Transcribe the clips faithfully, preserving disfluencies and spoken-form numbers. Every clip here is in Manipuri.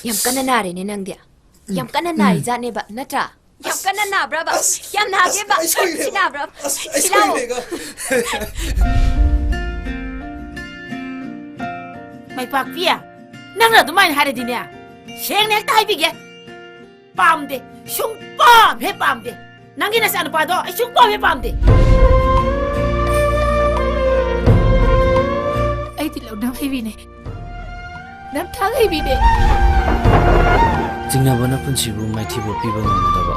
ꯌꯥꯝ ꯀꯟꯅ ꯅꯥꯔꯦꯅꯦ ꯅꯪꯗꯤ꯫ ꯌꯥꯝ ꯀꯟꯅ ꯅꯥꯔꯤꯖꯥꯠꯅꯦꯕ, ꯅꯠꯇ꯭ꯔꯥ? ꯌꯥꯝ ꯀꯟꯅ ꯅꯥꯕ꯭ꯔꯕ? ꯑꯁ, ꯌꯥꯝ ꯅꯥꯒꯦꯕ? ꯑꯁ, ꯑꯩ ꯁꯣꯏꯔꯦꯕ꯫ ꯁꯤ ꯅꯥꯕ꯭ꯔꯕ? ꯑꯁ, ꯑꯩ ꯁꯤ ꯂꯥꯛꯑꯣ꯫ ꯁꯣꯏꯔꯦꯒ꯫ ꯃꯥꯏꯄꯥꯛꯄꯤ, ꯅꯪꯅ ꯑꯗꯨꯃꯥꯏꯅ ꯍꯥꯏꯔꯗꯤꯅꯦ, ꯁꯦꯡꯅ ꯍꯦꯛꯇ ꯍꯥꯏꯕꯤꯒꯦ꯫ ꯄꯥꯝꯗꯦ꯫ ꯁꯨꯡꯄꯥꯝ ꯍꯦꯛ ꯄꯥꯝꯗꯦ꯫ ꯅꯪꯒꯤ ꯅꯆꯥꯅꯨꯄꯥꯗꯣ ꯑꯩ ꯁꯨꯡꯄꯥꯝ ꯍꯦꯛ ꯄꯥꯝꯗꯦ꯫ ꯑꯩꯗꯤ ꯂꯧꯅ ꯍꯩꯕꯤꯅꯦ꯫ ꯅꯝꯊꯥꯛ ꯍꯩꯕꯤꯅꯦ꯫ ꯆꯤꯡꯅꯕꯅ ꯄꯨꯟꯁꯤꯕꯨ ꯃꯥꯏꯊꯤꯕ ꯄꯤꯕ ꯉꯝꯒꯗꯕ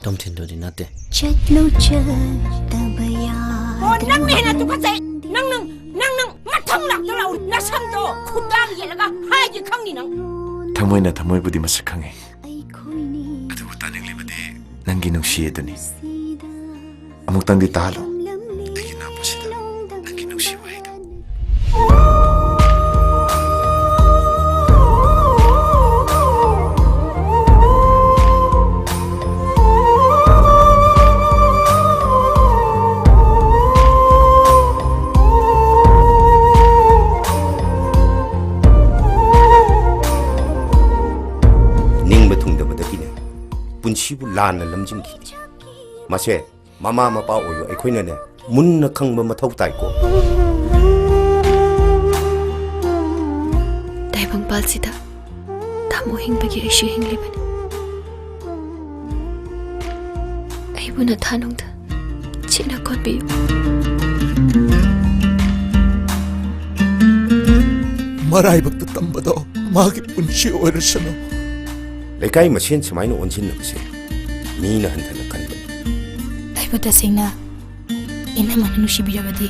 ꯇꯣꯝꯊꯤꯟꯗꯨꯗꯤ ꯅꯠꯇꯦ꯫ ꯆꯠꯂꯨ ꯆꯠꯇꯕ ꯑꯣ, ꯌꯥꯗ꯭ꯔꯦ꯫ ꯅꯪꯅ ꯍꯦꯟꯅ ꯇꯨꯀꯠꯆꯩ꯫ ꯅꯪ, ꯅꯪ, ꯅꯪ, ꯅꯪ ꯃꯊꯪ ꯂꯥꯛꯇ ꯂꯥꯛꯎ꯫ ꯅꯁꯝꯗꯣ ꯈꯨꯗꯥꯡ ꯌꯦꯜꯂꯒ ꯍꯥꯏꯒꯦ ꯈꯪꯅꯤ ꯅꯪ꯫ ꯊꯃꯣꯏꯅ ꯊꯃꯣꯏꯕꯨꯗꯤ ꯃꯁꯛ ꯈꯪꯉꯤ꯫ ꯑꯩꯈꯣꯏꯅꯤ ꯑꯗꯨꯕꯨ ꯇꯥꯅꯤꯡꯂꯤꯕꯗꯤ ꯅꯪꯒꯤ ꯅꯨꯡꯁꯤ ꯑꯗꯨꯅꯤ꯫ ꯁꯤꯗ ꯑꯃꯨꯛꯇꯪꯗꯤ ꯇꯥꯍꯜꯂꯣ꯫ ꯂꯝꯂꯝꯂꯤ ꯑꯩꯒꯤ ꯅꯥꯄꯨꯁꯤꯗ ꯅꯪꯒꯤ ꯅꯨꯡꯁꯤ ꯋꯥꯍꯩꯗꯣ꯫ ꯅꯤꯡꯕ ꯊꯨꯡꯗꯕꯗꯒꯤꯅꯦ ꯄꯨꯟꯁꯤꯕꯨ ꯂꯥꯟꯅ ꯂꯝꯖꯤꯡꯈꯤꯅꯤ꯫ ꯃꯁꯦ ꯃꯃꯥ ꯃꯄꯥ ꯑꯣꯏꯕ ꯑꯩꯈꯣꯏꯅꯅꯦ ꯃꯨꯟꯅ ꯈꯪꯕ ꯃꯊꯧ ꯇꯥꯏꯀꯣ꯫ ꯇꯥꯏꯕꯪꯄꯥꯜꯁꯤꯗ ꯊꯥꯃꯨ ꯍꯤꯡꯕꯒꯤ ꯑꯩꯁꯨ ꯍꯤꯡꯂꯤꯕꯅꯤ꯫ ꯑꯩꯕꯨ ꯅꯊꯥꯅꯨꯡꯗ ꯆꯦꯠꯅ ꯀꯣꯟꯕꯤꯌꯨ꯫ ꯃꯔꯥꯏꯕꯛꯇ ꯇꯝꯕꯗꯣ ꯃꯥꯒꯤ ꯄꯨꯟꯁꯤ ꯑꯣꯏꯔꯁꯅꯨ꯫ ꯂꯩꯀꯥꯏ ꯃꯁꯦꯟ ꯁꯨꯃꯥꯏꯅ ꯑꯣꯟꯁꯤꯟꯅꯕꯁꯦ ꯃꯤꯅ ꯍꯟꯊꯅ ꯈꯟꯕꯅꯤ꯫ ꯑꯩꯕꯨ ꯇꯁꯦꯡꯅ ꯏꯅꯝꯃꯅ ꯅꯨꯡꯁꯤꯕꯤꯔꯕꯗꯤ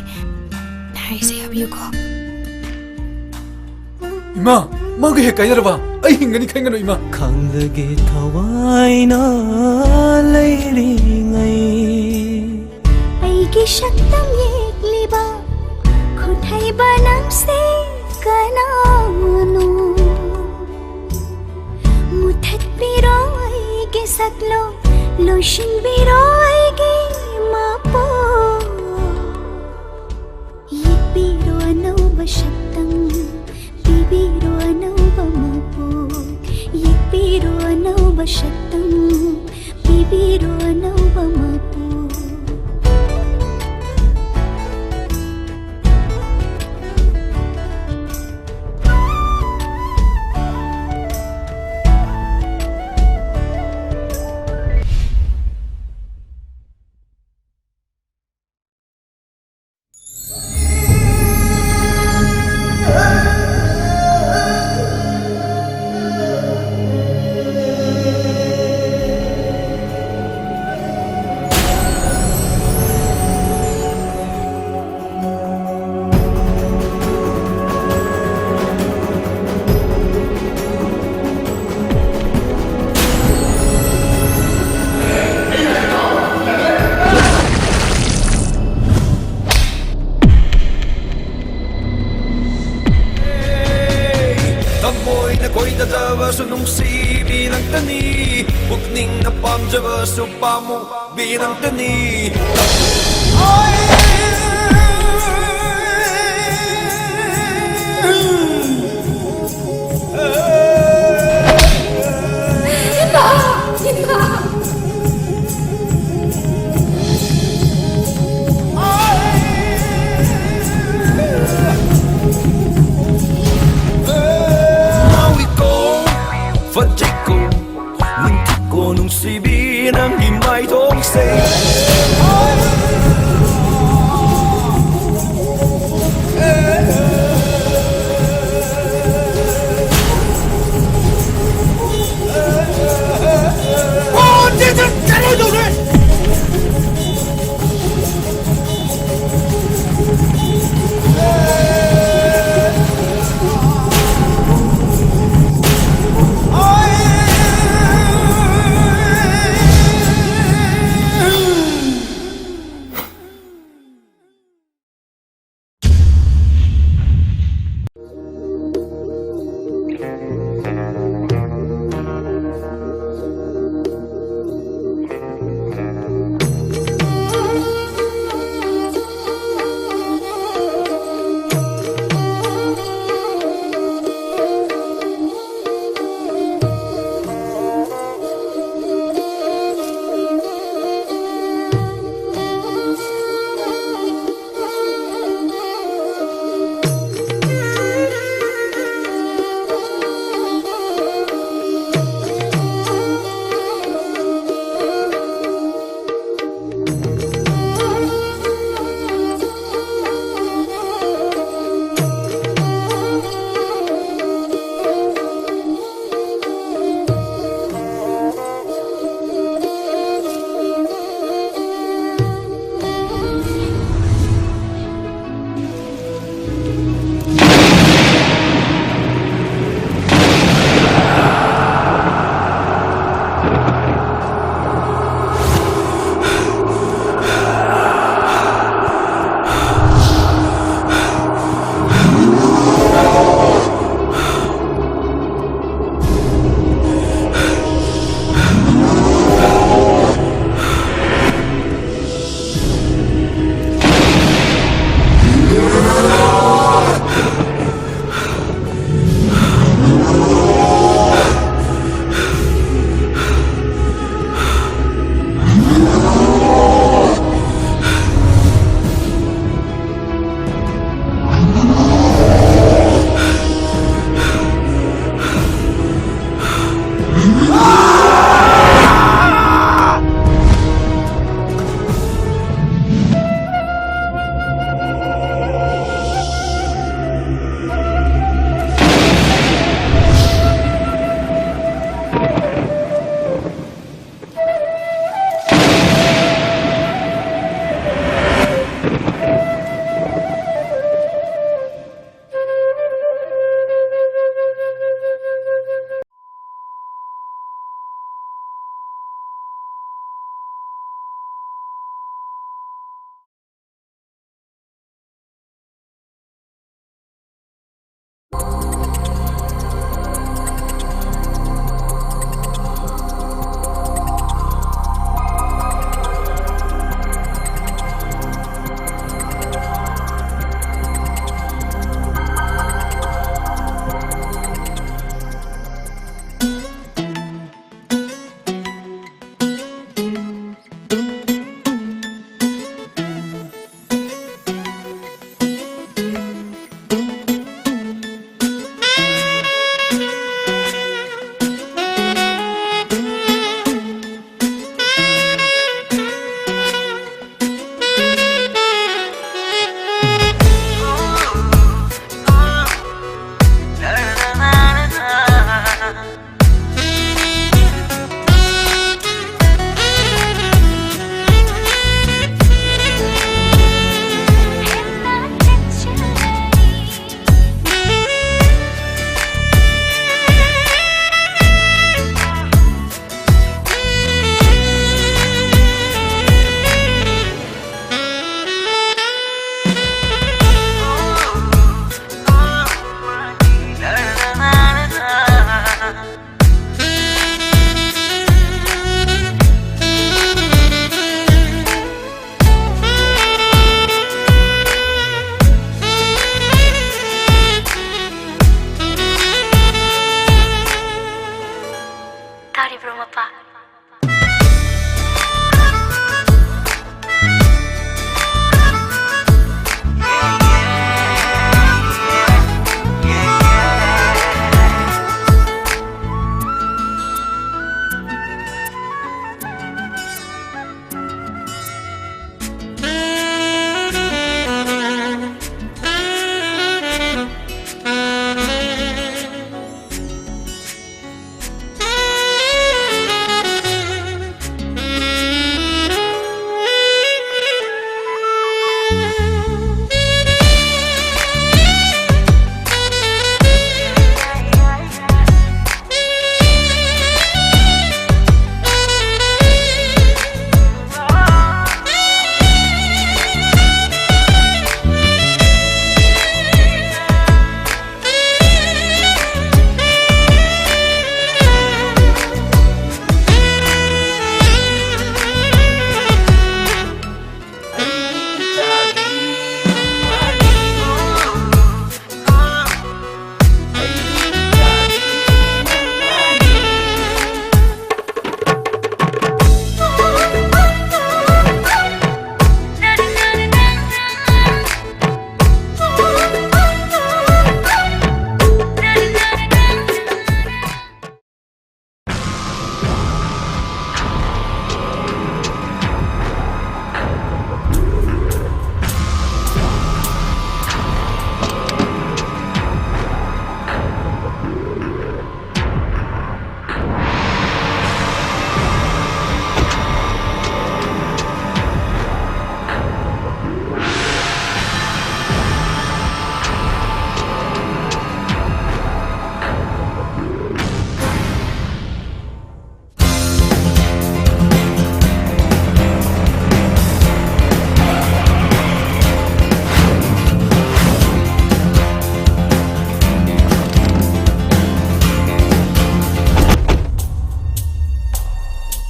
ꯅꯍꯥꯏꯁꯦ ꯌꯥꯕꯤꯌꯨꯀꯣ꯫ ꯏꯃꯥ, ꯃꯥꯒ ꯍꯦꯛ ꯀꯥꯏꯅꯔꯕ ꯑꯩ ꯍꯤꯡꯒꯅꯤ ꯈꯟꯒꯅꯨ ꯏꯃꯥ꯫ ꯈꯪꯖꯒꯦ ꯊꯋꯥꯏꯅ ꯂꯩꯔꯤꯉꯩ꯫ ꯑꯩꯒꯤ ꯁꯛꯇꯝ ꯌꯦꯛꯂꯤꯕ ꯈꯨꯠꯍꯩꯕ ꯅꯪꯁꯦ ꯀꯅꯥꯅꯣ? ꯃꯨꯊꯠꯄꯤꯔꯣ ꯑꯩꯒꯤ ꯁꯛꯂꯣꯟ, ꯂꯣꯏꯁꯤꯟꯕꯤꯔꯣ ꯑꯩꯒꯤ ꯃꯄꯣꯛ꯫ ꯌꯦꯛꯄꯤꯔꯣ ꯑꯅꯧꯕ ꯁꯛꯇꯝ, ꯄꯤꯕꯤꯔꯣ ꯁꯛꯇꯝ ꯄꯤꯕꯤꯔꯣ ꯑꯅꯧꯕ ꯃꯄꯨ꯫ ꯊꯃꯣꯏꯅ ꯀꯣꯏꯗꯗꯕꯁꯨ ꯅꯨꯡꯁꯤꯕꯤ ꯅꯪꯇꯅꯤ, ꯄꯨꯛꯅꯤꯡꯅ ꯄꯥꯝꯖꯕꯁꯨ ꯄꯥꯝꯃꯨ ꯕꯤ ꯅꯪꯇꯅꯤ꯫ ꯏꯃꯥ! ꯏꯃꯥ! ꯉꯥꯎꯏꯀꯣ, ꯐꯖꯩꯀꯣ, ꯅꯨꯡꯁꯤꯀꯣ ꯅꯨꯡꯁꯤꯕꯤ ꯅꯪꯒꯤ ꯃꯥꯏꯊꯣꯡꯁꯦ꯫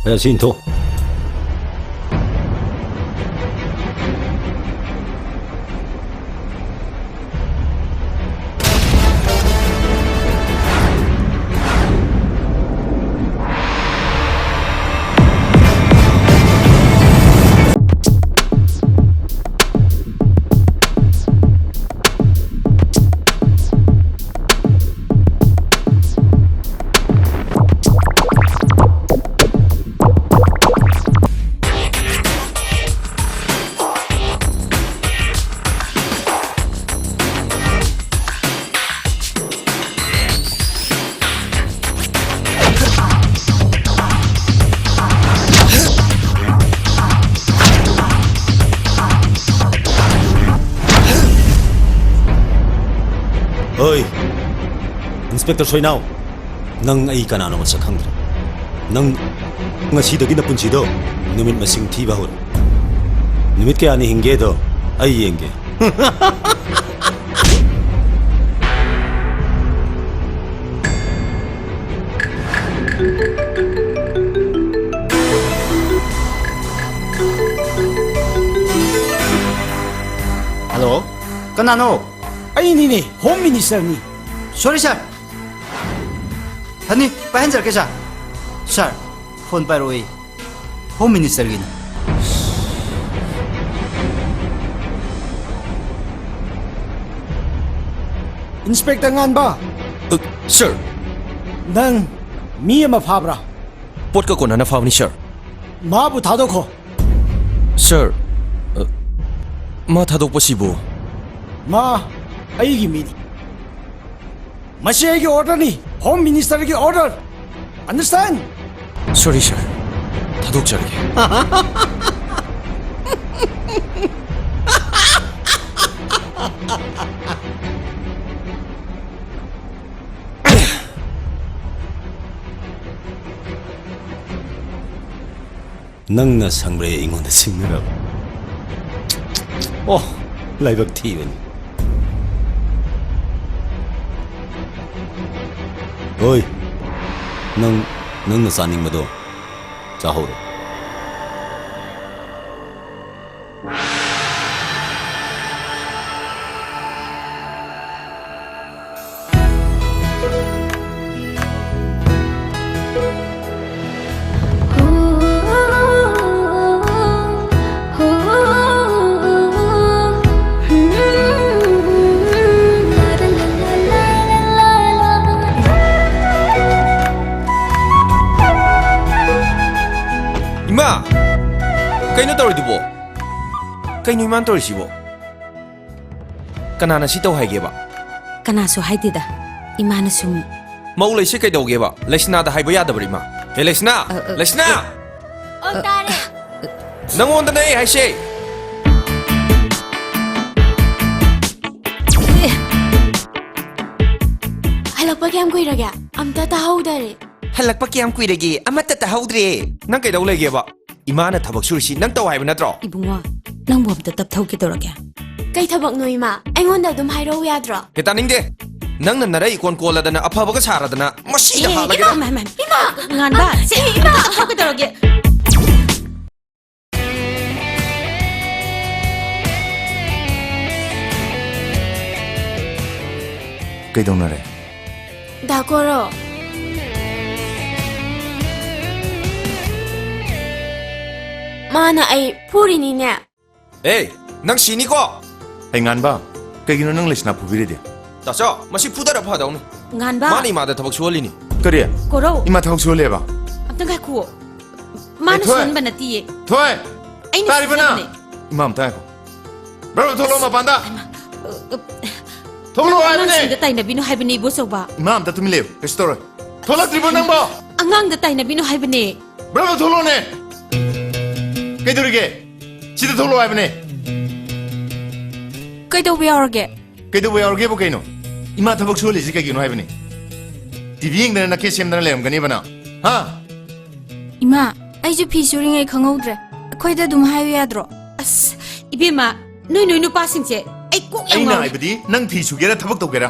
ꯐꯖ ꯁꯤ ꯏꯟꯊꯣꯛ꯫ ꯍꯣꯏ, ꯏꯟꯁꯄꯦꯛꯇꯔ ꯁꯣꯏꯅꯥꯎ, ꯅꯪ ꯑꯩ ꯀꯅꯥꯅꯣ ꯃꯁꯛ ꯈꯪꯗ꯭ꯔꯦ꯫ ꯅꯪ ꯉꯁꯤꯗꯒꯤ ꯅꯄꯨꯟꯁꯤꯗꯣ ꯅꯨꯃꯤꯠ ꯃꯁꯤꯡ ꯊꯤꯕ ꯍꯧꯔꯦ꯫ ꯅꯨꯃꯤꯠ ꯀꯌꯥꯅꯤ ꯍꯤꯡꯒꯦꯗꯣ ꯑꯩ ꯌꯦꯡꯒꯦ꯫ ꯍꯜꯂꯣ, ꯀꯅꯥꯅꯣ? ꯑꯩꯅꯤꯅꯦ, ꯍꯣꯝ ꯃꯤꯅꯤꯁꯇꯔꯅꯤ꯫ ꯁꯣꯔꯤ ꯁꯥꯔ꯫ ꯐꯅꯤ, ꯄꯥꯏꯍꯟꯖꯔꯛꯀꯦ ꯁꯥꯔ꯫ ꯁꯥꯔ, ꯐꯣꯟ ꯄꯥꯏꯔꯛꯑꯣꯌꯦ꯫ ꯍꯣꯝ ꯃꯤꯅꯤꯁꯇꯔꯒꯤꯅꯤ꯫ ꯏꯟꯁꯄꯦꯛꯇꯔ ꯉꯥꯟꯕ꯫ ꯑ, ꯁꯥꯔ꯫ ꯅꯪ ꯃꯤ ꯑꯃ ꯐꯥꯕ꯭ꯔꯥ? ꯄꯣꯠꯀ ꯀꯣꯟꯅꯅ ꯐꯥꯕꯅꯤ, ꯁꯥꯔ꯫ ꯃꯥꯕꯨ ꯊꯥꯗꯣꯛꯈꯣ꯫ ꯁꯥꯔ, ꯑ, ꯃꯥ ꯊꯥꯗꯣꯛꯄꯁꯤꯕꯨ? ꯃꯥ ꯑꯩꯒꯤ ꯃꯤꯅꯤ꯫ ꯃꯁꯤ ꯑꯩꯒꯤ ꯑꯣꯔꯗꯔꯅꯤ, ꯍꯣꯝ ꯃꯤꯅꯤꯁꯇꯔꯒꯤ ꯑꯣꯔꯗꯔ꯫ ꯑꯟꯗꯔꯁ꯭ꯇꯦꯟ? ꯁꯣꯔꯤ, ꯁꯥꯔ꯫ ꯊꯥꯗꯣꯛꯆꯔꯒꯦ꯫ ꯅꯪꯅ ꯁꯪꯕ꯭ꯔꯩ ꯑꯩꯉꯣꯟꯗ ꯁꯤꯡꯅꯔꯕ? ꯑꯣ, ꯂꯥꯏꯕꯛ ꯊꯤꯕꯅꯤ꯫ ꯍꯣꯏ, ꯅꯪ, ꯅꯪꯅ ꯆꯥꯅꯤꯡꯕꯗꯣ ꯇꯥꯍꯧꯔꯣ꯫ ꯏꯃꯥ! ꯀꯩꯅꯣ ꯇꯧꯔꯤꯗꯨꯕꯣ? ꯀꯩꯅꯣ ꯏꯃꯥꯅ ꯇꯧꯔꯤꯁꯤꯕꯣ? ꯀꯅꯥꯅ ꯁꯤ ꯇꯧ ꯍꯥꯏꯒꯦꯕ? ꯀꯅꯥꯁꯨ ꯍꯥꯏꯗꯦꯗ꯫ ꯏꯃꯥꯅ ꯁꯨꯝ꯫ ꯃꯧ ꯂꯩꯁꯦ ꯀꯩꯗꯧꯒꯦꯕ? ꯂꯩꯁꯅꯥꯗ ꯍꯥꯏꯕ ꯌꯥꯗꯕ꯭ꯔꯥ, ꯏꯃꯥ? ꯍꯦ, ꯂꯩꯁꯅꯥ! ꯑ, ꯑ, ꯂꯩꯁꯅꯥ! ꯑ, ꯑꯣ, ꯇꯥꯔꯦ꯫ ꯅꯪꯉꯣꯟꯗꯅꯦ ꯑꯩ ꯍꯥꯏꯁꯦ! ꯍꯜꯂꯛꯄ ꯀꯌꯥꯝ ꯀꯨꯏꯔꯒꯦ? ꯑꯝꯇ ꯇꯥꯍꯧꯗꯔꯦ꯫ ꯍꯜꯂꯛꯄ ꯀꯌꯥꯝ ꯀꯨꯏꯔꯒꯦ? ꯑꯃꯠꯇ ꯇꯥꯍꯧꯗ꯭ꯔꯦ꯫ ꯅꯪ ꯀꯩꯗꯧ ꯂꯩꯒꯦꯕ? ꯏꯃꯥꯅ ꯊꯕꯛ ꯁꯨꯔꯤꯁꯤ ꯅꯪ ꯇꯧ ꯍꯥꯏꯕ ꯅꯠꯇ꯭ꯔꯣ? ꯏꯕꯨꯡꯉꯣ, ꯅꯪꯕꯨ ꯑꯝꯇ ꯇꯞꯊꯧꯒꯦ ꯇꯧꯔꯒꯦ꯫ ꯀꯩ ꯊꯕꯛꯅꯣ, ꯏꯃꯥ? ꯑꯩꯉꯣꯟꯗ ꯑꯗꯨꯝ ꯍꯥꯏꯔꯛꯎ ꯌꯥꯗ꯭ꯔꯣ? ꯍꯦ, ꯇꯥꯅꯤꯡꯗꯦ꯫ ꯅꯪꯅ ꯅꯔꯩ ꯏꯀꯣꯟ ꯀꯣꯜꯂꯗꯅ, ꯑꯐꯕꯒ ꯁꯥꯔꯗꯅ, ꯃꯁꯤꯗ ꯑꯦ, ꯍꯥꯠꯂꯒꯦ꯫ ꯏꯃꯥ, ꯏꯃꯥ, ꯏꯃꯥ! ꯉꯥꯟꯕ, ꯑꯦ, ꯁꯦ, ꯏꯃꯥ! ꯑꯝꯇ ꯇꯞꯊꯧꯒꯦ ꯇꯧꯔꯒꯦ꯫ ꯀꯩꯗꯧꯅꯔꯦ? ꯗꯥ ꯀꯣꯔꯧ꯫ ꯃꯥꯅ ꯑꯩ ꯐꯨꯔꯤꯅꯤꯅꯦ꯫ ꯑꯦ, ꯅꯪ ꯁꯤꯅꯤꯀꯣ! ꯍꯩ ꯉꯥꯟꯕ, ꯀꯩꯒꯤꯅꯣ ꯅꯪ ꯂꯩꯁꯅꯥ ꯐꯨꯕꯤꯔꯤꯗꯤ? ꯇꯥꯆꯧ, ꯃꯁꯤ ꯐꯨꯗꯔ ꯐꯗꯧꯅꯤ꯫ ꯉꯥꯟꯕ꯫ ꯃꯥꯅ ꯏꯃꯥꯗ ꯊꯕꯛ ꯁꯨꯍꯜꯂꯤꯅꯤ꯫ ꯀꯔꯤ? ꯀꯣꯔꯧ꯫ ꯏꯃꯥ ꯊꯕꯛ ꯁꯨꯍꯜꯂꯦꯕ? ꯑꯝꯇ ꯉꯥꯏꯈꯨꯑꯣ꯫ ꯃꯥꯅ ꯑꯦ, ꯊꯣꯏ꯫ ꯁꯨꯍꯟꯕ ꯅꯠꯇꯤꯌꯦ꯫ ꯊꯣꯏ! ꯑꯩꯅ ꯇꯥꯔꯤꯕ ꯅꯪ? ꯁꯨꯍꯟꯕꯅꯦ꯫ ꯏꯃꯥ, ꯑꯝꯇ ꯉꯥꯏꯈꯣ꯫ ꯕ꯭ꯔꯣ, ꯊꯣꯛꯂꯛꯑꯣ ꯃꯄꯥꯟꯗ꯫ ꯍꯩꯃꯥ, ꯑ, ꯑ, ꯊꯣꯛꯂꯛꯑꯣ ꯍꯥꯏꯕꯅꯦ꯫ ꯑꯉꯥꯡꯁꯤꯡꯗ ꯇꯥꯏꯅꯕꯤꯅꯨ ꯍꯥꯏꯕꯅꯦ, ꯏꯕꯣꯆꯧꯕ꯫ ꯏꯃꯥ, ꯑꯝꯇ ꯇꯨꯃꯤꯟ ꯂꯩꯌꯨ꯫ ꯀꯩꯁꯨ ꯇꯧꯔꯣꯏ꯫ ꯊꯣꯛꯂꯛꯇ꯭ꯔꯤꯕꯣ ꯅꯪꯕꯣ? ꯑꯉꯥꯡꯗ ꯇꯥꯏꯅꯕꯤꯅꯨ ꯍꯥꯏꯕꯅꯦ꯫ ꯕ꯭ꯔꯣ, ꯊꯣꯛꯂꯛꯑꯣꯅꯦ꯫ ꯀꯩꯗꯧꯔꯤꯒꯦ? ꯁꯤꯗ ꯊꯣꯛꯂꯛꯑꯣ ꯍꯥꯏꯕꯅꯦ꯫ ꯀꯩꯗꯧꯕ ꯌꯥꯎꯔꯒꯦ? ꯀꯩꯗꯧꯕ ꯌꯥꯎꯔꯒꯦꯕꯨ ꯀꯩꯅꯣ? ꯏꯃꯥ ꯊꯕꯛ ꯁꯨꯍꯜꯂꯤꯁꯤ ꯀꯩꯒꯤꯅꯣ ꯍꯥꯏꯕꯅꯤ? ꯇꯤ ꯚꯤ ꯌꯦꯡꯗꯅ ꯅꯈꯦꯠ ꯁꯦꯝꯗꯅ ꯂꯩꯔꯝꯒꯅꯤꯕ ꯅꯪ꯫ ꯍꯥ? ꯏꯃꯥ, ꯑꯩꯁꯨ ꯐꯤ ꯁꯨꯔꯤꯉꯩ ꯈꯪꯍꯧꯗ꯭ꯔꯦ꯫ ꯑꯩꯈꯣꯏꯗ ꯑꯗꯨꯝ ꯍꯥꯏꯌꯨ ꯌꯥꯗ꯭ꯔꯣ? ꯑꯁ, ꯏꯕꯦꯝꯃ, ꯅꯣꯏ ꯅꯣꯏ ꯅꯨꯄꯥꯁꯤꯡꯁꯦ ꯑꯩ ꯀꯣꯛ ꯌꯥꯝ ꯑꯩꯅ ꯉꯥꯎꯔꯦ꯫ ꯍꯥꯏꯕꯗꯤ ꯅꯪ ꯐꯤ ꯁꯨꯒꯦꯔꯥ ꯊꯕꯛ ꯇꯧꯒꯦꯔꯥ?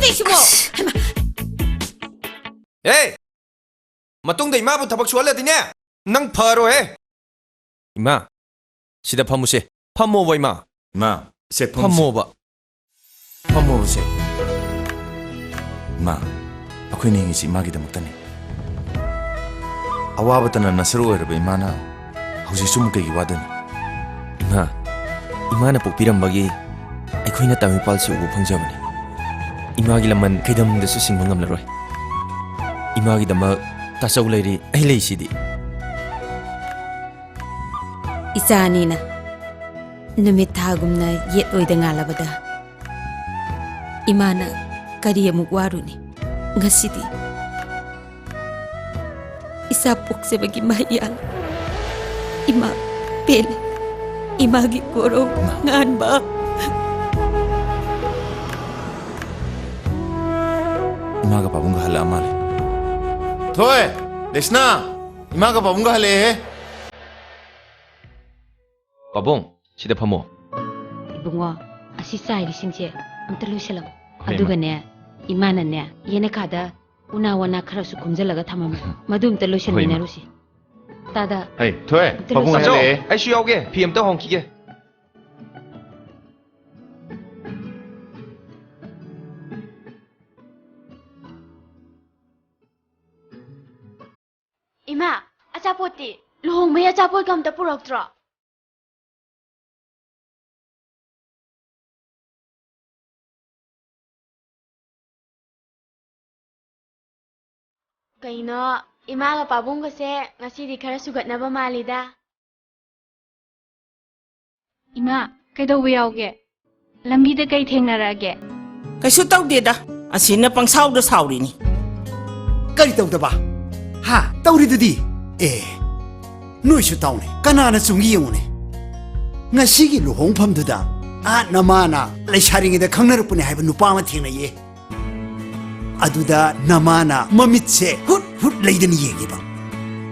ꯇꯧꯏꯁꯤꯕꯣ? ꯍꯩꯃꯥ! ꯑꯦ! ꯃꯇꯨꯡꯗ ꯏꯃꯥꯕꯨ ꯊꯕꯛ ꯁꯨꯍꯜꯂꯗꯤꯅꯦ, ꯅꯪ ꯐꯔꯣꯏꯍꯦ꯫ ꯏꯃꯥ, ꯁꯤꯗ ꯐꯝꯃꯨꯁꯦ꯫ ꯐꯝꯃꯣꯕ, ꯏꯃꯥ꯫ ꯏꯃꯥ, ꯁꯦ ꯐꯝꯃꯨꯁꯦ꯫ ꯐꯝꯃꯣꯕ꯫ ꯐꯝꯃꯣꯕꯁꯦ꯫ ꯏꯃꯥ, ꯑꯩꯈꯣꯏꯅ ꯍꯤꯡꯉꯤꯁꯤ ꯏꯃꯥꯒꯤꯗꯃꯛꯇꯅꯤ꯫ ꯑꯋꯥꯕꯇꯅ ꯅꯁꯔꯨꯛ ꯑꯣꯏꯔꯕ ꯏꯃꯥꯅ ꯍꯧꯖꯤꯛꯁꯨ ꯑꯃꯨꯛ ꯀꯩꯒꯤ ꯋꯥꯗꯣꯏꯅꯣ? ꯏꯃꯥ, ꯏꯃꯥꯅ ꯄꯣꯛꯄꯤꯔꯝꯕꯒꯤ ꯑꯩꯈꯣꯏꯅ ꯇꯥꯏꯕꯪ ꯃꯤꯄꯥꯜꯁꯤ ꯎꯕ ꯐꯪꯖꯕꯅꯤ꯫ ꯏꯃꯥꯒꯤ ꯂꯃꯟ ꯀꯩꯗꯝꯗꯁꯨ ꯁꯤꯡꯕ ꯉꯝꯂꯔꯣꯏ꯫ ꯏꯃꯥꯒꯤꯗꯃꯛ ꯇꯥꯆꯧ ꯂꯩꯔꯤ, ꯑꯩ ꯂꯩꯁꯤꯗꯤ꯫ ꯏꯆꯥ ꯑꯅꯤꯅ ꯅꯨꯃꯤꯠ ꯊꯥꯒꯨꯝꯅ ꯌꯦꯠ ꯑꯣꯏꯗ ꯉꯥꯜꯂꯕꯗ ꯏꯃꯥꯅ ꯀꯔꯤ ꯑꯃꯨꯛ ꯋꯥꯔꯨꯅꯤ? ꯉꯁꯤꯗꯤ ꯏꯆꯥ ꯄꯣꯛꯆꯕꯒꯤ ꯃꯍꯩ ꯌꯥꯜꯂꯦ꯫ ꯏꯃꯥ ꯄꯦꯜꯂꯦ꯫ ꯏꯃꯥꯒꯤ ꯀꯣꯔꯧ ꯉꯥꯟꯕ꯫ ꯏꯃꯥꯒ ꯄꯥꯕꯨꯡꯒ ꯍꯜꯂꯛꯑ ꯃꯥꯜꯂꯦ꯫ ꯊꯣꯏ! ꯗꯦꯁꯅꯥ! ꯏꯃꯥꯒ ꯄꯥꯕꯨꯡꯒ ꯍꯜꯂꯛꯑꯦꯍꯦ꯫ ꯄꯥꯕꯨꯡ, ꯁꯤꯗ ꯐꯝꯃꯣ꯫ ꯏꯕꯨꯡꯉꯣ, ꯑꯁꯤ ꯆꯥꯏꯔꯤꯁꯤꯡꯁꯦ ꯑꯝꯇ ꯂꯣꯏꯁꯤꯜꯂꯝꯃꯣ꯫ ꯍꯣꯏ, ꯏꯃꯥ꯫ ꯑꯗꯨꯒꯅꯦ, ꯏꯃꯥꯅꯅꯦ, ꯌꯦꯅꯈꯥꯗ ꯎꯅꯥ ꯋꯥꯅꯥ ꯈꯔꯁꯨ ꯈꯣꯝꯖꯤꯜꯂꯒ ꯊꯝꯃꯝꯃꯦ꯫ ꯃꯗꯨ ꯑꯝꯇ ꯍꯣꯏ, ꯏꯃꯥ꯫ ꯂꯣꯏꯁꯤꯟꯃꯤꯟꯅꯔꯨꯁꯤ꯫ ꯇꯥꯗ, ꯍꯩ, ꯊꯣꯏ, ꯑꯝꯇ ꯄꯥꯕꯨꯡ ꯂꯣꯏꯁꯤꯜꯂꯝꯃꯣ꯫ ꯍꯜꯂꯛꯑꯦ꯫ ꯑꯩꯁꯨ ꯌꯥꯎꯒꯦ, ꯐꯤ ꯑꯝꯇ ꯍꯣꯡꯈꯤꯒꯦ꯫ ꯏꯃꯥ, ꯑꯆꯥꯄꯣꯠꯇꯤ? ꯂꯨꯍꯣꯡꯕꯩ ꯑꯆꯥꯄꯣꯠꯀ ꯑꯝꯇ ꯄꯨꯔꯛꯇ꯭ꯔꯣ? ꯀꯩꯅꯣ, ꯏꯃꯥꯒ ꯄꯥꯕꯨꯡꯒꯁꯦ ꯉꯁꯤꯗꯤ ꯈꯔ ꯁꯨꯒꯠꯅꯕ ꯃꯥꯜꯂꯤꯗ꯫ ꯏꯃꯥ, ꯀꯩꯗꯧꯕ ꯌꯥꯎꯒꯦ? ꯂꯝꯕꯤꯗ ꯀꯩ ꯊꯦꯡꯅꯔꯛꯑꯒꯦ? ꯀꯩꯁꯨ ꯇꯧꯗꯦꯗ꯫ ꯑꯁꯤꯅ ꯄꯪꯁꯥꯎꯗ ꯁꯥꯎꯔꯤꯅꯤ꯫ ꯀꯔꯤ ꯇꯧꯗꯕ? ꯍꯥ? ꯇꯧꯔꯤꯗꯨꯗꯤ꯫ ꯑꯦ, ꯅꯣꯏꯁꯨ ꯇꯥꯎꯅꯦ, ꯀꯅꯥꯅ ꯆꯨꯝꯒꯦ ꯌꯦꯡꯉꯨꯅꯦ꯫ ꯉꯁꯤꯒꯤ ꯂꯨꯍꯣꯡꯐꯝꯗꯨꯗ ꯑꯥ ꯅꯃꯥꯅ ꯂꯩꯁꯥꯔꯤꯉꯩꯗ ꯈꯪꯅꯔꯛꯄꯅꯦ ꯍꯥꯏꯕ ꯅꯨꯄꯥ ꯑꯃ ꯊꯦꯡꯅꯩꯌꯦ꯫ ꯑꯗꯨꯗ ꯅꯃꯥꯅ ꯃꯃꯤꯠꯁꯦ ꯍꯨꯠ ꯍꯨꯠ ꯂꯩꯗꯅ ꯌꯦꯡꯉꯤꯕ꯫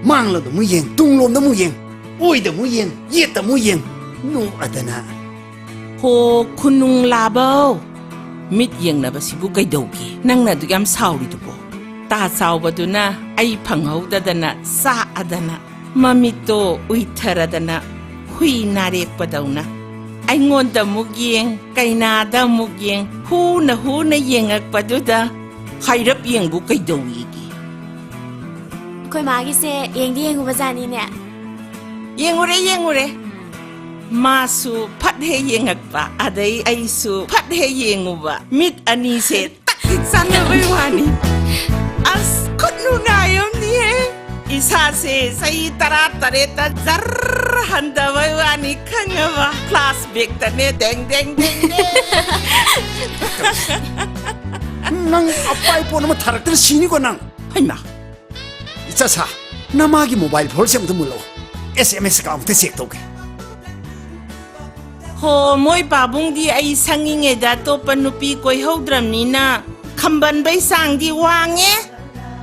ꯃꯥꯡꯂꯣꯝꯗ ꯑꯃꯨꯛ ꯌꯦꯡ, ꯇꯨꯡꯂꯣꯝꯗ ꯑꯃꯨꯛ ꯌꯦꯡ, ꯑꯣꯏꯗ ꯑꯃꯨꯛ ꯌꯦꯡ, ꯌꯦꯠꯇ ꯑꯃꯨꯛ ꯌꯦꯡ, ꯅꯣꯛꯑꯗꯅ꯫ ꯍꯣ, ꯈꯨꯅꯨꯡ ꯂꯥꯕꯧ, ꯃꯤꯠ ꯌꯦꯡꯅꯕꯁꯤꯕꯨ ꯀꯩꯗꯧꯒꯦ? ꯅꯪꯅ ꯑꯗꯨꯛ ꯌꯥꯝ ꯁꯥꯎꯔꯤꯗꯨꯕꯣ? ꯇꯥ ꯆꯥꯎꯕꯗꯨꯅ ꯑꯩ ꯐꯪꯍꯧꯗꯗꯅ ꯆꯥꯛꯑꯗꯅ, ꯃꯃꯤꯠꯇꯣ ꯎꯏꯊꯔꯗꯅ ꯍꯨꯏ ꯅꯥꯔꯦꯛꯄꯗꯧꯅ ꯑꯩꯉꯣꯟꯗ ꯑꯃꯨꯛ ꯌꯦꯡ, ꯀꯩꯅꯥꯗ ꯑꯃꯨꯛ ꯌꯦꯡ, ꯍꯨꯅ ꯍꯨꯅ ꯌꯦꯡꯉꯛꯄꯗꯨꯗ ꯍꯥꯏꯔꯞ ꯌꯦꯡꯕꯨ ꯀꯩꯗꯧꯏꯒꯦ? ꯑꯩꯈꯣꯏ ꯃꯥꯒꯤꯁꯦ ꯌꯦꯡꯗꯤ ꯌꯦꯡꯉꯨꯕꯖꯥꯠꯅꯤꯅꯦ꯫ ꯌꯦꯡꯉꯨꯔꯦ, ꯌꯦꯡꯉꯨꯔꯦ꯫ ꯃꯥꯁꯨ ꯐꯠ ꯍꯦꯛ ꯌꯦꯡꯉꯛꯄ, ꯑꯗꯩ ꯑꯩꯁꯨ ꯐꯠ ꯍꯦꯛ ꯌꯦꯡꯉꯨꯕ꯫ ꯃꯤꯠ ꯑꯅꯤꯁꯦ ꯇꯛ ꯍꯦꯛ ꯆꯥꯟꯅꯕꯩ ꯋꯥꯅꯤ꯫ ꯑꯁ, ꯈꯨꯠ ꯅꯨꯡꯉꯥꯏ ꯑꯃꯅꯤꯍꯦ꯫ ꯏꯁꯥꯁꯦ ꯆꯍꯤ ꯇꯔꯥ ꯇꯔꯦꯠꯇ ꯖꯔ ꯍꯟꯊꯕꯩ ꯋꯥꯅꯤ, ꯈꯪꯉꯕ? ꯐ꯭ꯂꯥꯁ ꯕꯦꯛꯇꯅꯦ, ꯗꯦꯡ, ꯗꯦꯡ, ꯗꯦꯡ, ꯗꯦꯡ꯫ ꯅꯪ ꯑꯄꯥꯏ ꯄꯣꯠ ꯑꯃ ꯊꯥꯔꯛꯇꯅ ꯁꯤꯅꯤꯀꯣ ꯅꯪ꯫ ꯍꯩꯃꯥ! ꯏꯆꯥ ꯁꯥ, ꯅꯃꯥꯒꯤ ꯃꯣꯕꯥꯏꯜ ꯐꯣꯟꯁꯦ ꯑꯝꯇ ꯃꯨꯜꯂꯛꯑꯣ꯫ ꯑꯦꯁ ꯑꯦꯝ ꯑꯦꯁ ꯀ ꯑꯝꯇ ꯆꯦꯛ ꯇꯧꯒꯦ꯫ ꯍꯣ, ꯃꯣꯏ ꯄꯥꯕꯨꯡꯗꯤ ꯑꯩ ꯁꯪꯉꯤꯉꯩꯗ ꯑꯇꯣꯞꯄ ꯅꯨꯄꯤ ꯀꯣꯏꯍꯧꯗ꯭ꯔꯝꯅꯤꯅ ꯈꯝꯕꯟꯕꯩ ꯆꯥꯡꯗꯤ ꯋꯥꯡꯉꯦ꯫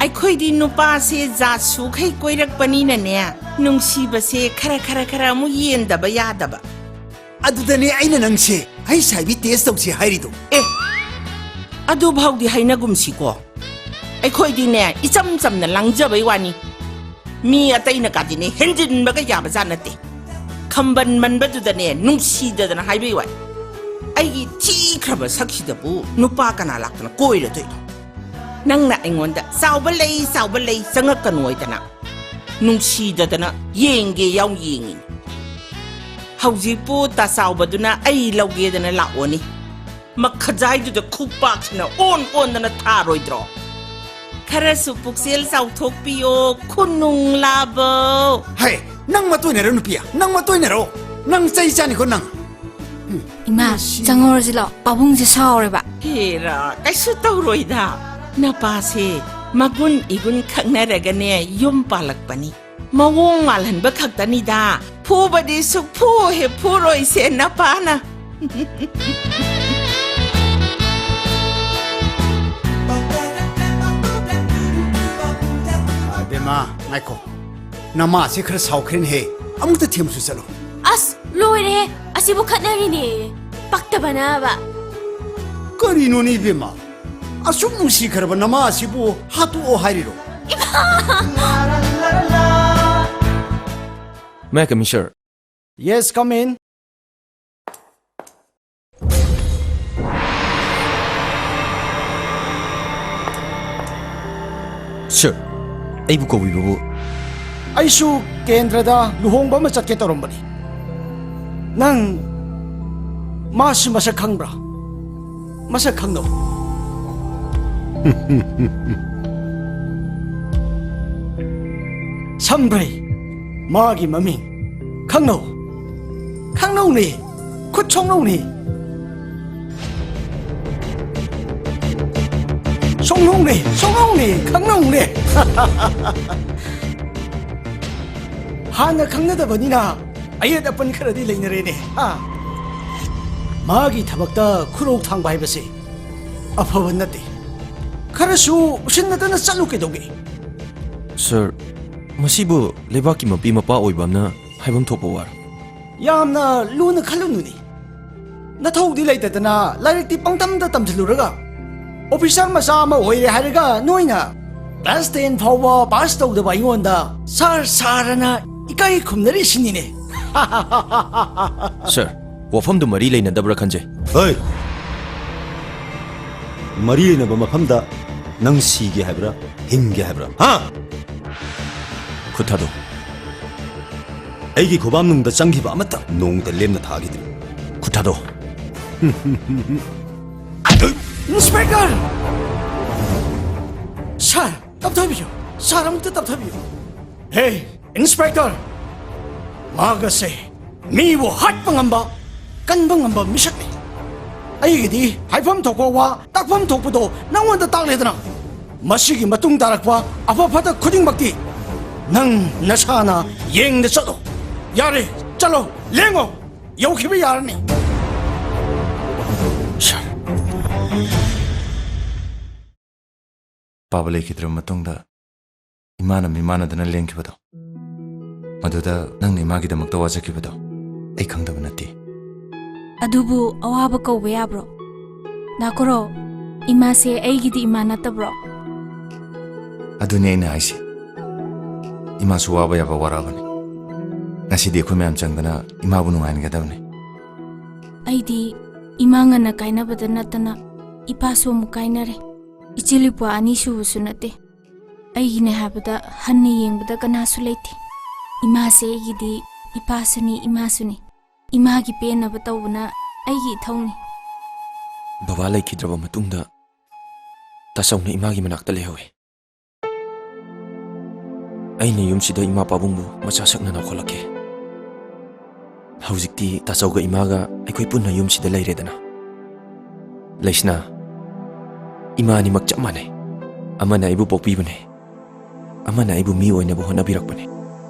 ꯑꯩꯈꯣꯏꯗꯤ ꯅꯨꯄꯥꯁꯦ ꯖꯥꯠ ꯁꯨꯈꯩ ꯀꯣꯏꯔꯛꯄꯅꯤꯅꯅꯦ, ꯅꯨꯡꯁꯤꯕꯁꯦ ꯈꯔ, ꯈꯔ, ꯈꯔ ꯑꯃꯨꯛ ꯌꯦꯟꯗꯕ ꯌꯥꯗꯕ꯫ ꯑꯗꯨꯗꯅꯦ ꯑꯩꯅ ꯅꯪꯁꯦ ꯍꯩꯁ ꯑꯥꯏ ꯚꯤ ꯇꯦꯁ ꯇꯧꯁꯤ ꯍꯥꯏꯔꯤꯗꯣ꯫ ꯑꯦ, ꯑꯗꯨꯐꯥꯎꯗꯤ ꯍꯥꯏꯅꯒꯨꯝꯁꯤꯀꯣ꯫ ꯑꯩꯈꯣꯏꯗꯤꯅꯦ, ꯏꯆꯝ ꯆꯝꯅ ꯂꯪꯖꯕꯩ ꯋꯥꯅꯤ꯫ ꯃꯤ ꯑꯇꯩꯅ ꯀꯥꯗꯤꯅꯦ, ꯍꯦꯟꯖꯤꯟꯕꯒ ꯌꯥꯕꯖꯥꯠ ꯅꯠꯇꯦ꯫ ꯈꯝꯕꯟ ꯃꯟꯕꯗꯨꯗꯅꯦ, ꯅꯨꯡꯁꯤꯗꯗꯅ ꯍꯥꯏꯕꯩ ꯋꯥꯅꯤ꯫ ꯑꯩꯒꯤ ꯊꯤꯈ꯭ꯔꯕ ꯁꯛꯁꯤꯗꯕꯨ ꯅꯨꯄꯥ ꯀꯅꯥ ꯂꯥꯛꯇꯅ ꯀꯣꯏꯔꯗꯣꯏꯅꯣ? ꯅꯪꯅ ꯑꯩꯉꯣꯟꯗ "ꯆꯥꯎꯕ ꯂꯩ, ꯆꯥꯎꯕ ꯂꯩ, ꯆꯪꯉꯛꯀꯅꯣ" ꯍꯥꯏꯗꯅ, ꯅꯨꯡꯁꯤꯗꯗꯅ ꯌꯦꯡꯒꯦ ꯌꯥꯎ ꯌꯦꯡꯉꯤꯅꯤ꯫ ꯍꯧꯖꯤꯛꯄꯨ ꯇꯥ ꯆꯥꯎꯕꯗꯨꯅ ꯑꯩ ꯂꯧꯒꯦꯗꯅ ꯂꯥꯛꯑꯣꯅꯤ꯫ ꯃꯈꯖꯥꯏꯗꯨꯗ ꯈꯨꯄꯥꯛꯁꯤꯅ ꯑꯣꯟ ꯑꯣꯟꯗꯅ ꯊꯥꯔꯣꯏꯗ꯭ꯔꯣ? ꯈꯔꯁꯨ ꯄꯨꯛꯆꯦꯜ ꯆꯥꯎꯊꯣꯛꯄꯤꯌꯣ, ꯈꯨꯅꯨꯡ ꯂꯥꯕꯧ꯫ ꯍꯦ, ꯅꯪ ꯃꯇꯣꯏꯅꯔꯣ ꯅꯨꯄꯤ? ꯅꯪ ꯃꯇꯣꯏꯅꯔꯣ? ꯅꯪ ꯆꯩ ꯆꯥꯅꯤꯀꯣ ꯅꯪ꯫ ꯏꯃꯥ, ꯆꯪꯍꯧꯔꯁꯤ ꯂꯥꯛꯑꯣ꯫ ꯄꯥꯕꯨꯡꯁꯦ ꯁꯥꯎꯔꯦꯕ꯫ ꯍꯦꯔꯥ, ꯀꯩꯁꯨ ꯇꯧꯔꯣꯏꯗ꯫ ꯅꯄꯥꯁꯦ ꯃꯒꯨꯟ ꯏꯒꯨꯟ ꯈꯪꯅꯔꯒꯅꯦ ꯌꯨꯝ ꯄꯥꯜꯂꯛꯄꯅꯤ꯫ ꯃꯑꯣꯡ ꯃꯥꯜꯍꯟꯕ ꯈꯛꯇꯅꯤꯗ꯫ ꯐꯨꯕꯗꯤ ꯁꯨꯛꯐꯨ ꯍꯦꯛ ꯐꯨꯔꯣꯏꯁꯦ ꯅꯄꯥꯅ꯫ ꯑꯕꯦꯝꯃ, ꯉꯥꯏꯈꯣ꯫ ꯅꯃꯥꯁꯦ ꯈꯔ ꯁꯥꯎꯈ꯭ꯔꯦꯅꯦꯍꯦ꯫ ꯑꯃꯨꯛꯇ ꯊꯦꯝꯕꯁꯨ ꯆꯠꯂꯣ꯫ ꯑꯁ, ꯂꯣꯏꯔꯦꯍꯦ꯫ ꯑꯁꯤꯕꯨ ꯈꯠꯅꯔꯤꯅꯦ꯫ ꯄꯛꯇꯕꯅꯕ꯫ ꯀꯔꯤꯅꯣꯅꯦ ꯏꯕꯦꯝꯃ? ꯑꯁꯨꯛ ꯅꯨꯡꯁꯤꯈ꯭ꯔꯕ ꯅꯃꯥ ꯑꯁꯤꯕꯨ ꯍꯥꯠꯇꯣꯛꯑꯣ ꯍꯥꯏꯔꯤꯔꯣ? May I come in, sir? Yes, come in. Sir, ꯑꯩꯕꯨ ꯀꯧꯕꯤꯕꯕꯨ? ꯑꯩꯁꯨ ꯀꯦꯟꯗ꯭ꯔꯗ ꯂꯨꯍꯣꯡꯕ ꯑꯃ ꯆꯠꯀꯦ ꯇꯧꯔꯝꯕꯅꯤ꯫ ꯅꯪ ꯃꯥꯁꯤ ꯃꯁꯛ ꯈꯪꯕ꯭ꯔꯥ? ꯃꯁꯛ ꯈꯪꯅꯧ꯫ ꯁꯝꯕ꯭ꯔꯩ, ꯃꯥꯒꯤ ꯃꯃꯤꯡ ꯈꯪꯅꯧ꯫ ꯈꯪꯅꯧꯅꯦ, ꯈꯨꯠ ꯁꯣꯛꯅꯧꯅꯦ꯫ ꯁꯣꯛꯅꯧꯅꯦ, ꯁꯣꯛꯅꯧꯅꯦ, ꯈꯪꯅꯧꯅꯦ꯫ ꯍꯥꯟꯅ ꯈꯪꯅꯗꯕꯅꯤꯅ ꯑꯌꯦꯠ ꯑꯄꯟ ꯈꯔꯗꯤ ꯂꯩꯅꯔꯦꯅꯦ꯫ ꯍꯥ? ꯃꯥꯒꯤ ꯊꯕꯛꯇ ꯈꯨꯔꯧ ꯊꯥꯡꯕ ꯍꯥꯏꯕꯁꯦ ꯑꯐꯕ ꯅꯠꯇꯦ꯫ ꯈꯔꯁꯨ ꯎꯁꯤꯟꯅꯗꯅ ꯆꯠꯂꯨ ꯀꯩꯗꯧꯒꯦ? ꯁꯔ, ꯃꯁꯤꯕꯨ ꯂꯩꯕꯥꯛꯀꯤ ꯃꯄꯤ ꯃꯄꯥ ꯑꯣꯏꯕ ꯑꯃꯅ ꯍꯥꯏꯐꯝ ꯊꯣꯛꯄ ꯋꯥꯔꯣ? ꯌꯥꯝꯅ ꯂꯨꯅ ꯈꯜꯂꯨꯅꯨꯅꯦ꯫ ꯅꯊꯧꯗꯤ ꯂꯩꯇꯗꯅ ꯂꯥꯏꯔꯤꯛꯇꯤ ꯄꯪꯇꯝꯗ ꯇꯝꯁꯤꯜꯂꯨꯔꯒ ꯑꯣꯐꯤꯁꯔ ꯃꯆꯥ ꯑꯃ ꯑꯣꯏꯔꯦ ꯍꯥꯏꯔꯒ ꯅꯣꯏꯅ class ten ꯐꯥꯎꯕ ꯄꯥꯁ ꯇꯧꯗꯕ ꯑꯩꯉꯣꯟꯗ "ꯁꯥꯔ, ꯁꯥꯔ" ꯑꯅ ꯏꯀꯥꯏ ꯈꯨꯝꯅꯔꯤꯁꯤꯅꯤꯅꯦ꯫ ꯁꯔ, ꯋꯥꯐꯝꯗꯨ ꯃꯔꯤ ꯂꯩꯅꯗꯕ꯭ꯔꯥ ꯈꯟꯖꯩ꯫ ꯍꯣꯏ! ꯃꯔꯤ ꯂꯩꯅꯕ ꯃꯐꯝꯗ ꯅꯪ ꯁꯤꯒꯦ ꯍꯥꯏꯕ꯭ꯔꯥ, ꯍꯤꯡꯒꯦ ꯍꯥꯏꯕ꯭ꯔꯥ? ꯍꯥ? ꯈꯨꯠ ꯊꯥꯗꯣꯛ꯫ ꯑꯩꯒꯤ ꯈꯨꯕꯥꯝꯅꯨꯡꯗ ꯆꯪꯈꯤꯕ ꯑꯃꯠꯇ ꯅꯣꯡꯃꯇ ꯂꯦꯝꯅ ꯊꯥꯈꯤꯗ꯭ꯔꯤ꯫ ꯈꯨꯠ ꯊꯥꯗꯣꯛ꯫ ꯏꯟꯁꯄꯦꯛꯇꯔ! ꯁꯥꯔ, ꯇꯞꯊꯕꯤꯌꯨ꯫ ꯁꯥꯔ, ꯑꯃꯨꯛꯇ ꯇꯞꯊꯕꯤꯌꯨ꯫ ꯍꯦ, ꯏꯟꯁꯄꯦꯛꯇꯔ! ꯃꯍꯥꯛ ꯑꯁꯦ ꯃꯤꯕꯨ ꯍꯥꯠꯄ ꯉꯝꯕ, ꯀꯟꯕ ꯉꯝꯕ ꯃꯤꯁꯛꯅꯤ꯫ ꯑꯩꯒꯤꯗꯤ ꯍꯥꯏꯐꯝ ꯊꯣꯛꯄ ꯋꯥ, ꯇꯥꯛꯐꯝ ꯊꯣꯛꯄꯗꯣ ꯅꯪꯉꯣꯟꯗ ꯇꯥꯛꯂꯦꯗꯅ꯫ ꯃꯁꯤꯒꯤ ꯃꯇꯨꯡ ꯇꯥꯔꯛꯄ ꯑꯐ ꯐꯠꯇ ꯈꯨꯗꯤꯡꯃꯛꯇꯤ ꯅꯪ ꯅꯁꯥꯅ ꯌꯦꯡꯗ ꯆꯠꯂꯣ꯫ ꯌꯥꯔꯦ, ꯆꯠꯂꯣ, ꯂꯦꯡꯉꯣ꯫ ꯌꯧꯈꯤꯕ ꯌꯥꯔꯅꯤ꯫ ꯁꯥꯔ꯫ ꯄꯥꯕ ꯂꯩꯈꯤꯗ꯭ꯔꯕ ꯃꯇꯨꯡꯗ ꯏꯃꯥꯅ ꯃꯤꯃꯥꯟꯅꯗꯅ ꯂꯦꯡꯈꯤꯕꯗꯣ, ꯃꯗꯨꯗ ꯅꯪꯅ ꯏꯃꯥꯒꯤꯗꯃꯛꯇ ꯋꯥꯖꯈꯤꯕꯗꯣ ꯑꯩ ꯈꯪꯗꯕ ꯅꯠꯇꯦ꯫ ꯑꯗꯨꯕꯨ ꯑꯋꯥꯕ ꯀꯧꯕ ꯌꯥꯕ꯭ꯔꯣ? ꯗꯥ ꯀꯣꯔꯧ, ꯏꯃꯥꯁꯦ ꯑꯩꯒꯤꯗꯤ ꯏꯃꯥ ꯅꯠꯇꯕ꯭ꯔꯣ? ꯑꯗꯨꯅꯦ ꯑꯩꯅ ꯍꯥꯏꯁꯦ꯫ ꯏꯃꯥꯁꯨ ꯋꯥꯕ ꯌꯥꯕ ꯋꯥꯔꯛꯑꯕꯅꯤ꯫ ꯉꯁꯤꯗꯤ ꯑꯩꯈꯣꯏ ꯃꯌꯥꯝ ꯆꯪꯗꯅ ꯏꯃꯥꯕꯨ ꯅꯨꯡꯉꯥꯏꯍꯟꯒꯗꯕꯅꯤ꯫ ꯑꯩꯗꯤ ꯏꯃꯥ ꯉꯟꯅ ꯀꯥꯏꯅꯕꯗ ꯅꯠꯇꯅ ꯏꯄꯥꯁꯨ ꯑꯃꯨꯛ ꯀꯥꯏꯅꯔꯦ꯫ ꯏꯆꯤꯜ ꯏꯄ꯭ꯋꯥ ꯑꯅꯤ ꯁꯨꯕꯁꯨ ꯅꯠꯇꯦ꯫ ꯑꯩꯒꯤꯅꯦ ꯍꯥꯏꯕꯗ ꯍꯟꯅ ꯌꯦꯡꯕꯗ ꯀꯅꯥꯁꯨ ꯂꯩꯇꯦ꯫ ꯏꯃꯥꯁꯦ ꯑꯩꯒꯤꯗꯤ ꯏꯄꯥꯁꯨꯅꯤ, ꯏꯃꯥꯁꯨꯅꯤ꯫ ꯏꯃꯥꯒꯤ ꯄꯦꯟꯅꯕ ꯇꯧꯕꯅ ꯑꯩꯒꯤ ꯏꯊꯧꯅꯤ꯫ ꯕꯕꯥ ꯂꯩꯈꯤꯗ꯭ꯔꯕ ꯃꯇꯨꯡꯗ ꯇꯥꯆꯧꯅ ꯏꯃꯥꯒꯤ ꯃꯅꯥꯛꯇ ꯂꯩꯍꯧꯏ꯫ ꯑꯩꯅ ꯌꯨꯝꯁꯤꯗ ꯏꯃꯥ ꯄꯥꯕꯨꯡꯕꯨ ꯃꯆꯥ ꯁꯛꯅ ꯅꯧꯈꯠꯂꯛꯈꯤ꯫ ꯍꯧꯖꯤꯛꯇꯤ ꯇꯥꯆꯧꯒ ꯏꯃꯥꯒ ꯑꯩꯈꯣꯏ ꯄꯨꯟꯅ ꯌꯨꯝꯁꯤꯗ ꯂꯩꯔꯦꯗꯅ꯫ ꯂꯩꯁꯅꯥ, ꯏꯃꯥ ꯑꯅꯤꯃꯛ ꯆꯞ ꯃꯥꯟꯅꯩ꯫ ꯑꯃꯅ ꯑꯩꯕꯨ ꯄꯣꯛꯄꯤꯕꯅꯦ, ꯑꯃꯅ ꯑꯩꯕꯨ ꯃꯤ ꯑꯣꯏꯅꯕ ꯍꯣꯠꯅꯕꯤꯔꯛꯄꯅꯦ꯫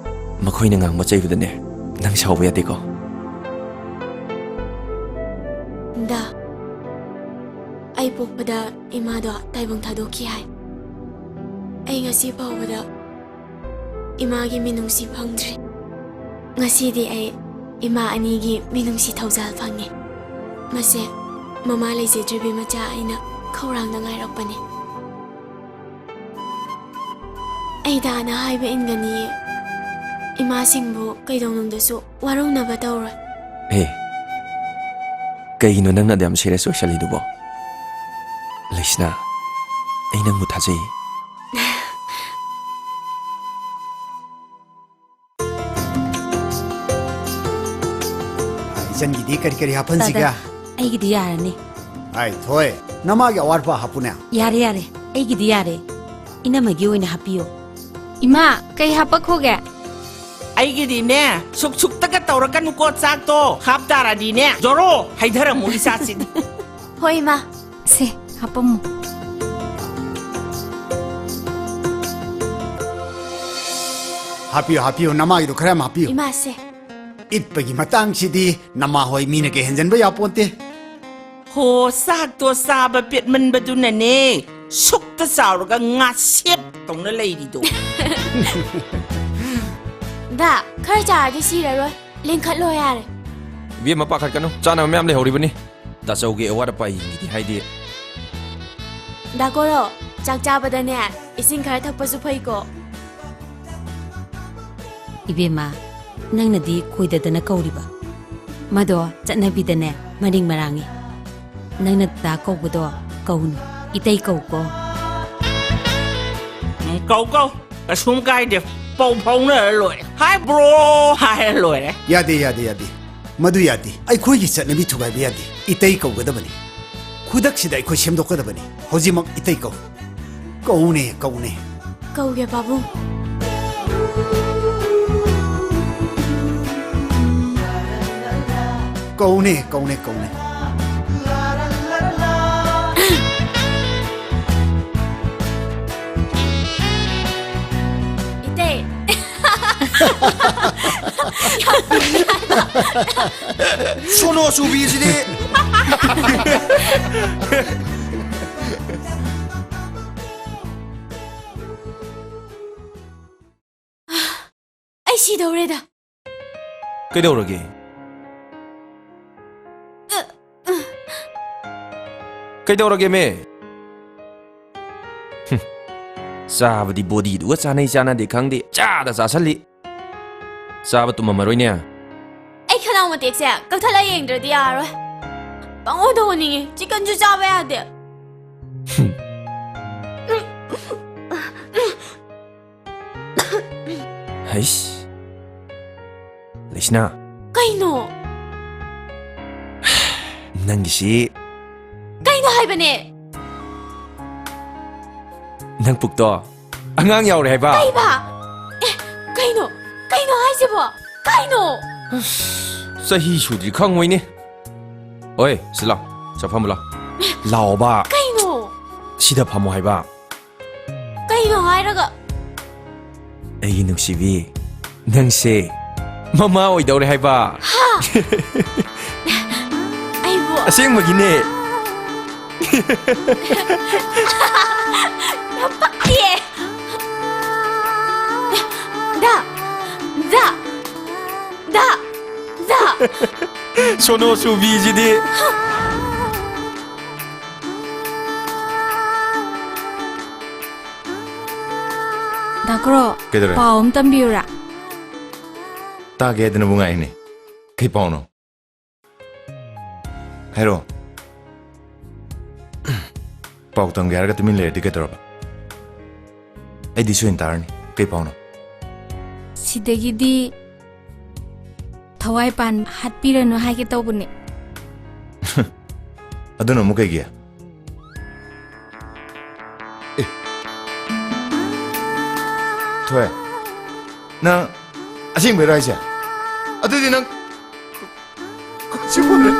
ꯃꯈꯣꯏꯅ ꯉꯥꯡꯕ ꯆꯩꯕꯗꯅꯦ, ꯅꯪ ꯁꯥꯎꯕ ꯌꯥꯗꯦꯀꯣ? ꯗꯥ, ꯑꯩ ꯄꯣꯛꯄꯗ ꯏꯃꯥꯗꯣ ꯇꯥꯏꯕꯪ ꯊꯥꯗꯣꯛꯈꯤ ꯍꯥꯏ꯫ ꯑꯩ ꯉꯁꯤ ꯐꯥꯎꯕꯗ ꯏꯃꯥꯒꯤ ꯃꯤꯅꯨꯡꯁꯤ ꯐꯪꯗ꯭ꯔꯤ꯫ ꯉꯁꯤꯗꯤ ꯑꯩ ꯏꯃꯥ ꯑꯅꯤꯒꯤ ꯃꯤꯅꯨꯡꯁꯤ ꯊꯧꯖꯥꯜ ꯐꯪꯉꯦ꯫ ꯃꯁꯦ ꯃꯃꯥ ꯂꯩꯖꯗ꯭ꯔꯤꯕꯤ ꯃꯆꯥ ꯑꯩꯅ ꯈꯧꯔꯥꯡꯅ ꯉꯥꯏꯔꯛꯄꯅꯤ꯫ ꯑꯩ ꯗꯥꯅ ꯍꯥꯏꯕ ꯏꯟꯒꯅꯤꯌꯦ꯫ ꯏꯃꯥꯁꯤꯡꯕꯨ ꯀꯩꯗꯧꯅꯨꯡꯗꯁꯨ ꯋꯥꯔꯧꯅꯕ ꯇꯧꯔꯣꯏ꯫ ꯍꯦ, ꯀꯩꯒꯤꯅꯣ ꯅꯪꯅ ꯑꯗꯨꯌꯥꯝ serious ꯑꯣꯏꯁꯜꯂꯤꯗꯨꯕꯣ? ꯂꯩꯁꯅꯥ, ꯑꯩ ꯅꯪꯕꯨ ꯊꯥꯖꯩ꯫ ꯏꯆꯟꯒꯤꯗꯤ ꯀꯔꯤ ꯀꯔꯤ ꯍꯥꯞꯍꯟꯁꯤꯒꯦ? ꯇꯥꯗ, ꯑꯩꯒꯤꯗꯤ ꯌꯥꯔꯅꯤ꯫ ꯑꯩ ꯊꯣꯏ, ꯅꯃꯥꯒꯤ ꯑꯋꯥꯠꯄ ꯍꯥꯞꯄꯨꯅꯦ꯫ ꯌꯥꯔꯦ, ꯌꯥꯔꯦ, ꯑꯩꯒꯤꯗꯤ ꯌꯥꯔꯦ꯫ ꯏꯅꯝꯃꯒꯤ ꯑꯣꯏꯅ ꯍꯥꯞꯄꯤꯌꯣ꯫ ꯏꯃꯥ, ꯀꯩ ꯍꯥꯞꯄꯛꯈꯣꯒꯦ? ꯑꯩꯒꯤꯗꯤꯅꯦ, ꯁꯨꯛ ꯁꯨꯛꯇꯒ ꯇꯧꯔꯛꯀꯅꯨꯀꯣ, ꯆꯥꯛꯇꯣ ꯍꯥꯞ ꯇꯥꯔꯗꯤꯅꯦ, ꯖꯣꯔꯣ ꯍꯩꯊꯔꯝꯃꯨ ꯏꯆꯥꯁꯤꯗ꯫ ꯍꯣꯏ, ꯏꯃꯥ꯫ ꯁꯦ, ꯍꯥꯞꯄꯝꯃꯨ꯫ ꯍꯥꯞꯄꯤꯌꯨ, ꯍꯥꯞꯄꯤꯌꯨ, ꯅꯃꯥꯒꯤꯗꯣ ꯈꯔ ꯌꯥꯝ ꯍꯥꯞꯄꯤꯌꯨ꯫ ꯏꯃꯥ, ꯁꯦ꯫ ꯏꯠꯄꯒꯤ ꯃꯇꯥꯡꯁꯤꯗꯤ ꯅꯃꯥ ꯍꯣꯏ ꯃꯤꯅ ꯀꯩ ꯍꯦꯟꯖꯟꯕ ꯌꯥꯄꯣꯟꯇꯦ꯫ ꯍꯣ, ꯆꯥꯛꯇꯣ ꯆꯥꯕ ꯄꯦꯠꯃꯟꯕꯗꯨꯅꯅꯦ, ꯁꯨꯛꯇ ꯆꯥꯎꯔꯒ ꯉꯥꯁꯦꯞ ꯇꯧꯅ ꯂꯩꯔꯤꯗꯣ꯫ ꯗꯥ, ꯈꯔ ꯆꯥꯔꯗꯤ ꯁꯤꯔꯔꯣꯏ꯫ ꯂꯦꯡꯈꯠꯂꯣ ꯌꯥꯔꯦ꯫ ꯏꯕꯦꯝꯃ, ꯄꯥꯈꯠꯀꯅꯨ, ꯆꯥꯅꯕ ꯃꯌꯥꯝ ꯂꯩꯍꯧꯔꯤꯕꯅꯤ꯫ ꯇꯥꯆꯧꯒꯤ ꯑꯋꯥꯠ ꯑꯄꯥ ꯌꯦꯡꯒꯦꯗꯤ ꯍꯥꯏꯗꯦ꯫ ꯗꯥ ꯀꯣꯔꯣ, ꯆꯥꯛ ꯆꯥꯕꯗꯅꯦ, ꯏꯁꯤꯡ ꯈꯔ ꯊꯛꯄꯁꯨ ꯐꯩꯀꯣ꯫ ꯏꯕꯦꯝꯃ, ꯅꯪꯅꯗꯤ ꯀꯣꯏꯗꯗꯅ ꯀꯧꯔꯤꯕ꯫ ꯃꯗꯣ ꯆꯠꯅꯕꯤꯗꯅꯦ, ꯃꯔꯤꯡ ꯃꯔꯥꯡꯉꯤ꯫ ꯅꯪꯅ ꯗꯥ ꯀꯧꯕꯗꯣ ꯀꯧꯅꯨ, ꯏꯇꯩ ꯀꯧꯀꯣ꯫ ꯎꯝ, ꯀꯧ, ꯀꯧ꯫ ꯀꯩꯁꯨꯝ ꯀꯥꯏꯗꯦ꯫ ꯄꯥꯎ ꯐꯥꯎꯅꯔ ꯂꯣꯏꯔꯦ꯫ "Hi, bro" ꯍꯥꯏꯔ ꯂꯣꯏꯔꯦ꯫ ꯌꯥꯗꯦ, ꯌꯥꯗꯦ, ꯌꯥꯗꯦ꯫ ꯃꯗꯨ ꯌꯥꯗꯦ꯫ ꯑꯩꯈꯣꯏꯒꯤ ꯆꯠꯅꯕꯤ ꯊꯨꯒꯥꯏꯕ ꯌꯥꯗꯦ꯫ ꯏꯇꯩ ꯀꯧꯒꯗꯕꯅꯤ꯫ ꯈꯨꯗꯛꯁꯤꯗ ꯑꯩꯈꯣꯏ ꯁꯦꯝꯗꯣꯛꯀꯗꯕꯅꯤ꯫ ꯍꯧꯖꯤꯛꯃꯛ ꯏꯇꯩ ꯀꯧ꯫ ꯀꯧꯅꯦ, ꯀꯧꯅꯦ꯫ ꯀꯧꯒꯦ, ꯄꯥꯕꯨꯡ꯫ ꯀꯧꯅꯦ, ꯀꯧꯅꯦ, ꯀꯧꯅꯦ꯫ ꯏꯇꯩ꯫ ꯁꯣꯅꯣ ꯆꯨꯕꯤꯁꯤꯗꯤ꯫ ꯑꯩ ꯁꯤꯗꯧꯔꯦꯗ꯫ ꯀꯩꯗꯧꯔꯒꯦ? ꯀꯩꯗꯧꯔꯒꯦꯃꯦ? ꯍꯨꯝ꯫ ꯆꯥꯕꯗꯤ ꯕꯣꯗꯤꯗꯨꯒ ꯆꯥꯅꯩ ꯆꯥꯅꯗꯦ ꯈꯪꯗꯦ, ꯆꯥꯗ ꯆꯥꯁꯜꯂꯤ꯫ ꯆꯥꯕ ꯇꯨꯝꯃꯝꯃꯔꯣꯏꯅꯦ꯫ ꯑꯩ ꯈꯅꯥꯎ ꯃꯇꯦꯛꯁꯦ ꯀꯛꯊꯠꯂ ꯌꯦꯡꯗ꯭ꯔꯗꯤ ꯌꯥꯔꯔꯣꯏ꯫ ꯄꯪꯑꯣꯗ ꯑꯣꯅꯤꯡꯉꯦ, ꯆꯤꯛꯀꯟꯁꯨ ꯆꯥꯕ ꯌꯥꯗꯦ꯫ ꯍꯨꯝ꯫ ꯍꯩꯁ꯫ ꯂꯩꯁꯅꯥ꯫ ꯀꯩꯅꯣ? ꯅꯪꯒꯤꯁꯤ꯫ ꯀꯩꯅꯣ ꯍꯥꯏꯕꯅꯦ? ꯅꯪ ꯄꯨꯛꯇꯣ ꯑꯉꯥꯡ ꯌꯥꯎꯔꯦ ꯍꯥꯏꯕ꯫ ꯀꯩꯕ? ꯑꯦ, ꯀꯩꯅꯣ? ꯀꯩꯅꯣ ꯍꯥꯏꯁꯤꯕꯣ? ꯀꯩꯅꯣ? ꯑꯁ, ꯆꯍꯤ ꯁꯨꯗ꯭ꯔꯤ ꯈꯪꯉꯣꯏꯅꯦ꯫ ꯑꯣꯏ, ꯁꯤ ꯂꯥꯎ꯫ ꯆꯠꯐꯝ ꯂꯥꯎ꯫ ꯂꯥꯎꯕ꯫ ꯀꯩꯅꯣ? ꯁꯤꯗ ꯐꯝꯃꯣ ꯍꯥꯏꯕ꯫ ꯀꯩꯅꯣ ꯍꯥꯏꯔꯒ? ꯑꯩꯒꯤ ꯅꯨꯡꯁꯤꯕꯤ, ꯅꯪꯁꯦ ꯃꯃꯥ ꯑꯣꯏꯗꯧꯔꯦ ꯍꯥꯏꯕ꯫ ꯍꯥ? ꯑꯩꯕꯨ? ꯑꯁꯦꯡꯕꯒꯤꯅꯦ꯫ ꯌꯥꯝ ꯄꯛꯇꯤꯌꯦ꯫ ꯗꯥ! ꯗꯥ! ꯗꯥ! ꯗꯥ! ꯁꯣꯅꯣ ꯆꯨꯕꯤꯁꯤꯗꯤ꯫ ꯗꯥ ꯀ꯭ꯔꯣ, ꯀꯩꯗꯧꯔꯦ? ꯄꯥꯎ ꯑꯃ ꯇꯝꯕꯤꯌꯨꯔꯥ? ꯇꯥꯒꯦ ꯍꯥꯏꯗꯅꯕꯨ ꯉꯥꯏꯅꯦ꯫ ꯀꯩ ꯄꯥꯎꯅꯣ? ꯍꯥꯏꯔꯣ꯫ ꯄꯥꯎ ꯇꯝꯒꯦ ꯍꯥꯏꯔꯒ ꯇꯨꯃꯤꯟ ꯂꯩꯔꯗꯤ ꯀꯩꯗꯧꯔꯕ? ꯑꯩꯗꯤ ꯁꯣꯏꯅ ꯇꯥꯔꯅꯤ꯫ ꯀꯩ ꯄꯥꯎꯅꯣ? ꯁꯤꯗꯒꯤꯗꯤ ꯊꯋꯥꯏ ꯄꯥꯟ ꯍꯥꯠꯄꯤꯔꯅꯨ ꯍꯥꯏꯒꯦ ꯇꯧꯕꯅꯦ꯫ ꯑꯗꯨꯅ ꯑꯃꯨꯛ ꯀꯩꯒꯤ? ꯑꯦ꯫ ꯊꯣꯏ, ꯅꯪ ꯑꯁꯦꯡꯕꯩꯔꯣ ꯍꯥꯏꯁꯦ? ꯑꯗꯨꯗꯤ ꯅꯪ ꯁꯤꯕꯨꯅꯦ꯫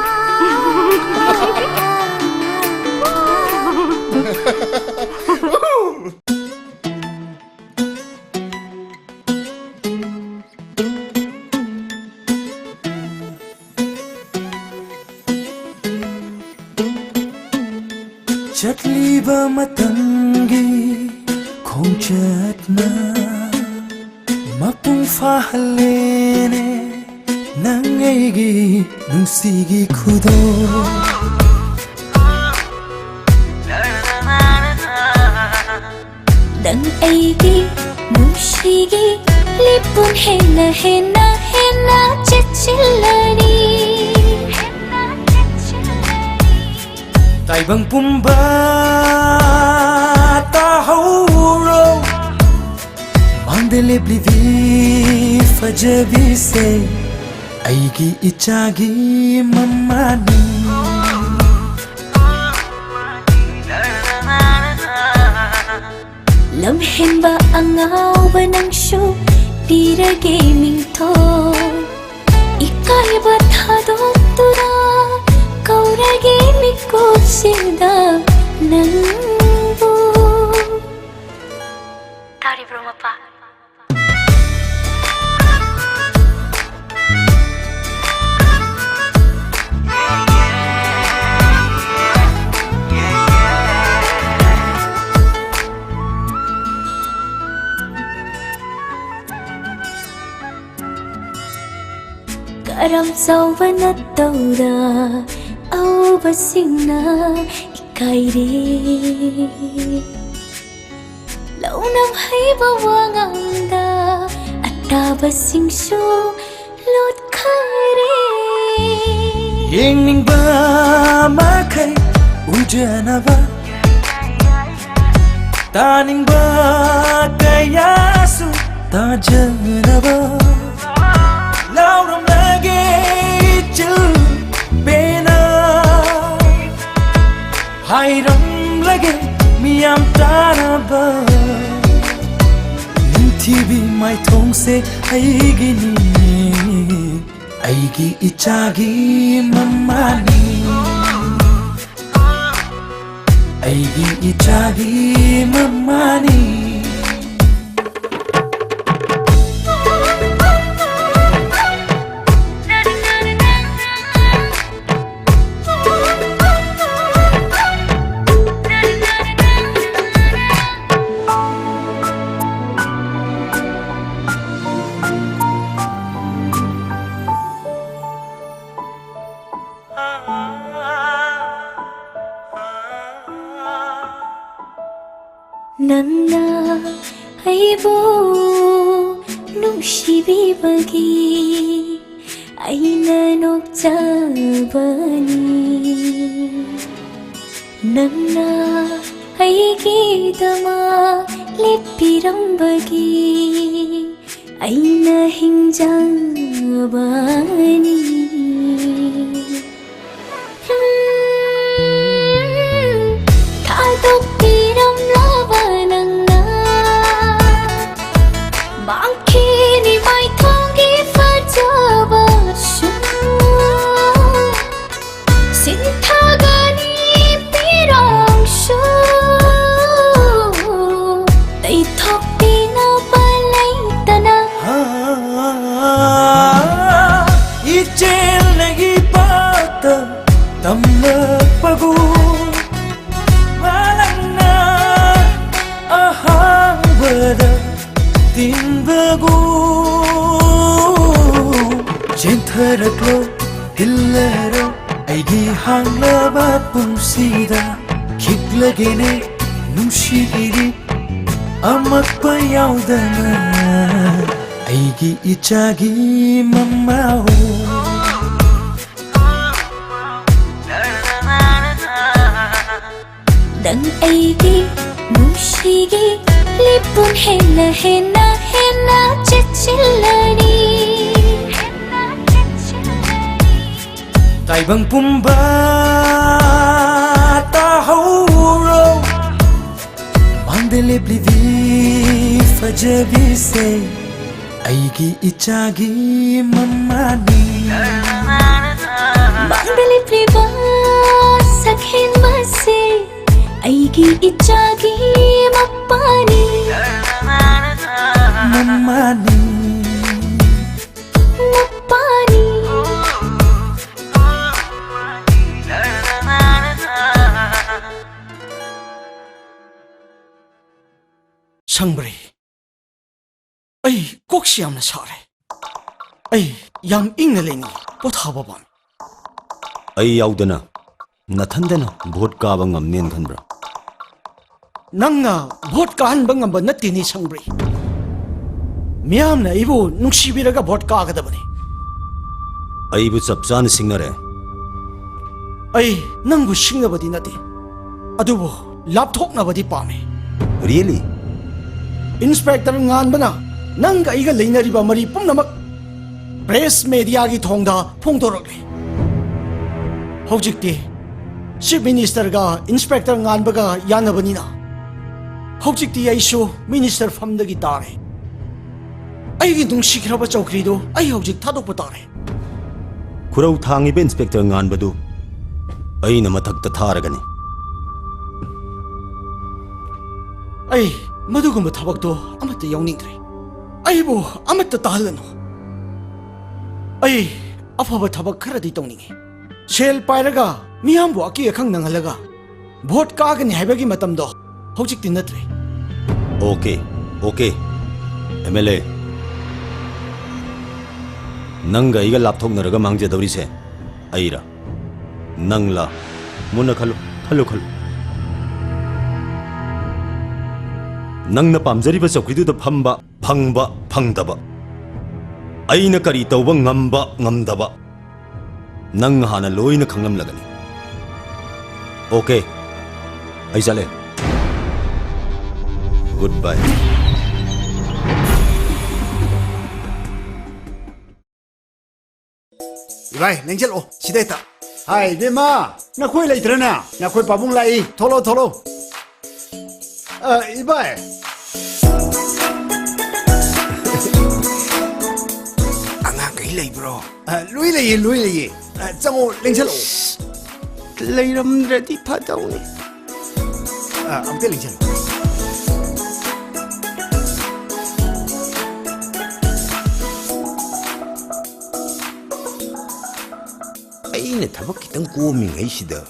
ꯆꯠꯂꯤꯕ ꯃꯇꯝꯒꯤ ꯈꯣꯡꯆꯠꯅ ꯃꯄꯨꯡ ꯐꯥꯍꯜꯂꯦꯅꯦ ꯅꯪ ꯑꯩꯒꯤ ꯅꯨꯡꯁꯤꯒꯤ ꯈꯨꯗꯣꯜ꯫ ꯅꯪ ꯑꯩꯒꯤ ꯅꯨꯡꯁꯤꯒꯤ ꯂꯤꯄꯨꯟ ꯍꯦꯟꯅ ꯍꯦꯟꯅ ꯍꯦꯟꯅ ꯆꯦꯠꯁꯤꯜꯂꯅꯤ꯫ ꯇꯥꯏꯕꯪ ꯄꯨꯝꯕ ꯇꯥꯍꯧꯔꯣ, ꯃꯥꯡꯗ ꯂꯦꯞꯂꯤꯕꯤ ꯐꯖꯕꯤꯁꯦ ꯑꯩꯒꯤ ꯏꯆꯥꯒꯤ ꯃꯃꯥꯅꯤ꯫ ꯂꯝꯍꯦꯟꯕ ꯑꯉꯥꯎꯕ ꯅꯪꯁꯨ ꯄꯤꯔꯒꯦ ꯃꯤꯡꯊꯣꯜ꯫ ꯏꯀꯥꯏꯕ ꯊꯥꯗꯣꯛꯇꯨꯅ ꯀꯧ ꯎꯔꯒꯦ ꯃꯤꯀꯨꯞꯁꯤꯗ ꯅꯪꯕꯨ꯫ ꯇꯥꯔꯤꯕ꯭ꯔꯣ, ꯃꯄꯥ? ꯀꯔꯝ ꯆꯥꯎꯕ ꯅꯠꯇꯧꯔ ꯑꯎꯕꯁꯤꯡꯅ ꯏꯀꯥꯏꯔꯦ꯫ ꯂꯧꯅꯝ ꯍꯩꯕ ꯋꯥꯉꯥꯡꯗ ꯑꯇꯥꯕꯁꯤꯡꯁꯨ ꯂꯣꯠꯈꯔꯦ꯫ ꯌꯦꯡꯅꯤꯡꯕ ꯃꯈꯩ ꯎꯖꯅꯕ, ꯇꯥꯅꯤꯡꯕ ꯀꯌꯥꯁꯨ ꯇꯥꯖꯅꯕ, ꯂꯥꯎꯔꯝꯂꯒꯦ ꯏꯆꯤꯜ ꯄꯦꯅ꯫ ꯍꯥꯏꯔꯝꯂꯒꯦ ꯃꯤꯌꯥꯝ ꯇꯥꯅꯕ, ꯅꯤꯡꯊꯤꯕꯤ ꯃꯥꯏꯊꯣꯡꯁꯦ ꯑꯩꯒꯤꯅꯤ, ꯑꯩꯒꯤ ꯏꯆꯥꯒꯤ ꯃꯃꯥꯅꯤ, ꯑꯩꯒꯤ ꯏꯆꯥꯒꯤ ꯃꯃꯥꯅꯤ꯫ ꯅꯪꯅ ꯑꯩꯕꯨ ꯅꯨꯡꯁꯤꯕꯤꯕꯒꯤ ꯑꯩꯅ ꯅꯣꯛꯆꯕꯅꯤ꯫ ꯅꯪꯅ ꯑꯩꯒꯤꯗꯃꯛ ꯂꯦꯞꯄꯤꯔꯝꯕꯒꯤ ꯑꯩꯅ ꯍꯤꯡꯖꯕꯅꯤ꯫ ꯊꯥꯗꯣꯛꯄꯤꯔꯝꯂꯕ ꯅꯪꯅ ꯃꯥꯡꯈꯤꯅꯤ ꯃꯥꯏꯊꯣꯡꯒꯤ ꯐꯖꯕꯁꯨ꯫ ꯁꯤꯟ ꯍꯥꯏꯔꯛꯂꯣ, ꯇꯤꯜꯂꯔꯣ, ꯑꯩꯒꯤ ꯍꯥꯡꯂꯕ ꯄꯨꯟꯁꯤꯗ ꯈꯤꯛꯂꯒꯦꯅꯦ, ꯅꯨꯡꯁꯤꯕꯤꯔꯤ ꯑꯃꯛꯄ ꯌꯥꯎꯗꯅ, ꯑꯩꯒꯤ ꯏꯆꯥꯒꯤ ꯃꯃꯥ꯫ ꯅꯪ ꯑꯩꯒꯤ ꯅꯨꯡꯁꯤꯒꯤ ꯂꯤꯞꯄꯨꯟ ꯍꯦꯟꯅ ꯍꯦꯟꯅ ꯍꯦꯟꯅ ꯆꯦꯠꯁꯤꯜꯂꯅꯤ꯫ ꯇꯥꯏꯕꯪ ꯄꯨꯝꯕ ꯇꯥꯍꯧꯔꯣ, ꯃꯥꯡꯗ ꯂꯦꯞꯂꯤꯕꯤ ꯐꯖꯕꯤꯁꯦ ꯑꯩꯒꯤ ꯏꯆꯥꯒꯤ ꯃꯃꯥꯅꯤ꯫ ꯃꯥꯡꯗ ꯂꯦꯞꯂꯤꯕ ꯁꯛꯍꯦꯟꯕꯁꯦ ꯑꯩꯒꯤ ꯏꯆꯥꯒꯤ ꯃꯄꯥꯅꯤ꯫ ꯃꯃꯥꯅꯤ꯫ ꯃꯄꯥꯅꯤ꯫ ꯁꯪꯕ꯭ꯔꯩ, ꯑꯩ ꯀꯣꯛꯁꯤ ꯌꯥꯝꯅ ꯁꯥꯔꯦ꯫ ꯑꯩ ꯌꯥꯝ ꯏꯪꯅ ꯂꯩꯅꯤꯡꯉꯤ, ꯄꯣꯊꯥꯕ ꯄꯥꯝꯃꯤ꯫ ꯑꯩ ꯌꯥꯎꯗꯅ ꯅꯊꯟꯗꯅ ꯚꯣꯠ ꯀꯥꯕ ꯉꯝꯅꯦꯅ ꯈꯟꯕ꯭ꯔꯥ? ꯅꯪꯅ ꯚꯣꯠ ꯀꯥꯍꯟꯕ ꯉꯝꯕ ꯅꯠꯇꯦꯅꯦ ꯁꯪꯕ꯭ꯔꯩ꯫ ꯃꯤꯌꯥꯝꯅ ꯑꯩꯕꯨ ꯅꯨꯡꯁꯤꯕꯤꯔꯒ ꯚꯣꯠ ꯀꯥꯒꯗꯕꯅꯤ꯫ ꯑꯩꯕꯨ ꯆꯞ ꯆꯥꯅ ꯁꯤꯡꯅꯔꯦ꯫ ꯑꯩ ꯅꯪꯕꯨ ꯁꯤꯡꯅꯕꯗꯤ ꯅꯠꯇꯦ, ꯑꯗꯨꯕꯨ ꯂꯥꯞꯊꯣꯛꯅꯕꯗꯤ ꯄꯥꯝꯃꯤ꯫ Really? ꯏꯟꯁꯄꯦꯛꯇꯔ ꯉꯥꯟꯕꯅ ꯅꯪꯒ ꯑꯩꯒ ꯂꯩꯅꯔꯤꯕ ꯃꯔꯤ ꯄꯨꯝꯅꯃꯛ ꯄ꯭ꯔꯦꯁ ꯃꯦꯗꯤꯌꯥꯒꯤ ꯊꯣꯡꯗ ꯐꯣꯡꯗꯣꯔꯛꯂꯦ꯫ ꯍꯧꯖꯤꯛꯇꯤ ꯆꯤꯐ ꯃꯤꯅꯤꯁꯇꯔꯒ ꯏꯟꯁꯄꯦꯛꯇꯔ ꯉꯥꯟꯕꯒ ꯌꯥꯅꯕꯅꯤꯅ, ꯍꯧꯖꯤꯛꯇꯤ ꯑꯩꯁꯨ ꯃꯤꯅꯤꯁꯇꯔ ꯐꯝꯗꯒꯤ ꯇꯥꯔꯦ꯫ ꯑꯩꯒꯤ ꯅꯨꯡꯁꯤꯈ꯭ꯔꯕ ꯆꯧꯀ꯭ꯔꯤꯗꯨ ꯑꯩ ꯍꯧꯖꯤꯛ ꯊꯥꯗꯣꯛꯄ ꯇꯥꯔꯦ꯫ ꯈꯨꯔꯧ ꯊꯥꯡꯉꯤꯕ ꯏꯟꯁꯄꯦꯛꯇꯔ ꯉꯥꯟꯕꯗꯨ ꯑꯩꯅ ꯃꯊꯛꯇ ꯊꯥꯔꯒꯅꯤ꯫ ꯑꯩ ꯃꯗꯨꯒꯨꯝꯕ ꯊꯕꯛꯇꯣ ꯑꯃꯠꯇ ꯌꯥꯎꯅꯤꯡꯗ꯭ꯔꯦ꯫ ꯑꯩꯕꯨ ꯑꯃꯠꯇ ꯇꯥꯍꯜꯂꯅꯨ꯫ ꯑꯩ ꯑꯐꯕ ꯊꯕꯛ ꯈꯔꯗꯤ ꯇꯧꯅꯤꯡꯉꯤ꯫ ꯁꯦꯜ ꯄꯥꯏꯔꯒ ꯃꯤꯌꯥꯝꯕꯨ ꯑꯀꯤ ꯑꯈꯪ ꯅꯪꯍꯜꯂꯒ ꯚꯣꯠ ꯀꯥꯒꯅꯤ ꯍꯥꯏꯕꯒꯤ ꯃꯇꯝꯗꯣ ꯍꯧꯖꯤꯛꯇꯤ ꯅꯠꯇ꯭ꯔꯦ꯫ Okay, okay, MLA꯫ ꯅꯪꯒ ꯑꯩꯒ ꯂꯥꯞꯊꯣꯛꯅꯔꯒ ꯃꯥꯡꯖꯗꯧꯔꯤꯁꯦ ꯑꯩꯔꯥ? ꯅꯪꯂꯥ? ꯃꯨꯟꯅ ꯈꯜꯂꯨ, ꯈꯜꯂꯨ, ꯈꯜꯂꯨ꯫ ꯅꯪꯅ ꯄꯥꯝꯖꯔꯤꯕ ꯆꯧꯀ꯭ꯔꯤꯗꯨꯗ ꯐꯝꯕ, ꯐꯪꯕ, ꯐꯪꯗꯕ, ꯑꯩꯅ ꯀꯔꯤ ꯇꯧꯕ ꯉꯝꯕ, ꯉꯝꯗꯕ, ꯅꯪ ꯍꯥꯟꯅ ꯂꯣꯏꯅ ꯈꯪꯂꯝꯂꯒꯅꯤ꯫ ꯑꯣꯀꯦ, ꯑꯩ ꯆꯠꯂꯦ꯫ ꯒꯨꯗ ꯕꯥꯏ꯫ ꯏꯕꯥꯏ, ꯂꯦꯡꯁꯤꯜꯂꯛꯑꯣ ꯁꯤꯗ ꯍꯦꯛꯇ꯫ ꯍꯥꯏ, ꯏꯕꯦꯝꯃ, ꯅꯈꯣꯏ ꯂꯩꯇ꯭ꯔꯅꯦ? ꯅꯈꯣꯏ ꯄꯥꯕꯨꯡ ꯂꯥꯛꯏ, ꯊꯣꯛꯂꯛꯑꯣ, ꯊꯣꯛꯂꯛꯑꯣ꯫ ꯑ, ꯏꯕꯥꯏ꯫ ꯑꯉꯥꯡꯈꯩ ꯂꯩꯕ꯭ꯔꯣ? ꯑ, ꯂꯣꯏ ꯂꯩꯌꯦ, ꯂꯣꯏ ꯂꯩꯌꯦ꯫ ꯑ, ꯆꯪꯉꯣ, ꯂꯦꯡꯁꯜꯂꯛꯑꯣ꯫ ꯂꯩꯔꯝꯗ꯭ꯔꯗꯤ ꯐꯗꯧꯅꯤ꯫ ꯑ, ꯑꯝꯇ ꯂꯦꯡꯁꯜꯂꯣ꯫ ꯑꯩꯅ ꯊꯕꯛ ꯈꯤꯇꯪ ꯀꯣꯝꯃꯤꯉꯩꯁꯤꯗ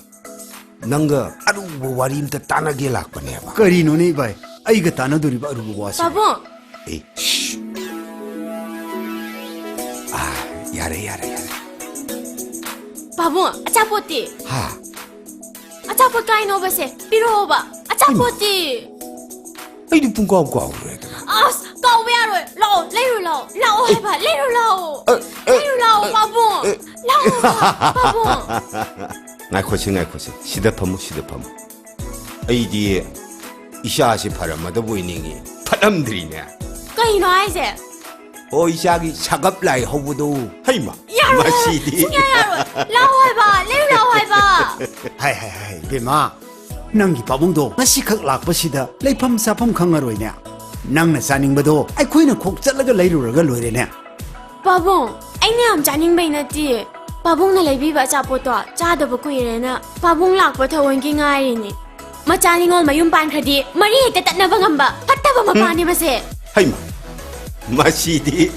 ꯅꯪꯒ ꯑꯔꯨꯕ ꯋꯥꯔꯤ ꯑꯝꯇ ꯇꯥꯟꯅꯒꯦ ꯂꯥꯛꯄꯅꯦꯕ꯫ ꯀꯔꯤꯅꯣꯅꯦ ꯏꯕꯥꯏ? ꯑꯩꯒ ꯇꯥꯟꯅꯗꯣꯔꯤꯕ ꯑꯔꯨꯕ ꯋꯥꯁꯦ? ꯄꯥꯕꯨꯡ! ꯑꯦ, ꯁ꯭ꯁ꯫ ꯑꯥ, ꯌꯥꯔꯦ, ꯌꯥꯔꯦ, ꯌꯥꯔꯦ꯫ ꯄꯥꯕꯨꯡ, ꯑꯆꯥꯄꯣꯠꯇꯤ? ꯍꯥ? ꯑꯆꯥꯄꯣꯠ ꯀꯥꯏꯅꯣꯕꯁꯦ? ꯄꯤꯔꯛꯑꯣꯕ꯫ ꯑꯆꯥꯄꯣꯠꯇꯤ? ꯑꯩꯗꯤ ꯄꯨꯡꯀꯥꯎ ꯀꯥꯎꯔꯦꯗꯅ꯫ ꯑꯁ, ꯀꯥꯎꯕ ꯌꯥꯔꯣꯏ꯫ ꯂꯥꯛꯑꯣ, ꯂꯩꯔꯨ ꯂꯥꯛꯑꯣ꯫ ꯂꯥꯛꯑꯣ ꯑꯦ꯫ ꯍꯥꯏꯕ, ꯂꯩꯔꯨ ꯂꯥꯛꯑꯣ꯫ ꯑꯦ, ꯑꯦ, ꯂꯩꯔꯨ ꯂꯥꯛꯑꯣ, ꯑꯦ, ꯄꯥꯕꯨꯡ꯫ ꯑꯦ꯫ ꯂꯥꯛꯑꯣ, ꯄꯥꯕꯨꯡ꯫ ꯉꯥꯏꯈꯣꯁꯦ, ꯉꯥꯏꯈꯣꯁꯦ꯫ ꯁꯤꯗ ꯐꯝꯃꯨ, ꯁꯤꯗ ꯐꯝꯃꯨ꯫ ꯑꯩꯗꯤ ꯏꯆꯥꯁꯤ ꯐꯔꯝꯃꯗꯕꯣꯏ ꯅꯤꯡꯉꯤ꯫ ꯐꯠꯂꯝꯗ꯭ꯔꯤꯅꯦ꯫ ꯀꯩꯅꯣ ꯍꯥꯏꯁꯦ? ꯍꯣ, ꯏꯆꯥꯒꯤ ꯁꯥꯒꯞ ꯂꯥꯏ ꯍꯧꯕꯗꯣ꯫ ꯍꯩꯃ, ꯌꯥꯔꯣꯏ, ꯌꯥꯔꯣꯏ꯫ ꯃꯁꯤꯗꯤ꯫ ꯁꯨꯡꯌꯥ ꯌꯥꯔꯣꯏ꯫ ꯂꯥꯛꯑꯣ ꯍꯥꯏꯕ, ꯂꯩꯔꯨ ꯂꯥꯛꯑꯣ ꯍꯥꯏꯕ꯫ ꯍꯥꯏ, ꯍꯥꯏ, ꯍꯥꯏ, ꯏꯕꯦꯝꯃ, ꯅꯪꯒꯤ ꯄꯥꯕꯨꯡꯗꯣ ꯉꯁꯤꯈꯛ ꯂꯥꯛꯄꯁꯤꯗ ꯂꯩꯐꯝ ꯆꯥꯐꯝ ꯈꯪꯉꯔꯣꯏꯅꯦ꯫ ꯅꯪꯅ ꯆꯥꯅꯤꯡꯕꯗꯣ ꯑꯩꯈꯣꯏꯅ ꯈꯣꯛ ꯆꯠꯂꯒ ꯂꯩꯔꯨꯔꯒ ꯂꯣꯏꯔꯦꯅꯦ꯫ ꯄꯥꯕꯨꯡ, ꯑꯩꯅ ꯌꯥꯝ ꯆꯥꯅꯤꯡꯕꯩ ꯅꯠꯇꯤꯌꯦ꯫ ꯄꯥꯕꯨꯡꯅ ꯂꯩꯕꯤꯕ ꯑꯆꯥꯄꯣꯠꯇꯣ ꯆꯥꯗꯕ ꯀꯨꯏꯔꯦꯅ ꯄꯥꯕꯨꯡ ꯂꯥꯛꯄ ꯊꯧꯑꯣꯏꯒꯤ ꯉꯥꯏꯔꯤꯅꯦ꯫ ꯃꯆꯥ ꯅꯤꯉꯣꯜ ꯃꯌꯨꯝ ꯄꯥꯟꯈ꯭ꯔꯗꯤ ꯃꯔꯤ ꯍꯦꯛꯇ ꯇꯠꯅꯕ ꯉꯝꯕ ꯐꯠꯇꯕ ꯃꯄꯥꯅꯦ ꯃꯁꯦ꯫ ꯍꯩꯃ, ꯃꯁꯤꯗꯤ꯫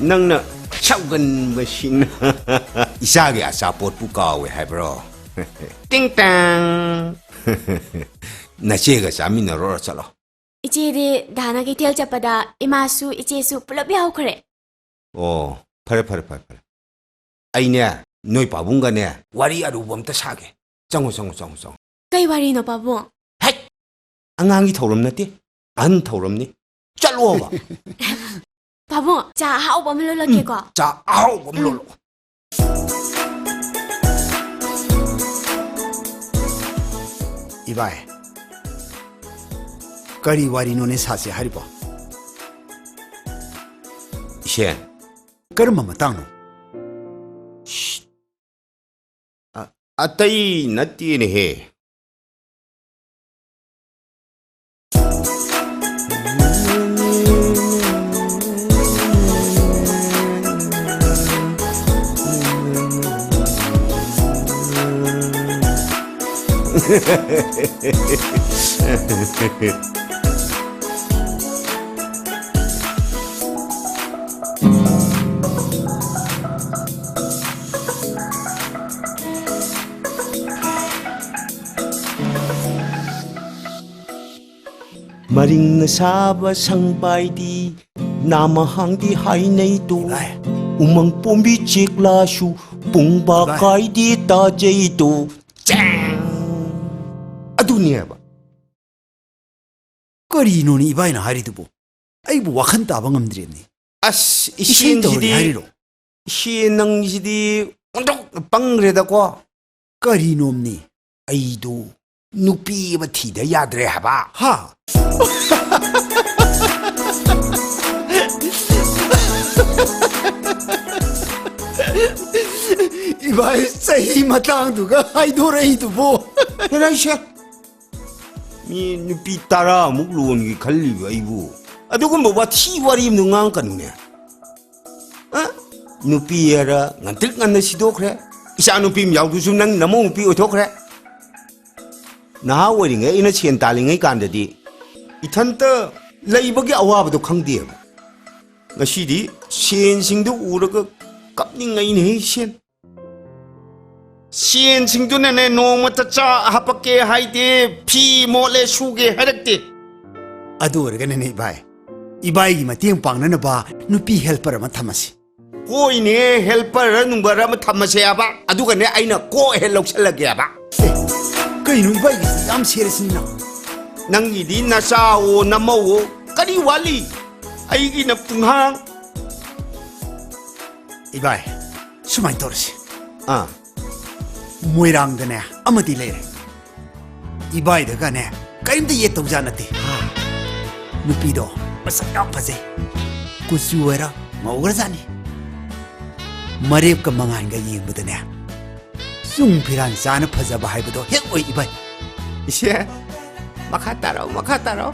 ꯅꯪꯅ ꯁꯥꯎꯒꯟꯕꯁꯤꯅ꯫ ꯏꯆꯥꯒꯤ ꯑꯆꯥꯄꯣꯠꯄꯨ ꯀꯥꯎꯋꯦ ꯍꯥꯏꯕ꯭ꯔꯣ? ꯇꯤꯡ ꯇꯥꯡ꯫ ꯅꯆꯦꯒ ꯆꯥꯃꯤꯟꯅꯔꯨꯔꯣ, ꯆꯠꯂꯣ꯫ ꯏꯆꯦꯗꯤ ꯗꯥꯅ ꯀꯩꯊꯦꯜ ꯆꯠꯄꯗ ꯏꯃꯥꯁꯨ ꯏꯆꯦꯁꯨ ꯄꯨꯂꯞ ꯌꯥꯎꯈ꯭ꯔꯦ꯫ ꯑꯣ, ꯐꯔꯦ, ꯐꯔꯦ, ꯐꯔꯦ, ꯐꯔꯦ꯫ ꯑꯩꯅꯦ, ꯅꯣꯏ ꯄꯥꯕꯨꯡꯒꯅꯦ, ꯋꯥꯔꯤ ꯑꯔꯨꯕ ꯑꯝꯇ ꯁꯥꯒꯦ꯫ ꯆꯪꯉꯣ, ꯆꯪꯉꯣ, ꯆꯪꯉꯣ, ꯆꯪꯉꯣ꯫ ꯀꯩ ꯋꯥꯔꯤꯅꯣ, ꯄꯥꯕꯨꯡ? ꯍꯦꯛ! ꯑꯉꯥꯡꯒꯤ ꯊꯧꯔꯝ ꯅꯠꯇꯦ, ꯑꯍꯟ ꯊꯧꯔꯝꯅꯤ꯫ ꯆꯠꯂꯣꯕ꯫ ꯄꯥꯕꯨꯡ, ꯆꯥ ꯑꯍꯥꯎꯕ ꯑꯃ ꯂꯣꯜꯂꯛꯀꯦꯀꯣ꯫ ꯎꯝ, ꯆꯥ ꯑꯍꯥꯎꯕ ꯑꯃ ꯎꯝ꯫ ꯂꯣꯜꯂꯛꯑꯣ꯫ ꯏꯕꯥꯏ, ꯀꯔꯤ ꯋꯥꯔꯤꯅꯣꯅꯦ ꯁꯥꯁꯦ ꯍꯥꯏꯔꯤꯕꯣ? ꯏꯁꯦꯟ꯫ ꯀꯔꯝꯕ ꯃꯇꯥꯡꯅꯣ? ꯁꯤꯠ꯫ ꯑ-, ꯑꯇꯩ ꯅꯠꯇꯦꯅꯦꯍꯦ꯫ ꯃꯔꯤꯡꯅ ꯁꯥꯕ ꯁꯪꯕꯥꯏꯗꯤ ꯅꯥꯃꯍꯥꯡꯗꯤ ꯍꯥꯏꯅꯩꯗꯣ꯫ ꯏꯕꯥꯏ꯫ ꯎꯃꯪ ꯄꯣꯝꯕꯤ ꯆꯦꯛꯂꯥꯁꯨ ꯄꯨꯡꯕ ꯏꯕꯥꯏ꯫ ꯀꯥꯏꯗꯦ ꯇꯥꯖꯩꯗꯣ꯫ ꯆꯦꯡ! ꯑꯗꯨꯅꯦꯕ꯫ ꯀꯔꯤꯅꯣꯅꯦ ꯏꯕꯥꯏꯅ ꯍꯥꯏꯔꯤꯗꯨꯕꯨ? ꯑꯩꯕꯨ ꯋꯥꯈꯜ ꯇꯥꯕ ꯉꯝꯗ꯭ꯔꯦꯅꯦ꯫ ꯑꯁ, ꯏꯁꯤꯡ ꯇꯧꯔꯤ ꯏꯁꯤꯡꯁꯤꯗꯤ ꯍꯥꯏꯔꯤꯔꯣ? ꯏꯁꯤ ꯅꯪꯁꯤꯗꯤ ꯑꯣꯟꯊꯣꯛꯅ ꯄꯪꯈ꯭ꯔꯦꯗꯀꯣ꯫ ꯀꯔꯤꯅꯣꯝꯅꯤ? ꯑꯩꯗꯨ ꯅꯨꯄꯤ ꯑꯃ ꯊꯤꯗ ꯌꯥꯗ꯭ꯔꯦ ꯍꯥꯏꯕ꯫ ꯍꯥ? ꯏꯕꯥꯏ, ꯆꯍꯤ ꯃꯇꯥꯡꯗꯨꯒ ꯍꯥꯏꯗꯣꯔꯛꯏꯗꯨꯕꯨ꯫ ꯍꯦꯔꯥꯏꯁꯦ, ꯃꯤ ꯅꯨꯄꯤ ꯇꯔꯥꯃꯨꯛ ꯂꯣꯟꯒꯦ ꯈꯜꯂꯤꯕ ꯑꯩꯕꯨ꯫ ꯑꯗꯨꯒꯨꯝꯕ ꯋꯥꯊꯤ ꯋꯥꯔꯦꯝꯗꯣ ꯉꯥꯡꯉꯛꯀꯅꯨꯅꯦ꯫ ꯑ? ꯅꯨꯄꯤ ꯍꯥꯏꯔ ꯉꯟꯇ꯭ꯔꯤꯛ ꯉꯟꯅ ꯁꯤꯗꯣꯛꯈ꯭ꯔꯦ꯫ ꯏꯆꯥ ꯅꯨꯄꯤ ꯑꯃ ꯌꯥꯎꯗꯨꯁꯨ ꯅꯪ ꯅꯃꯧ ꯅꯨꯄꯤ ꯑꯣꯏꯊꯣꯛꯈ꯭ꯔꯦ꯫ ꯅꯍꯥ ꯑꯣꯏꯔꯤꯉꯩ ꯑꯩꯅ ꯁꯦꯟ ꯇꯥꯜꯂꯤꯉꯩ ꯀꯥꯟꯗꯗꯤ ꯏꯊꯟꯇ ꯂꯩꯕꯒꯤ ꯑꯋꯥꯕꯗꯣ ꯈꯪꯗꯦꯕ꯫ ꯉꯁꯤꯗꯤ ꯁꯦꯟꯁꯤꯡꯗꯨ ꯎꯔꯒ ꯀꯞꯅꯤꯡꯉꯩꯅꯦꯍꯦ, ꯁꯦꯟ꯫ ꯁꯦꯟꯁꯤꯡꯗꯨꯅꯅꯦ ꯅꯣꯡꯃꯇ ꯆꯥ ꯍꯥꯄꯛꯀꯦ ꯍꯥꯏꯗꯦ, ꯐꯤ ꯃꯣꯠꯂꯦ ꯁꯨꯒꯦ ꯍꯥꯏꯔꯛꯇꯦ꯫ ꯑꯗꯨ ꯑꯣꯏꯔꯒꯅꯅꯦ ꯏꯕꯥꯏ, ꯏꯕꯥꯏꯒꯤ ꯃꯇꯦꯡ ꯄꯥꯡꯅꯅꯕ ꯅꯨꯄꯤ helper ꯑꯃ ꯊꯝꯃꯁꯤ꯫ ꯀꯣꯏꯅꯦ, helper ꯅꯨꯡꯕꯔ ꯑꯃ ꯊꯝꯃꯁꯦ ꯍꯥꯏꯕ, ꯑꯗꯨꯒꯅꯦ ꯑꯩꯅ ꯀꯣꯛ ꯍꯦꯛ ꯂꯧꯁꯜꯂꯒꯦ ꯍꯥꯏꯕ꯫ ꯑꯦ, ꯀꯩꯅꯣ ꯏꯕꯥꯏꯒꯤꯁꯤ ꯌꯥꯝ serious ꯅꯤꯅ? ꯅꯪꯒꯤꯗꯤ ꯅꯆꯥꯋꯣ ꯅꯃꯧꯋꯣ ꯀꯔꯤ ꯋꯥꯠꯂꯤ? ꯑꯩꯒꯤꯅ ꯄꯨꯡꯍꯥꯡ꯫ ꯏꯕꯥꯏ, ꯁꯨꯃꯥꯏꯅ ꯇꯧꯔꯁꯤ꯫ ꯑꯥ꯫ ꯃꯣꯏꯔꯥꯡꯗꯅꯦ ꯑꯃꯗꯤ ꯂꯩꯔꯦ꯫ ꯏꯕꯥꯏꯗꯒꯅꯦ ꯀꯔꯤꯝꯇ ꯌꯦꯠꯇꯧꯖꯥꯠ ꯅꯠꯇꯦ꯫ ꯍꯥ꯫ ꯅꯨꯄꯤꯗꯣ ꯃꯁꯛ ꯌꯥꯝ ꯐꯖꯩ꯫ ꯀꯨꯆꯨ ꯑꯣꯏꯔ ꯉꯧꯈ꯭ꯔꯖꯥꯠꯅꯤ꯫ ꯃꯔꯦꯞꯀ ꯃꯉꯥꯜꯒ ꯌꯦꯡꯕꯗꯅꯦ ꯆꯨꯡ ꯐꯤꯔꯥꯟ ꯆꯥꯅ ꯐꯖꯕ ꯍꯥꯏꯕꯗꯣ ꯍꯦꯛ ꯑꯣꯏ ꯏꯕꯥꯏ꯫ ꯏꯁꯦ, ꯃꯈꯥ ꯇꯥꯔꯣ, ꯃꯈꯥ ꯇꯥꯔꯣ꯫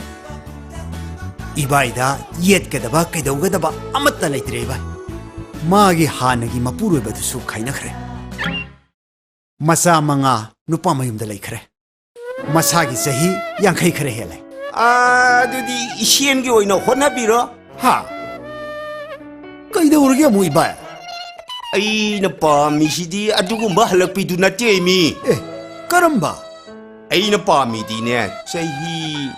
ꯏꯕꯥꯏꯗ ꯌꯦꯠꯀꯗꯕ ꯀꯩꯗꯧꯒꯗꯕ ꯑꯃꯠꯇ ꯂꯩꯇ꯭ꯔꯦ ꯏꯕꯥꯏ꯫ ꯃꯥꯒꯤ ꯍꯥꯟꯅꯒꯤ ꯃꯄꯨꯔꯣꯏꯕꯗꯨꯁꯨ ꯈꯥꯏꯅꯈ꯭ꯔꯦ꯫ ꯃꯆꯥ ꯃꯉꯥ ꯅꯨꯄꯥ ꯃꯌꯨꯝꯗ ꯂꯩꯈ꯭ꯔꯦ꯫ ꯃꯁꯥꯒꯤ ꯆꯍꯤ ꯌꯥꯡꯈꯩ ꯈꯔ ꯍꯦꯜꯂꯦ꯫ ꯑꯥ, ꯑꯗꯨꯗꯤ ꯏꯁꯦꯟꯒꯤ ꯑꯣꯏꯅ ꯍꯣꯠꯅꯕꯤꯔꯣ꯫ ꯍꯥ? ꯀꯩꯗꯧꯔꯒꯦ ꯑꯃꯨꯛ ꯏꯕꯥꯏ? ꯑꯩꯅ ꯄꯥꯝꯃꯤꯁꯤꯗꯤ ꯑꯗꯨꯒꯨꯝꯕ ꯍꯜꯂꯛꯄꯤꯗꯨ ꯅꯠꯇꯦ ꯃꯤ꯫ ꯑꯦ, ꯀꯔꯝꯕ? ꯑꯩꯅ ꯄꯥꯝꯃꯤꯗꯤꯅꯦ, ꯆꯍꯤ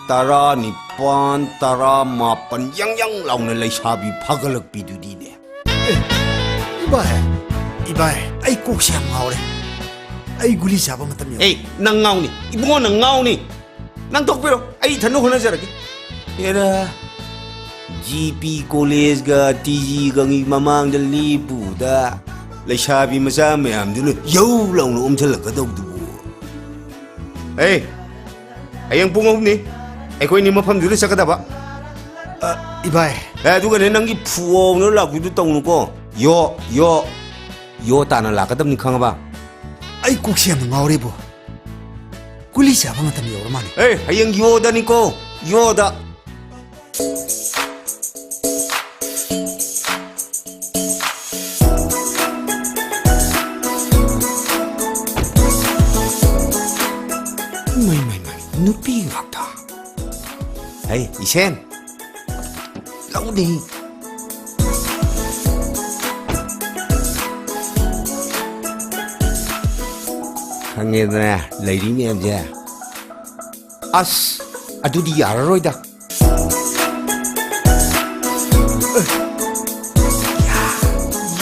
ꯇꯔꯥꯅꯤꯄꯥꯟ, ꯇꯔꯥꯃꯥꯄꯟ ꯌꯥꯡ ꯌꯥꯡ ꯂꯥꯎꯅ ꯂꯩꯁꯥꯕꯤ ꯐꯥꯒꯠꯂꯛꯄꯤꯗꯨꯗꯤꯅꯦ꯫ ꯑꯦ, ꯏꯕꯥꯏ, ꯏꯕꯥꯏ, ꯑꯩ ꯀꯣꯛꯁꯦ ꯌꯥꯝ ꯉꯥꯎꯔꯦ꯫ ꯑꯩ ꯒꯨꯂꯤ ꯆꯥꯕ ꯃꯇꯝ ꯌꯧꯔꯦ꯫ ꯑꯦ, ꯅꯪ ꯉꯥꯎꯅꯤ, ꯏꯕꯨꯡꯉꯣ, ꯅꯪ ꯉꯥꯎꯅꯤ꯫ ꯅꯪ ꯊꯣꯛꯄꯤꯔꯣ, ꯑꯩ ꯏꯊꯟꯗ ꯍꯣꯠꯅꯖꯔꯒꯦ꯫ ꯑꯦꯔꯥ, ꯖꯤ ꯄꯤ ꯀꯣꯂꯦꯖꯒ ꯇꯤ ꯖꯤꯒꯒꯤ ꯃꯃꯥꯡꯗ ꯂꯦꯞꯄꯨꯗ ꯂꯩꯁꯥꯕꯤ ꯃꯆꯥ ꯃꯌꯥꯝꯗꯨꯅ ꯌꯧ ꯂꯥꯎꯅ ꯑꯣꯝꯁꯤꯜꯂꯛꯀꯗꯧꯗꯨꯕꯨ꯫ ꯑꯦ, ꯍꯌꯦꯡ ꯄꯨꯡ ꯑꯍꯨꯝꯅꯤ꯫ ꯑꯩꯈꯣꯏꯅꯤ ꯃꯐꯝꯗꯨꯗ ꯆꯠꯀꯗꯕ꯫ ꯑ, ꯏꯕꯥꯏ꯫ ꯑꯦ, ꯑꯗꯨꯒꯅꯦ, ꯅꯪꯒꯤ ꯐꯨꯑꯣꯅ ꯂꯥꯛꯄꯤꯗꯨ ꯇꯧꯅꯨꯀꯣ꯫ ꯌꯣ, ꯌꯣ, ꯌꯣ ꯇꯥꯅ ꯂꯥꯛꯀꯗꯕꯅꯤ, ꯈꯪꯉꯕ? ꯑꯩ ꯀꯣꯛꯁꯦ ꯌꯥꯝꯅ ꯉꯥꯎꯔꯦꯕꯣ꯫ ꯒꯨꯂꯤ ꯆꯥꯕ ꯃꯇꯝ ꯌꯧꯔ ꯃꯥꯜꯂꯦ꯫ ꯑꯦ, ꯍꯌꯦꯡ ꯌꯣꯗꯅꯤꯀꯣ, ꯌꯣꯗ꯫ ꯃꯩ, ꯃꯩ, ꯃꯩ, ꯅꯨꯄꯤ ꯉꯥꯛꯇ꯫ ꯍꯩ, ꯏꯁꯦꯟ, ꯂꯧꯅꯤ꯫ ꯈꯪꯉꯦꯗꯅ, ꯂꯩꯔꯤ ꯃꯌꯥꯝꯁꯦ꯫ ꯑꯁ, ꯑꯗꯨꯗꯤ ꯌꯥꯔꯔꯣꯏꯗ꯫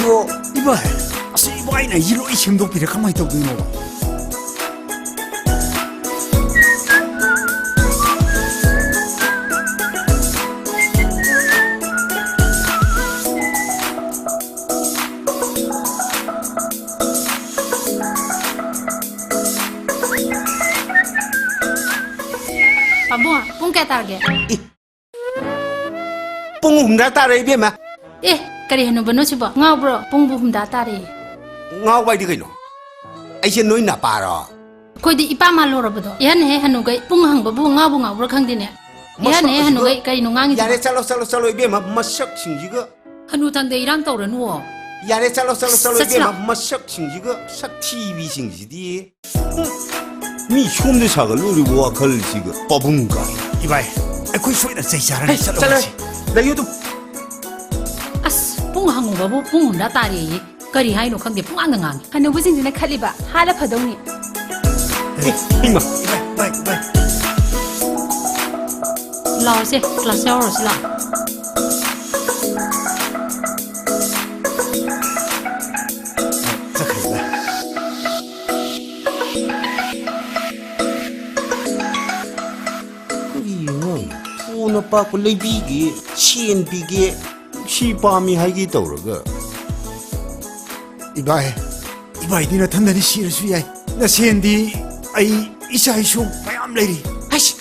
ꯌꯣ, ꯏꯕꯥꯏ, ꯑꯁ, ꯏꯕꯥꯏꯅ ꯑꯩꯁꯤ ꯂꯣꯏ ꯁꯦꯝꯗꯣꯛꯄꯤꯔꯦ, ꯀꯃꯥꯏꯅ ꯇꯧꯗꯣꯏꯅꯣ? ꯄꯥꯕꯨꯡ, ꯄꯨꯡ ꯀꯌꯥ ꯇꯥꯔꯒꯦ? ꯏ, ꯄꯨꯡ ꯍꯨꯝꯗ꯭ꯔꯥ ꯇꯥꯔꯦ, ꯏꯕꯦꯝꯃ꯫ ꯑꯦ, ꯀꯔꯤ ꯍꯅꯨꯕꯅꯣ ꯁꯤꯕꯣ? ꯉꯥꯎꯕ꯭ꯔꯣ? ꯄꯨꯡꯕꯨ ꯍꯨꯝꯗ꯭ꯔꯥ ꯇꯥꯔꯦ꯫ ꯉꯥꯎꯕ ꯍꯥꯏꯗꯤ ꯀꯩꯅꯣ? ꯑꯩꯁꯦ ꯅꯣꯏ ꯅꯄꯥꯔꯣ? ꯑꯩꯈꯣꯏꯗꯤ ꯏꯄꯥ ꯃꯥꯜꯂꯨꯔꯕꯗꯣ꯫ ꯏꯍꯟ ꯍꯦꯛ ꯍꯅꯨꯒꯩ ꯄꯨꯡ ꯍꯪꯕꯕꯨ ꯉꯥꯎꯕꯨ ꯉꯥꯎꯕ꯭ꯔꯥ ꯈꯪꯗꯦꯅꯦ꯫ ꯏꯍꯟ ꯍꯦꯛ ꯃꯁꯛꯁꯤꯒ꯫ ꯍꯅꯨꯒꯩ ꯀꯔꯤꯅꯣ ꯉꯥꯡꯉꯤꯁꯤꯕꯣ? ꯌꯥꯔꯦ, ꯆꯠꯂꯣ, ꯆꯠꯂꯣ, ꯆꯠꯂꯣ, ꯏꯕꯦꯝꯃ, ꯃꯁꯛꯁꯤꯡꯁꯤꯒ꯫ ꯍꯅꯨ ꯊꯪꯗ ꯏꯔꯥꯡ ꯇꯧꯔꯅꯨꯋꯣ꯫ ꯌꯥꯔꯦ, ꯆꯠꯂꯣ, ꯆꯠꯂꯣ, ꯆꯠꯂꯣ, ꯆꯠꯁꯤꯂꯥꯎ꯫ ꯏꯕꯦꯝꯃ, ꯃꯁꯛꯁꯤꯡꯁꯤꯒ, ꯁꯛꯊꯤꯕꯤꯁꯤꯡꯁꯤꯗꯤ꯫ ꯃꯤ ꯁꯣꯝꯗ ꯁꯥꯒꯠꯂꯨꯔꯤꯕ ꯋꯥꯈꯜꯁꯤꯒ ꯄꯥꯕꯨꯡ ꯀꯥꯏ꯫ ꯏꯕꯥꯏ, ꯑꯩꯈꯣꯏ ꯁꯣꯏꯗꯅ ꯆꯩ ꯆꯥꯔꯅꯤ꯫ ꯍꯦ, ꯆꯠꯂꯣ, ꯆꯠꯂꯣ꯫ ꯉꯁꯤ꯫ ꯂꯩꯌꯨ ꯑꯗꯨꯝ꯫ ꯑꯁ, ꯄꯨꯡ ꯍꯪꯉꯨꯕꯕꯨ ꯄꯨꯡ ꯍꯨꯝꯗ꯭ꯔꯥ ꯇꯥꯔꯦꯌꯦ꯫ ꯀꯔꯤ ꯍꯥꯏꯅꯣ ꯈꯪꯗꯦ, ꯄꯨꯡꯉꯥꯡꯗ ꯉꯥꯡꯉꯤ꯫ ꯍꯅꯨꯕꯁꯤꯡꯁꯤꯅ ꯈꯠꯂꯤꯕ ꯍꯥꯠꯂ ꯐꯗꯧꯅꯤ꯫ ꯑꯦ, ꯏꯃꯥ꯫ ꯏꯕꯥꯏ, ꯏꯕꯥꯏ, ꯏꯕꯥꯏ꯫ ꯂꯥꯎꯁꯦ, ꯀ꯭ꯂꯥꯁ ꯌꯥꯎꯔꯨꯔꯁꯤ ꯂꯥꯎ꯫ ꯆꯠꯈ꯭ꯔꯦ, ꯏꯕꯥꯏ꯫ ꯀꯔꯤꯅꯣ? ꯊꯨꯅ ꯄꯥꯛꯄ ꯂꯩꯕꯤꯒꯦ, ꯁꯦꯟ ꯄꯤꯒꯦ, ꯅꯨꯡꯁꯤ ꯄꯥꯝꯃꯤ ꯍꯥꯏꯒꯦ ꯇꯧꯔꯒ꯫ ꯏꯕꯥꯏ, ꯏꯕꯥꯏꯗꯤ ꯅꯊꯟꯗꯅꯤ, ꯁꯤꯔꯁꯨ ꯌꯥꯏ꯫ ꯅꯁꯦꯟꯗꯤ ꯑꯩ ꯏꯆꯥ ꯏꯁꯨ ꯃꯌꯥꯝ ꯂꯩꯔꯤ꯫ ꯍꯩꯁ,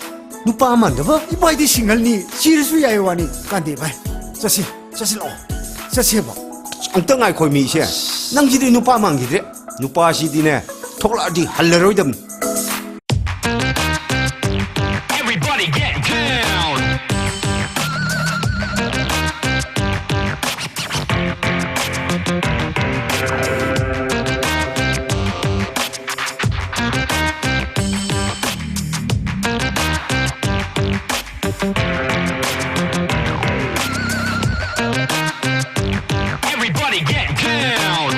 ꯅꯨꯄꯥ ꯃꯥꯟꯗꯕ? ꯏꯕꯥꯏꯗꯤ ꯁꯤꯡꯒꯜꯅꯤ, ꯁꯤꯔꯁꯨ ꯌꯥꯏ ꯋꯥꯅꯤ꯫ ꯀꯥꯟꯗꯦ ꯚꯥꯏ, ꯆꯠꯁꯤ, ꯆꯠꯁꯤ ꯂꯥꯛꯑꯣ, ꯆꯠꯁꯦꯕ꯫ ꯑꯝꯇ ꯉꯥꯏꯈꯣ ꯃꯤꯁꯦ, ꯅꯪꯁꯤꯗꯤ ꯅꯨꯄꯥ ꯃꯥꯟꯈꯤꯗ꯭ꯔꯦ꯫ ꯅꯨꯄꯥꯁꯤꯗꯤꯅꯦ, ꯊꯣꯛꯂꯛꯑꯗꯤ ꯍꯜꯂꯔꯣꯏꯗꯕꯅꯤ꯫ Everybody get down. Everybody get down.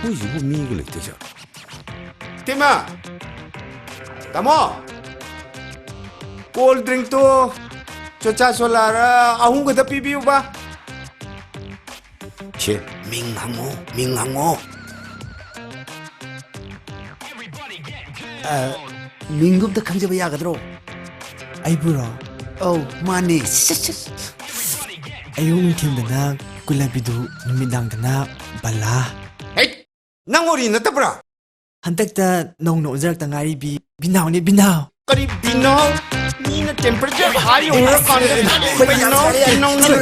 ꯃꯣꯏꯁꯤꯕꯨ ꯃꯤꯒ ꯂꯩꯇꯖꯥꯠꯂꯣ? ꯇꯤꯃ! ꯇꯥꯃꯣ! ꯀꯣꯜ ꯗ꯭ꯔꯤꯡꯛꯇꯣ ꯆꯣꯆꯥ ꯆꯣꯂꯥꯔ ꯑꯍꯨꯝ ꯈꯛꯇ ꯄꯤꯕꯤꯌꯨꯕ꯫ ꯁꯦ, ꯃꯤꯡ ꯍꯪꯉꯣ, ꯃꯤꯡ ꯍꯪꯉꯣ꯫ ꯑ, ꯃꯤꯡꯗꯨ ꯑꯝꯇ ꯈꯪꯖꯕ ꯌꯥꯒꯗ꯭ꯔꯣ? ꯑꯩꯕꯨꯔꯣ? ꯑꯧ, ꯃꯥꯅꯦ꯫ ꯑꯌꯨꯛ ꯅꯨꯡꯊꯤꯜꯗꯅ ꯀꯨꯂꯕꯤꯗꯨ, ꯅꯨꯃꯤꯗꯥꯡꯗꯅ ꯕꯂꯥ꯫ ꯍꯦꯠ! ꯅꯪ ꯑꯣꯔꯤ ꯅꯠꯇꯕ꯭ꯔꯥ? ꯍꯟꯗꯛꯇ ꯅꯧꯅ ꯑꯣꯟꯖꯔꯛꯇ ꯉꯥꯏꯔꯤ ꯕꯤ-, ꯕꯤꯅꯥꯎꯅꯦ, ꯕꯤꯅꯥꯎ꯫ ꯀꯔꯤ ꯕꯤꯅꯥꯎ? ꯃꯤꯅ temperature high ꯌꯧꯔꯀꯥꯟꯗ ꯕꯤꯅꯥꯎ, ꯕꯤꯅꯥꯎ, ꯅꯪ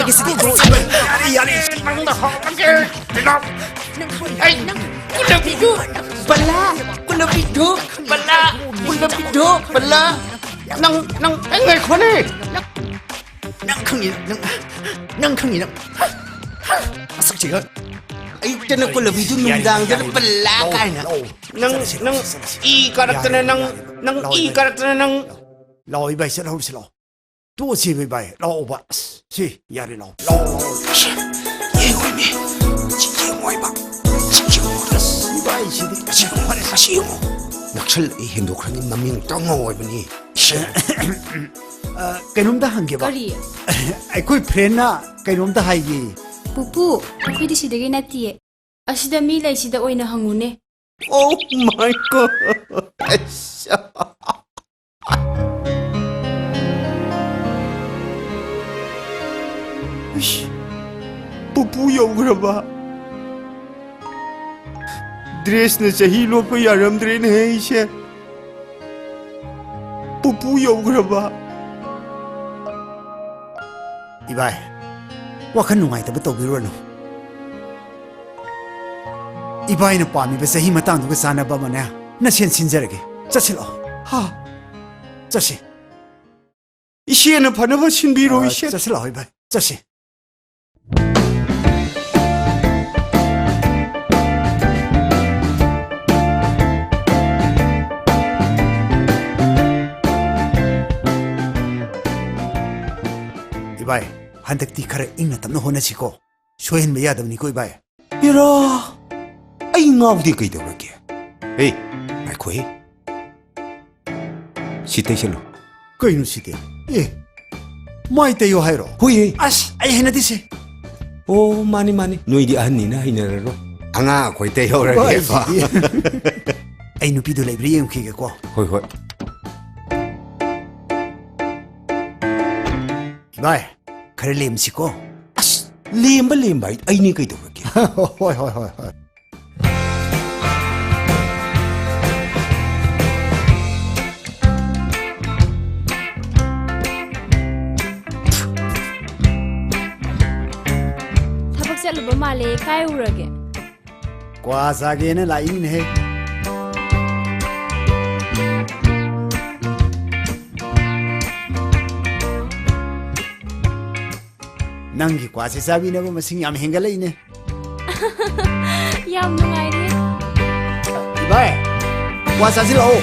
ꯌꯥꯔꯦ, ꯌꯥꯔꯦ꯫ ꯅꯪꯗ ꯍꯧꯔꯒꯦ, ꯕꯤꯅꯥꯎ꯫ ꯑꯩ ꯀꯨꯂꯕꯤꯗꯨ, ꯕꯂꯥ, ꯀꯨꯂꯕꯤꯗꯨ, ꯕꯂꯥ, ꯀꯨꯂꯕꯤꯗꯨ, ꯕꯂꯥ꯫ ꯅꯪ, ꯅꯪ, ꯑꯩ ꯉꯥꯏꯈꯣꯅꯦ꯫ ꯅꯪ, ꯅꯪ ꯈꯪꯉꯤ, ꯅꯪ, ꯅꯪ ꯈꯪꯉꯤ, ꯅꯪ꯫ ꯃꯁꯛꯁꯤꯒ꯫ ꯑꯌꯨꯛꯇꯅ ꯀꯨꯂꯕꯤꯗꯨ, ꯅꯨꯡꯗꯥꯡꯗꯅ ꯕꯂꯥ ꯀꯥꯏꯅ꯫ ꯅꯪ, ꯅꯪ ꯏ ꯀꯥꯔꯛꯇꯅ ꯅꯪ, ꯅꯪ ꯏ ꯀꯥꯔꯛꯇꯅ ꯅꯪ꯫ ꯂꯥꯛꯑꯣ, ꯏꯕꯥꯏ, ꯆꯠꯍꯧꯔꯁꯤ, ꯂꯥꯛꯑꯣ꯫ ꯇꯣꯛꯑꯁꯤ, ꯏꯕꯥꯏ, ꯂꯥꯛꯑꯣꯕ꯫ ꯑꯁ, ꯁꯤ, ꯌꯥꯔꯦ, ꯂꯥꯛꯑꯣ, ꯂꯥꯛꯑꯣ, ꯂꯥꯛꯑꯣ꯫ ꯌꯦꯡꯉꯣꯏꯃꯤ, ꯁꯤ ꯌꯦꯡꯉꯣꯏꯕ, ꯁꯤ ꯌꯦꯡꯉꯣ꯫ ꯑꯁ, ꯏꯕꯥꯏ, ꯁꯤꯗꯤ ꯁꯤ ꯌꯦꯡꯉꯣ, ꯐꯔꯦ, ꯁꯤ ꯌꯦꯡꯉꯣ꯫ ꯅꯛꯁꯜꯂꯛꯏ ꯍꯦꯟꯗꯣꯛꯈ꯭ꯔꯅꯤ, ꯃꯃꯤꯡ ꯇꯪ ꯉꯧ ꯍꯥꯏꯕꯅꯤ꯫ ꯑ, ꯀꯩꯅꯣꯝꯇ ꯍꯪꯒꯦꯕ꯫ ꯀꯔꯤ? ꯑꯩꯈꯣꯏ friendꯅ ꯀꯩꯅꯣꯝꯇ ꯍꯥꯏꯒꯦ꯫ ꯄꯨꯄꯨ, ꯑꯩꯈꯣꯏꯗꯤ ꯁꯤꯗꯒꯤ ꯅꯠꯇꯤꯌꯦ꯫ ꯑꯁꯤꯗ ꯃꯤ ꯂꯩꯁꯤꯗ ꯑꯣꯏꯅ ꯍꯪꯉꯨꯅꯦ꯫ Oh my God! ꯏꯁ, ꯄꯨꯄꯨ ꯌꯧꯈ꯭ꯔꯕ? Dressꯅ ꯆꯍꯤ ꯂꯣꯞꯄ ꯌꯥꯔꯝꯗ꯭ꯔꯦꯅꯦꯍꯦ ꯑꯩꯁꯦ꯫ ꯄꯨꯄꯨ ꯌꯧꯈ꯭ꯔꯕ? ꯏꯕꯥꯏ, ꯋꯥꯈꯜ ꯅꯨꯡꯉꯥꯏꯇꯕ ꯇꯧꯕꯤꯔꯨꯔꯅꯨ꯫ ꯏꯕꯥꯏꯅ ꯄꯥꯝꯃꯤꯕ ꯆꯍꯤ ꯃꯇꯥꯡꯗꯨꯒ ꯆꯥꯟꯅꯕ ꯑꯃꯅꯦ, ꯅꯁꯦꯟ ꯁꯤꯟꯖꯔꯒꯦ꯫ ꯆꯠꯁꯤꯜꯂꯛꯑꯣ꯫ ꯍꯥ? ꯆꯠꯁꯤ꯫ ꯏꯆꯦꯅ ꯐꯅꯕ ꯁꯤꯟꯕꯤꯔꯣ, ꯑ, ꯏꯆꯦ꯫ ꯆꯠꯁꯤꯜꯂꯛꯑꯣ, ꯏꯕꯥꯏ꯫ ꯆꯠꯁꯤ꯫ ꯏꯕꯥꯏ, ꯍꯟꯗꯛꯇꯤ ꯈꯔ ꯏꯪꯅ ꯇꯞꯅ ꯍꯣꯠꯅꯁꯤꯀꯣ꯫ ꯁꯣꯏꯍꯟꯕ ꯌꯥꯗꯕꯅꯤꯀꯣ, ꯏꯕꯥꯏ꯫ ꯍꯤꯔꯣ! ꯑꯩ ꯉꯥꯎꯗꯦ ꯀꯩꯗꯧꯔꯒꯦ? ꯍꯦ, ꯉꯥꯏꯈꯣꯍꯦ꯫ ꯁꯤ ꯇꯩꯁꯜꯂꯨ꯫ ꯀꯩꯅꯣ ꯁꯤꯗꯤ? ꯑꯦ, ꯃꯥꯏ ꯇꯩꯌꯣ ꯍꯥꯏꯔꯣ? ꯍꯣꯏꯌꯦ꯫ ꯑꯁ, ꯑꯩ ꯍꯩꯅꯗꯦꯁꯦ꯫ ꯑꯣ, ꯃꯥꯅꯤ, ꯃꯥꯅꯤ꯫ ꯅꯣꯏꯗꯤ ꯑꯍꯟꯅꯤꯅ ꯍꯩꯅꯔꯔꯣꯏ꯫ ꯑꯉꯥꯡ ꯑꯩꯈꯣꯏ ꯇꯩꯍꯧꯔꯒꯦꯕ꯫ ꯍꯣꯏ꯫ ꯑꯩ ꯅꯨꯄꯤꯗꯣ ꯂꯩꯕ꯭ꯔꯥ ꯌꯦꯡꯈꯤꯒꯦꯀꯣ꯫ ꯍꯣꯏ, ꯍꯣꯏ꯫ ꯚꯥꯏ, ꯈꯔ ꯂꯦꯝꯁꯤꯀꯣ꯫ ꯑꯁ, ꯂꯦꯝꯕ ꯂꯦꯝꯕ ꯍꯥꯏ, ꯑꯩꯅꯦ ꯀꯩꯗꯧꯔꯒꯦ? ꯍꯣꯏ, ꯍꯣꯏ, ꯍꯣꯏ, ꯍꯣꯏ꯫ ꯊꯕꯛ ꯆꯠꯂꯨꯕ ꯃꯥꯜꯂꯦ, ꯀꯥꯏ ꯎꯔꯒꯦ? ꯀ꯭ꯋꯥ ꯆꯥꯒꯦꯅ ꯂꯥꯛꯏꯅꯤꯅꯦꯍꯦ꯫ ꯅꯪꯒꯤ ꯀ꯭ꯋꯥꯁꯦ ꯆꯥꯕꯤꯅꯕ ꯃꯁꯤꯡ ꯌꯥꯝ ꯍꯦꯟꯒꯠꯂꯛꯏꯅꯦ꯫ ꯌꯥꯝ ꯅꯨꯡꯉꯥꯏꯔꯦ꯫ ꯏꯕꯥꯏ, ꯀ꯭ꯋꯥ ꯆꯥꯁꯤꯜꯂꯛꯑꯣ꯫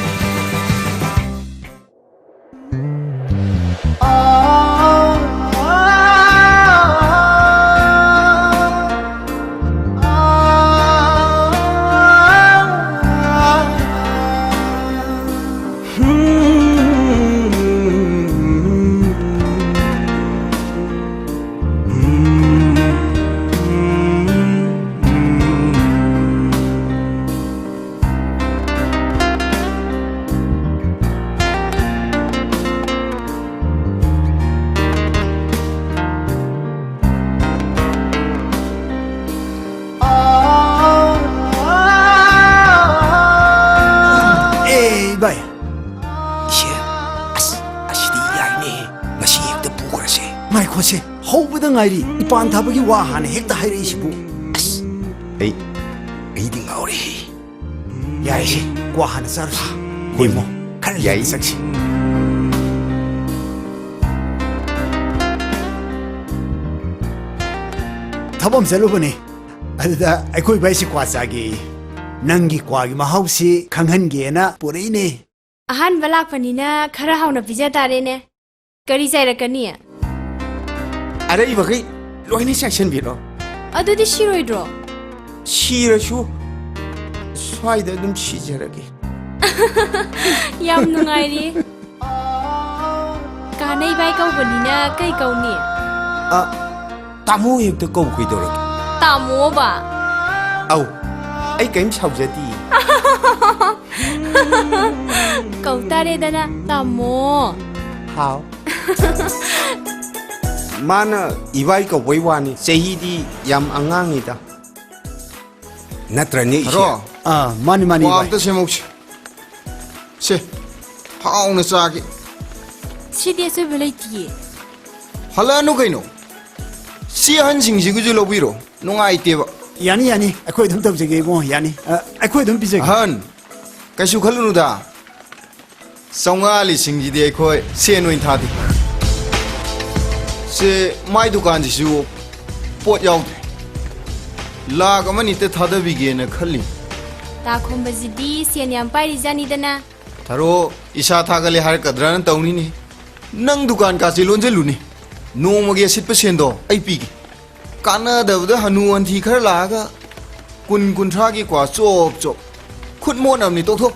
ꯑꯦ, ꯏꯕꯥꯏ꯫ ꯏꯁꯦ, ꯑꯁ, ꯑꯁꯤꯗꯤ ꯌꯥꯏꯅꯦ꯫ ꯉꯁꯤ ꯍꯦꯛꯇ ꯄꯨꯈ꯭ꯔꯁꯦ꯫ ꯉꯥꯏꯈꯣꯁꯦ, ꯍꯧꯕꯗ ꯉꯥꯏꯔꯤ꯫ ꯏꯄꯥꯟ ꯊꯥꯕꯒꯤ ꯋꯥ ꯍꯥꯟꯅ ꯍꯦꯛꯇ ꯍꯥꯏꯔꯛꯏꯁꯤꯕꯨ꯫ ꯑꯁ, ꯑꯩ, ꯑꯩꯗꯤ ꯉꯥꯎꯔꯦ꯫ ꯌꯥꯏꯁꯦ, ꯀ꯭ꯋꯥ ꯍꯥꯟꯅ ꯆꯥꯔꯨꯁꯤ꯫ ꯍꯣꯏ, ꯏꯃꯣ, ꯈꯔ ꯌꯥꯏ꯫ ꯂꯦꯝꯅ ꯆꯪꯁꯤ꯫ ꯊꯕꯛ ꯑꯃ ꯆꯠꯂꯨꯕꯅꯦ꯫ ꯑꯗꯨꯗ ꯑꯩꯈꯣꯏ ꯏꯕꯥꯏꯁꯤ ꯀ꯭ꯋꯥ ꯆꯥꯒꯦꯌꯦ꯫ ꯅꯪꯒꯤ ꯀ꯭ꯋꯥꯒꯤ ꯃꯍꯥꯎꯁꯤ ꯈꯪꯍꯟꯒꯦꯅ ꯄꯨꯔꯛꯏꯅꯦ꯫ ꯑꯍꯥꯟꯕ ꯂꯥꯛꯄꯅꯤꯅ ꯈꯔ ꯍꯥꯎꯅ ꯄꯤꯖ ꯇꯥꯔꯦꯅꯦ꯫ ꯀꯔꯤ ꯆꯥꯏꯔꯛꯀꯅꯤ? ꯑꯔꯩꯕꯈꯩ ꯂꯣꯏꯅ ꯆꯥꯏꯁꯟꯕꯤꯔꯣ꯫ ꯑꯗꯨꯗꯤ ꯁꯤꯔꯣꯏꯗ꯭ꯔꯣ? ꯁꯤꯔꯁꯨ ꯁ꯭ꯋꯥꯏꯗ ꯑꯗꯨꯝ ꯁꯤꯖꯔꯒꯦ꯫ ꯌꯥꯝ ꯅꯨꯡꯉꯥꯏꯔꯤ꯫ ꯀꯥꯟꯅꯩ ꯚꯥꯏ ꯀꯧꯕꯅꯤꯅ ꯀꯩ ꯀꯧꯅꯤ? ꯑ, ꯇꯥꯃꯣ ꯍꯦꯛꯇ ꯀꯧ, ꯀꯩꯗꯧꯔꯒꯦ? ꯇꯥꯃꯣꯕ? ꯑꯧ, ꯑꯩ ꯀꯔꯤꯝ ꯁꯥꯎꯖꯗꯤꯌꯦ꯫ ꯀꯧ ꯇꯥꯔꯦꯗꯅ ꯇꯥꯃꯣ꯫ ꯍꯥꯎ꯫ ꯃꯥꯅ ꯏꯕꯥꯏ ꯀꯧꯕꯩ ꯋꯥꯅꯤ, ꯆꯍꯤꯗꯤ ꯌꯥꯝ ꯑꯉꯥꯡꯅꯤꯗ꯫ ꯅꯠꯇ꯭ꯔꯅꯦ, ꯏꯆꯦ? ꯍꯔꯣ꯫ ꯑꯥ, ꯃꯥꯅꯤ, ꯃꯥꯅꯤ, ꯀ꯭ꯋꯥ ꯏꯕꯥꯏ꯫ ꯑꯝꯇ ꯁꯦꯝꯍꯧꯁꯤ꯫ ꯁꯦ, ꯍꯥꯎꯅ ꯆꯥꯒꯦ꯫ ꯁꯤꯗꯤ ꯑꯁꯣꯏꯕ ꯂꯩꯇꯤꯌꯦ꯫ ꯍꯜꯂꯛꯑꯅꯨ ꯀꯩꯅꯣ꯫ ꯁꯤ ꯑꯍꯟꯁꯤꯡꯁꯤꯒꯤꯁꯨ ꯂꯧꯕꯤꯔꯣ꯫ ꯅꯨꯡꯉꯥꯏꯇꯦꯕ꯫ ꯌꯥꯅꯤ, ꯌꯥꯅꯤ, ꯑꯩꯈꯣꯏ ꯑꯗꯨꯝ ꯇꯧꯖꯒꯦ ꯏꯕꯨꯡꯉꯣ, ꯌꯥꯅꯤ꯫ ꯑ, ꯑꯩꯈꯣꯏ ꯑꯗꯨꯝ ꯄꯤꯖꯒꯦ꯫ ꯑꯍꯟ, ꯀꯩꯁꯨ ꯈꯜꯂꯨꯅꯨꯗ꯫ ꯆꯥꯝꯃꯉꯥ ꯂꯤꯁꯤꯡꯁꯤꯗꯤ ꯑꯩꯈꯣꯏ ꯁꯦꯟ ꯑꯣꯏꯅ ꯊꯥꯗꯦ꯫ ꯁꯦ, ꯃꯥꯏ ꯗꯨꯀꯥꯟꯁꯤꯁꯨ ꯄꯣꯠ ꯌꯥꯎꯗ꯭ꯔꯦ꯫ ꯂꯥꯛ ꯑꯃ ꯅꯤꯇ ꯊꯥꯗꯕꯤꯒꯦꯅ ꯈꯜꯂꯤ꯫ ꯇꯥ ꯈꯣꯝꯕꯁꯤꯗꯤ ꯁꯦꯟ ꯌꯥꯝ ꯄꯥꯏꯔꯤꯖꯥꯠꯅꯤꯗꯅ꯫ ꯊꯔꯣ, ꯏꯁꯥ ꯊꯥꯒꯠꯂꯦ ꯍꯥꯏꯔꯛꯀꯗ꯭ꯔꯅ ꯇꯧꯅꯤꯅꯦ꯫ ꯅꯪ ꯗꯨꯀꯥꯟ ꯀꯥꯁꯦ ꯂꯣꯟꯁꯤꯜꯂꯨꯅꯦ꯫ ꯅꯣꯡꯃꯒꯤ ꯑꯁꯤꯠꯄ ꯁꯦꯟꯗꯣ ꯑꯩ ꯄꯤꯒꯦ꯫ ꯀꯥꯟꯅꯗꯕꯗ ꯍꯅꯨ ꯍꯟꯊꯤ ꯈꯔ ꯂꯥꯛꯑꯒ ꯀꯨꯟ ꯀꯨꯟꯊ꯭ꯔꯥꯒꯤ ꯀ꯭ꯋꯥ ꯆꯣꯞ ꯆꯣꯞ꯫ ꯈꯨꯠ ꯃꯣꯠꯅꯕꯅꯤ, ꯇꯣꯛꯊꯣꯛ꯫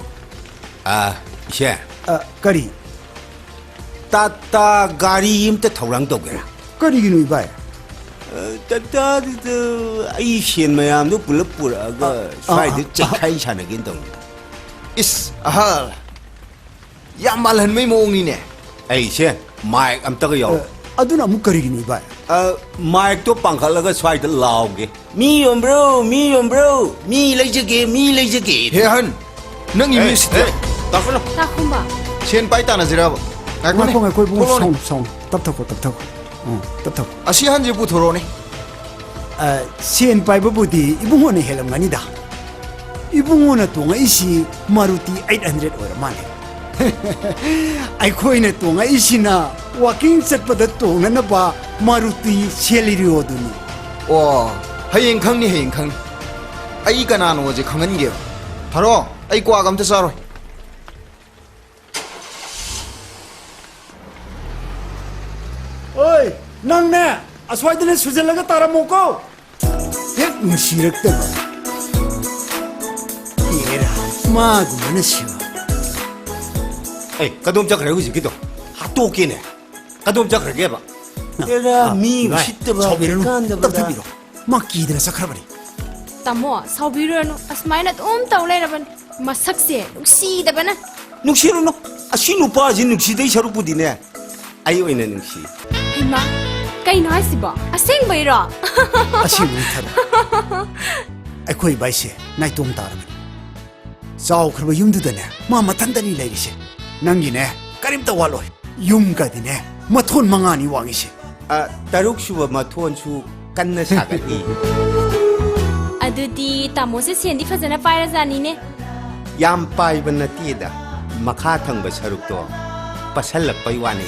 ꯑꯥ, ꯏꯆꯦ꯫ ꯑ, ꯀꯔꯤ? ꯇꯥꯇꯥ ꯒꯥꯔꯤ ꯑꯝꯇ ꯊꯧꯔꯥꯡ ꯇꯧꯒꯦꯔꯥ? ꯀꯔꯤꯒꯤꯅꯣ ꯏꯕꯥꯏ? ꯑ, ꯇꯥꯇꯥꯗꯨꯗ ꯑꯩ ꯁꯦꯟ ꯃꯌꯥꯝꯗꯣ ꯄꯨꯂꯞ ꯄꯨꯔꯛꯑꯒ ꯑ, ꯁ꯭ꯋꯥꯏꯗ ꯑ, ꯑ. ꯆꯦꯛꯈꯥꯏ ꯁꯥꯟꯅꯒꯦꯅ ꯇꯧꯅꯤꯗ꯫ ꯏꯁ, ꯑꯍꯜ꯫ ꯌꯥꯝ ꯃꯥꯜꯍꯟꯕꯩ ꯃꯑꯣꯡꯅꯤꯅꯦ꯫ ꯑꯩꯁꯦ ꯃꯥꯏꯛ ꯑꯝꯇꯒ ꯑ, ꯌꯥꯎꯔꯣ꯫ ꯑꯗꯨꯅ ꯑꯃꯨꯛ ꯀꯔꯤꯒꯤꯅꯣ ꯏꯕꯥꯏ? ꯑ, ꯃꯥꯏꯛꯇꯣ ꯄꯥꯡꯈꯠꯂꯒ ꯁ꯭ꯋꯥꯏꯗ ꯂꯥꯎꯒꯦ꯫ "ꯃꯤ ꯌꯣꯟꯕ꯭ꯔꯣ? ꯃꯤ ꯌꯣꯟꯕ꯭ꯔꯣ? ꯃꯤ ꯂꯩꯖꯒꯦ, ꯃꯤ ꯂꯩꯖꯒꯦ"꯫ ꯍꯦ ꯑꯍꯟ, ꯅꯪ ꯏꯃꯦꯖꯁꯤꯗꯤ꯫ ꯇꯥꯛꯄꯅꯣ꯫ ꯇꯥ ꯈꯣꯝꯕ꯫ ꯁꯦꯟ ꯄꯥꯏ ꯇꯥꯟꯅꯁꯤꯔꯕ? ꯉꯥꯏꯈꯣꯅꯦ꯫ ꯉꯥꯏꯈꯣ, ꯉꯥꯏꯈꯣ, ꯏꯕꯨꯡꯉꯣ, ꯊꯣꯛꯂꯛꯑꯣꯅꯦ꯫ ꯁꯥꯎꯅꯨ, ꯁꯥꯎꯅꯨ, ꯇꯞꯊꯈꯣ, ꯇꯞꯊꯈꯣ꯫ ꯎꯝ, ꯇꯞꯊꯈꯣ꯫ ꯑꯁꯤ ꯑꯍꯟꯁꯦ ꯄꯨꯊꯣꯔꯛꯑꯣꯅꯦ꯫ ꯑ, ꯁꯦꯟ ꯄꯥꯏꯕꯕꯨꯗꯤ ꯏꯕꯨꯡꯉꯣꯅ ꯍꯦꯜꯂꯝꯒꯅꯤꯗ꯫ ꯏꯕꯨꯡꯉꯣꯅ ꯇꯣꯡꯉꯛꯏꯁꯤ ꯃꯥꯔꯨꯇꯤ ꯑꯩꯠ ꯍꯟꯗ꯭ꯔꯦꯠ ꯑꯣꯏꯔ ꯃꯥꯜꯂꯦ꯫ ꯑꯩꯈꯣꯏꯅ ꯇꯣꯡꯉꯛꯏꯁꯤꯅ ꯋꯥꯀꯤꯡ ꯆꯠꯄꯗ ꯇꯣꯡꯅꯅꯕ ꯃꯥꯔꯨꯇꯤ ꯁꯦꯂꯤꯔꯤꯑꯣꯗꯨꯅꯤ꯫ ꯑꯣ, ꯍꯌꯦꯡ ꯈꯪꯅꯤ, ꯍꯌꯦꯡ ꯈꯪꯅꯤ꯫ ꯑꯩ ꯀꯅꯥꯅꯣꯁꯦ ꯈꯪꯍꯟꯒꯦꯕ꯫ ꯊꯔꯣ, ꯑꯩ ꯀ꯭ꯋꯥꯒ ꯑꯝꯇ ꯆꯥꯔꯣꯏ꯫ ꯑꯣꯏ, ꯅꯪꯅꯦ ꯑꯁ꯭ꯋꯥꯏꯗꯅꯦ ꯁꯨꯖꯜꯂꯒ ꯇꯥꯔꯝꯃꯣꯀꯣ꯫ ꯍꯦꯛ ꯅꯨꯡꯁꯤꯔꯛꯇꯕ꯫ ꯃꯥꯒꯨꯝꯕꯅ ꯁꯤꯕ꯫ ꯑꯦ, ꯀꯗꯣꯝ ꯆꯠꯈ꯭ꯔꯦ ꯍꯧꯖꯤꯛꯀꯤꯗꯣ? ꯍꯥꯠꯇꯣꯛꯀꯦꯅꯦ꯫ ꯀꯗꯣꯝ ꯆꯠꯈ꯭ꯔꯒꯦꯕ? ꯑꯦꯔꯥ, ꯑꯥ, ꯃꯤ ꯏꯕꯥꯏ, ꯎꯁꯤꯠꯇꯕ ꯁꯥꯎꯕꯤꯔꯅꯨ, ꯍꯩꯀꯥꯟꯗꯕꯗ꯫ ꯇꯞꯊꯕꯤꯔꯣ꯫ ꯃꯥ ꯀꯤꯗꯅ ꯆꯠꯈ꯭ꯔꯕꯅꯤ꯫ ꯇꯥꯃꯣ, ꯁꯥꯎꯕꯤꯔꯨꯔꯅꯨ꯫ ꯑꯁꯨꯃꯥꯏꯅ ꯑꯗꯨꯝ ꯇꯧ ꯂꯩꯔꯕꯅꯤ꯫ ꯃꯁꯛꯁꯦ ꯅꯨꯡꯁꯤꯗꯕꯅ꯫ ꯅꯨꯡꯁꯤꯔꯨꯅꯨ꯫ ꯑꯁꯤ ꯅꯨꯄꯥꯁꯤ ꯅꯨꯡꯁꯤꯗꯩ ꯁꯔꯨꯛꯄꯨꯗꯤꯅꯦ, ꯑꯩ ꯑꯣꯏꯅ ꯅꯨꯡꯁꯤ꯫ ꯍꯩꯃꯥ, ꯀꯩꯅꯣ ꯍꯥꯏꯁꯤꯕꯣ? ꯑꯁꯦꯡꯕꯩꯔꯣ? ꯑꯁꯦꯡꯕꯅꯤ ꯊꯥꯔꯨ꯫ ꯑꯩꯈꯣꯏ ꯏꯕꯥꯏꯁꯦ ꯅꯥꯏꯇꯣꯝ ꯇꯥꯔꯕꯅꯤ꯫ ꯆꯥꯎꯈ꯭ꯔꯕ ꯌꯨꯝꯗꯨꯗꯅꯦ ꯃꯥ ꯃꯊꯟꯇꯅꯤ ꯂꯩꯔꯤꯁꯦ꯫ ꯅꯪꯒꯤꯅꯦ ꯀꯔꯤꯝꯇ ꯋꯥꯠꯂꯣꯏ꯫ ꯌꯨꯝꯒꯗꯤꯅꯦ ꯃꯊꯣꯟ ꯃꯉꯥꯅꯤ ꯋꯥꯡꯉꯤꯁꯦ꯫ ꯑ, ꯇꯔꯨꯛ ꯁꯨꯕ ꯃꯊꯣꯟꯁꯨ ꯀꯟꯅ ꯁꯥꯒꯠꯂꯤ꯫ ꯑꯗꯨꯗꯤ ꯇꯥꯃꯣꯁꯦ ꯁꯦꯟꯗꯤ ꯐꯖꯅ ꯄꯥꯏꯔꯖꯥꯠꯅꯤꯅꯦ꯫ ꯌꯥꯝ ꯄꯥꯏꯕ ꯅꯠꯇꯦꯗ, ꯃꯈꯥ ꯊꯪꯕ ꯁꯔꯨꯛꯇꯣ ꯄꯁꯜꯂꯛꯄꯩ ꯋꯥꯅꯤ꯫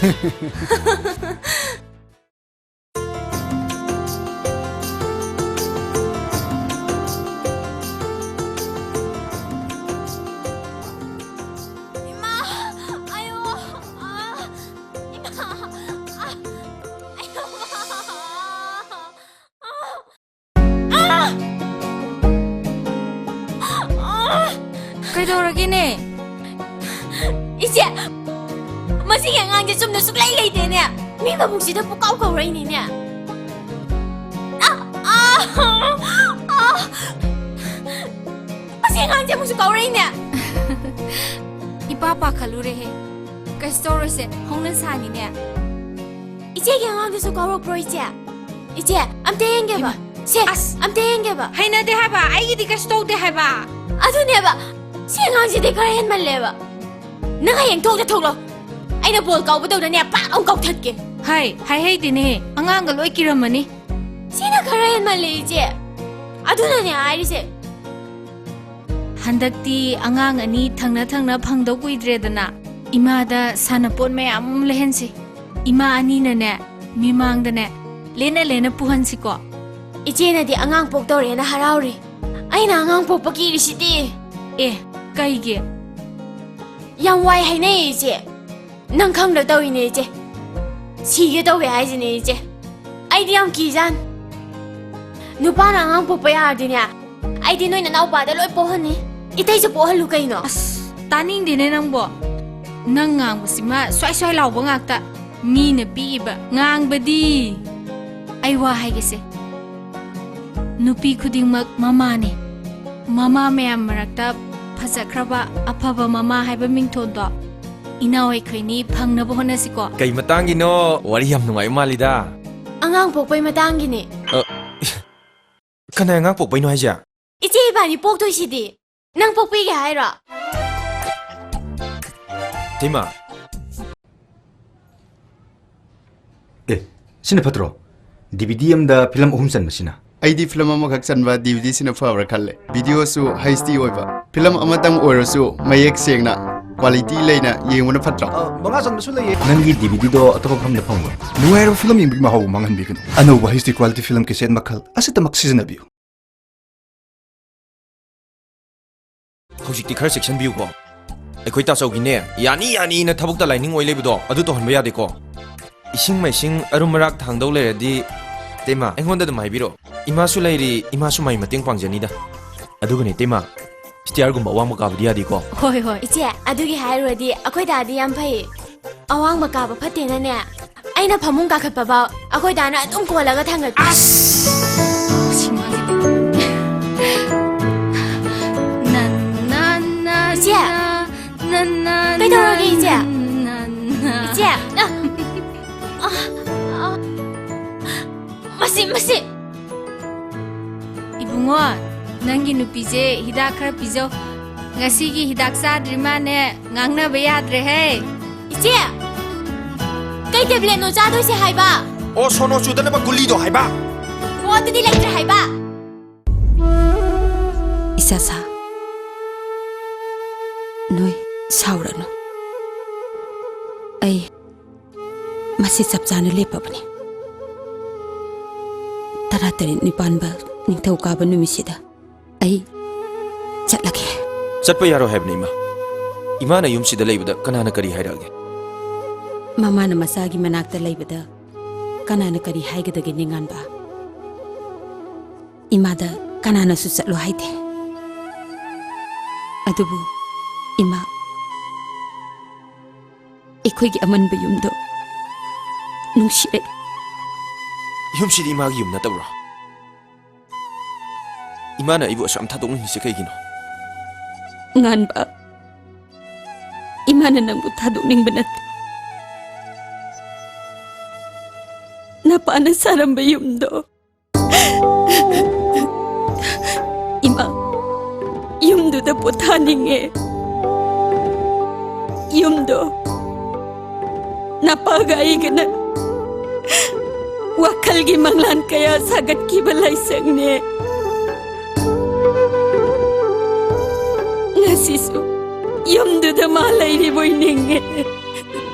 ꯏꯃꯥ! ꯑꯌꯣ! ꯑꯥ! ꯏꯃꯥ! ꯑꯥ! ꯑꯌꯣ! ꯑꯥ! ꯑꯥ! ꯀꯩꯗꯧꯔꯒꯦꯅꯦ? ꯏꯆꯦ! ꯃꯁꯤꯒꯤ ꯑꯉꯥꯡꯁꯦ ꯆꯨꯝꯅ ꯁꯨꯛꯂꯩ ꯂꯩꯇꯦꯅꯦ꯫ ꯃꯤ ꯃꯕꯨꯛꯁꯤꯗ ꯄꯨꯀꯥꯎ ꯀꯧꯔꯛꯏꯅꯤꯅꯦ꯫ ꯑꯥ! ꯑꯥ! ꯑꯥ! ꯃꯁꯤ ꯑꯉꯥꯡꯁꯦ ꯑꯃꯨꯛꯁꯨ ꯀꯧꯔꯛꯏꯅꯦ꯫ ꯏꯄꯥ ꯄꯥꯈꯠꯂꯨꯔꯦꯍꯦ꯫ ꯀꯩꯁꯨ ꯇꯧꯔꯣꯏꯁꯦ, ꯍꯧꯅ ꯁꯥꯅꯤꯅꯦ꯫ ꯏꯆꯦꯒꯤ ꯑꯉꯥꯡꯗꯨꯁꯨ ꯀꯧꯔꯛꯄ꯭ꯔꯣ, ꯏꯆꯦ? ꯏꯆꯦ, ꯑꯝꯇ ꯌꯦꯡꯒꯦꯕ꯫ ꯏꯃꯥ꯫ ꯁꯦ, ꯑꯁ꯫ ꯑꯝꯇ ꯌꯦꯡꯒꯦꯕ꯫ ꯍꯩꯅꯗꯦ ꯍꯥꯏꯕ, ꯑꯩꯒꯤꯗꯤ ꯀꯩꯁꯨ ꯇꯧꯗꯦ ꯍꯥꯏꯕ꯫ ꯑꯗꯨꯅꯦꯕ, ꯁꯤ ꯑꯉꯥꯡꯁꯤꯗꯤ ꯈꯔ ꯍꯦꯟꯃꯜꯂꯦꯕ꯫ ꯅꯪ ꯍꯌꯦꯡ ꯊꯣꯛꯇ ꯊꯣꯛꯂꯣ꯫ ꯑꯩꯅ ꯕꯣꯜ ꯀꯥꯎꯕꯗꯧꯅꯅꯦ, ꯄꯥꯛ ꯂꯥꯎ ꯀꯥꯎꯊꯠꯀꯦ꯫ ꯍꯥꯏ, ꯍꯥꯏꯍꯩꯗꯦꯅꯦ, ꯑꯉꯥꯡꯒ ꯂꯣꯏ ꯀꯤꯔꯝꯃꯅꯤ꯫ ꯁꯤꯅ ꯈꯔ ꯍꯦꯟꯃꯜꯂꯦ, ꯏꯆꯦ꯫ ꯑꯗꯨꯅꯅꯦ ꯍꯥꯏꯔꯤꯁꯦ꯫ ꯍꯟꯗꯛꯇꯤ ꯑꯉꯥꯡ ꯑꯅꯤ ꯊꯪꯅ ꯊꯪꯅ ꯐꯪꯗꯧ ꯀꯨꯏꯗ꯭ꯔꯦꯗꯅ, ꯏꯃꯥꯗ ꯁꯥꯟꯅꯄꯣꯠ ꯃꯌꯥꯝ ꯑꯃ ꯂꯩꯍꯟꯁꯤ꯫ ꯏꯃꯥ ꯑꯅꯤꯅꯅꯦ, ꯃꯤꯃꯥꯡꯗꯅꯦ, ꯂꯦꯟꯅ ꯂꯦꯟꯅ ꯄꯨꯍꯟꯁꯤꯀꯣ꯫ ꯏꯆꯦꯅꯗꯤ ꯑꯉꯥꯡ ꯄꯣꯛꯇꯧꯔꯦꯅ ꯍꯔꯥꯎꯔꯤ꯫ ꯑꯩꯅ ꯑꯉꯥꯡ ꯄꯣꯛꯄ ꯀꯤꯔꯤꯁꯤꯗꯤ꯫ ꯑꯦ, ꯀꯩꯒꯤ? ꯌꯥꯝ ꯋꯥꯏ ꯍꯥꯏꯅꯩꯌꯦ, ꯏꯆꯦ꯫ ꯅꯪ ꯈꯪꯗ ꯇꯧꯔꯤꯅꯦ, ꯏꯆꯦ꯫ ꯁꯤꯒꯦ ꯇꯧꯋꯦ ꯍꯥꯏꯁꯤꯅꯦ, ꯏꯆꯦ꯫ ꯑꯩꯗꯤ ꯌꯥꯝ ꯀꯤꯖꯥꯟ꯫ ꯅꯨꯄꯥꯅ ꯑꯉꯥꯡ ꯄꯣꯛꯄ ꯌꯥꯔꯗꯤꯅꯦ, ꯑꯩꯗꯤ ꯅꯣꯏ ꯅꯅꯥꯎꯄꯥꯗ ꯂꯣꯏ ꯄꯣꯛꯍꯟꯅꯤ꯫ ꯏꯇꯩꯁꯨ ꯄꯣꯛꯍꯜꯂꯨ ꯀꯩꯅꯣ꯫ ꯑꯁ, ꯇꯥꯅꯤꯡꯗꯦꯅꯦ ꯅꯪꯕꯣ꯫ ꯅꯪ ꯉꯥꯡꯕꯁꯤꯃ ꯁ꯭ꯋꯥꯏ ꯁ꯭ꯋꯥꯏ ꯂꯥꯎꯕ ꯉꯥꯛꯇ꯫ ꯃꯤꯅ ꯄꯤꯛꯏꯕ ꯉꯥꯡꯕꯗꯤ꯫ ꯑꯩ ꯋꯥ ꯍꯥꯏꯒꯦꯁꯦ꯫ ꯅꯨꯄꯤ ꯈꯨꯗꯤꯡꯃꯛ ꯃꯃꯥꯅꯤ꯫ ꯃꯃꯥ ꯃꯌꯥꯝ ꯃꯔꯛꯇ ꯐꯖꯈ꯭ꯔꯕ, ꯑꯐꯕ ꯃꯃꯥ ꯍꯥꯏꯕ ꯃꯤꯡꯊꯣꯟꯗꯣ ꯏꯅꯥꯎ ꯑꯩꯈꯣꯏꯅꯤ ꯐꯪꯅꯕ ꯍꯣꯠꯅꯁꯤꯀꯣ꯫ ꯀꯩ ꯃꯇꯥꯡꯒꯤꯅꯣ? ꯋꯥꯔꯤ ꯌꯥꯝ ꯅꯨꯡꯉꯥꯏꯕ ꯃꯥꯜꯂꯤꯗ꯫ ꯑꯉꯥꯡ ꯄꯣꯛꯄꯩ ꯃꯇꯥꯡꯒꯤꯅꯦ꯫ ꯑ, ꯀꯅꯥꯏ ꯑꯉꯥꯡ ꯄꯣꯛꯄꯩꯅꯣ ꯍꯥꯏꯁꯦ? ꯏꯆꯦ ꯏꯕꯥꯅꯤ ꯄꯣꯛꯇꯣꯏꯁꯤꯗꯤ꯫ ꯅꯪ ꯄꯣꯛꯄꯤꯒꯦ ꯍꯥꯏꯔꯣ? ꯏꯇꯩꯃ꯫ ꯑꯦ, ꯁꯤꯅ ꯐꯠꯇ꯭ꯔꯣ? ꯗꯤ ꯚꯤ ꯗꯤ ꯑꯃꯗ ꯐꯤꯂꯝ ꯑꯍꯨꯝ ꯆꯟꯕꯁꯤꯅ꯫ ꯑꯩꯗꯤ ꯐꯤꯂꯝ ꯑꯃꯈꯛ ꯆꯟꯕ ꯗꯤ ꯚꯤ ꯗꯤꯁꯤꯅ ꯐꯕ꯭ꯔꯥ ꯈꯜꯂꯦ꯫ ꯚꯤꯗꯤꯑꯣꯁꯨ ꯍꯩꯆ ꯗꯤ ꯑꯣꯏꯕ꯫ ꯐꯤꯂꯝ ꯑꯃꯇꯪ ꯑꯣꯏꯔꯁꯨ ꯃꯌꯦꯛ ꯁꯦꯡꯅ, ꯀ꯭ꯋꯥꯂꯤꯇꯤ ꯂꯩꯅ ꯌꯦꯡꯕꯅ ꯐꯠꯇ꯭ꯔꯣ? ꯑ, ꯃꯉꯥ ꯆꯟꯕꯁꯨ ꯂꯩꯌꯦ꯫ ꯅꯪꯒꯤ ꯗꯤ ꯚꯤ ꯗꯤꯗꯣ ꯑꯇꯣꯞꯄ ꯃꯐꯝꯗ ꯐꯪꯕ꯭ꯔꯥ? ꯅꯨꯡꯉꯥꯏꯔꯕ ꯐꯤꯂꯝ ꯌꯦꯡꯕꯒꯤ ꯃꯍꯥꯎ ꯃꯥꯡꯍꯟꯕꯤꯒꯅꯨ꯫ ꯑꯅꯧꯕ H D quality film cassette ꯃꯈꯜ ꯑꯁꯤꯇꯃꯛ ꯁꯤꯖꯤꯟꯅꯕꯤꯌꯨ꯫ ꯍꯧꯖꯤꯛꯇꯤ ꯈꯔ ꯆꯦꯛꯁꯤꯟꯕꯤꯌꯨꯀꯣ꯫ ꯑꯩꯈꯣꯏ ꯇꯥꯆꯧꯒꯤꯅꯦ, ꯌꯥꯅꯤ ꯌꯥꯅꯤꯅ ꯊꯕꯛꯇ ꯂꯥꯏꯅꯤꯡ ꯑꯣꯏ ꯂꯩꯕꯗꯣ, ꯑꯗꯨ ꯇꯧꯍꯟꯕ ꯌꯥꯗꯦꯀꯣ꯫ ꯏꯁꯤꯡ ꯃꯥꯏꯁꯤꯡ ꯑꯔꯨꯝ ꯑꯔꯥꯛ ꯊꯥꯡꯗꯧ ꯂꯩꯔꯗꯤ, ꯏꯇꯩꯃ, ꯑꯩꯉꯣꯟꯗ ꯑꯗꯨꯝ ꯍꯥꯏꯕꯤꯔꯛꯑꯣ꯫ ꯏꯃꯥꯁꯨ ꯂꯩꯔꯤ, ꯏꯃꯥꯁꯨ ꯃꯥꯏ ꯃꯇꯦꯡ ꯄꯥꯡꯖꯅꯤꯗ꯫ ꯑꯗꯨꯒꯅꯦ, ꯏꯇꯩꯃ, ꯁ꯭ꯇꯤꯌꯥꯔꯒꯨꯝꯕ ꯑꯋꯥꯡꯕ ꯀꯥꯕꯗꯤ ꯌꯥꯗꯦꯀꯣ꯫ ꯍꯣꯏ, ꯍꯣꯏ꯫ ꯏꯆꯦ, ꯑꯗꯨꯒꯤ ꯍꯥꯏꯔꯨꯔꯗꯤ ꯑꯩꯈꯣꯏ ꯗꯥꯗꯤ ꯌꯥꯝ ꯐꯩ꯫ ꯑꯋꯥꯡꯕ ꯀꯥꯕ ꯐꯠꯇꯦꯅꯅꯦ, ꯑꯩꯅ ꯐꯃꯨꯡ ꯀꯥꯈꯠꯄ ꯐꯥꯎ ꯑꯩꯈꯣꯏ ꯗꯥꯅ ꯑꯗꯨꯝ ꯀꯣꯜꯂꯒ ꯊꯥꯡꯒꯠꯄꯤ꯫ ꯑꯁ! ꯁꯤ ꯃꯥꯁꯤꯗꯤ꯫ ꯅꯟ, ꯅꯟ, ꯅꯟ, ꯏꯆꯦ! ꯅꯟ, ꯅꯟ, ꯀꯩꯗꯧꯔꯒꯦ, ꯏꯆꯦ? ꯅꯟ, ꯅꯟ, ꯅꯟ꯫ ꯏꯆꯦ! ꯑ, ꯑ, ꯑ, ꯃꯁꯤ, ꯃꯁꯤ! ꯏꯕꯨꯡꯉꯣ, ꯅꯪꯒꯤ ꯅꯨꯄꯤꯁꯦ ꯍꯤꯗꯥꯛ ꯈꯔ ꯄꯤꯖꯧ꯫ ꯉꯁꯤꯒꯤ ꯍꯤꯗꯥꯛ ꯆꯥꯗ꯭ꯔꯤ ꯃꯥꯅꯦ, ꯉꯥꯡꯅꯕ ꯌꯥꯗ꯭ꯔꯦꯍꯦ꯫ ꯏꯆꯦ! ꯀꯩ ꯇꯦꯕ꯭ꯂꯦꯠꯅꯣ ꯆꯥꯗꯣꯏꯁꯦ ꯍꯥꯏꯕ? ꯑꯣ, ꯁꯣꯅꯣ ꯆꯨꯗꯅꯕ ꯒꯨꯂꯤꯗꯣ ꯍꯥꯏꯕ꯫ ꯑꯣ, ꯑꯗꯨꯗꯤ ꯂꯩꯇ꯭ꯔꯦ ꯍꯥꯏꯕ? ꯏꯆꯥꯁꯥ, ꯅꯣꯏ ꯁꯥꯎꯔꯅꯨ꯫ ꯑꯩ ꯃꯁꯤ ꯆꯞ ꯆꯥꯅ ꯂꯦꯞꯄꯕꯅꯤ꯫ ꯇꯔꯥꯇꯔꯦꯠꯅꯤ ꯄꯥꯟꯕ ꯅꯤꯡꯊꯧꯀꯥꯕ ꯅꯨꯃꯤꯠꯁꯤꯗ ꯑꯩ ꯆꯠꯂꯒꯦ꯫ ꯆꯠꯄ ꯌꯥꯔꯣꯏ ꯍꯥꯏꯕꯅꯤ, ꯏꯃꯥ꯫ ꯏꯃꯥꯅ ꯌꯨꯝꯁꯤꯗ ꯂꯩꯕꯗ ꯀꯅꯥꯅ ꯀꯔꯤ ꯍꯥꯏꯔꯛꯑꯒꯦ? ꯃꯃꯥꯅ ꯃꯆꯥꯒꯤ ꯃꯅꯥꯛꯇ ꯂꯩꯕꯗ ꯀꯅꯥꯅ ꯀꯔꯤ ꯍꯥꯏꯒꯗꯒꯦ, ꯅꯤꯡꯉꯥꯟꯕ? ꯏꯃꯥꯗ ꯀꯅꯥꯅꯁꯨ ꯆꯠꯂꯣ ꯍꯥꯏꯗꯦ꯫ ꯑꯗꯨꯕꯨ ꯏꯃꯥ, ꯑꯩꯈꯣꯏꯒꯤ ꯑꯃꯟꯕ ꯌꯨꯝꯗꯣ ꯅꯨꯡꯁꯤꯔꯦ꯫ ꯌꯨꯝꯁꯤꯗꯤ ꯏꯃꯥꯒꯤ ꯌꯨꯝ ꯅꯠꯇꯕ꯭ꯔꯣ? ꯏꯃꯥꯅ ꯑꯩꯕꯨ ꯑꯁꯨꯛ ꯌꯥꯝ ꯊꯥꯗꯣꯛꯅꯤꯡꯉꯤꯁꯦ ꯀꯩꯒꯤꯅꯣ? ꯉꯥꯟꯕ, ꯏꯃꯥꯅ ꯅꯪꯕꯨ ꯊꯥꯗꯣꯛꯅꯤꯡꯕ ꯅꯠꯇꯦ꯫ ꯅꯄꯥꯅ ꯁꯥꯔꯝꯕ ꯌꯨꯝꯗꯣ, ꯏꯃꯥ, ꯌꯨꯝꯗꯨꯗ ꯄꯣꯊꯥꯅꯤꯡꯉꯦ꯫ ꯌꯨꯝꯗꯣ ꯅꯄꯥꯒ ꯑꯩꯒꯅ ꯋꯥꯈꯜꯒꯤ ꯃꯪꯂꯥꯟ ꯀꯌꯥ ꯁꯥꯒꯠꯈꯤꯕ ꯂꯥꯏꯁꯪꯅꯦ꯫ ꯉꯁꯤꯁꯨ ꯌꯨꯝꯗꯨꯗ ꯃꯥ ꯂꯩꯔꯤꯕꯣꯏ ꯅꯤꯡꯉꯦ꯫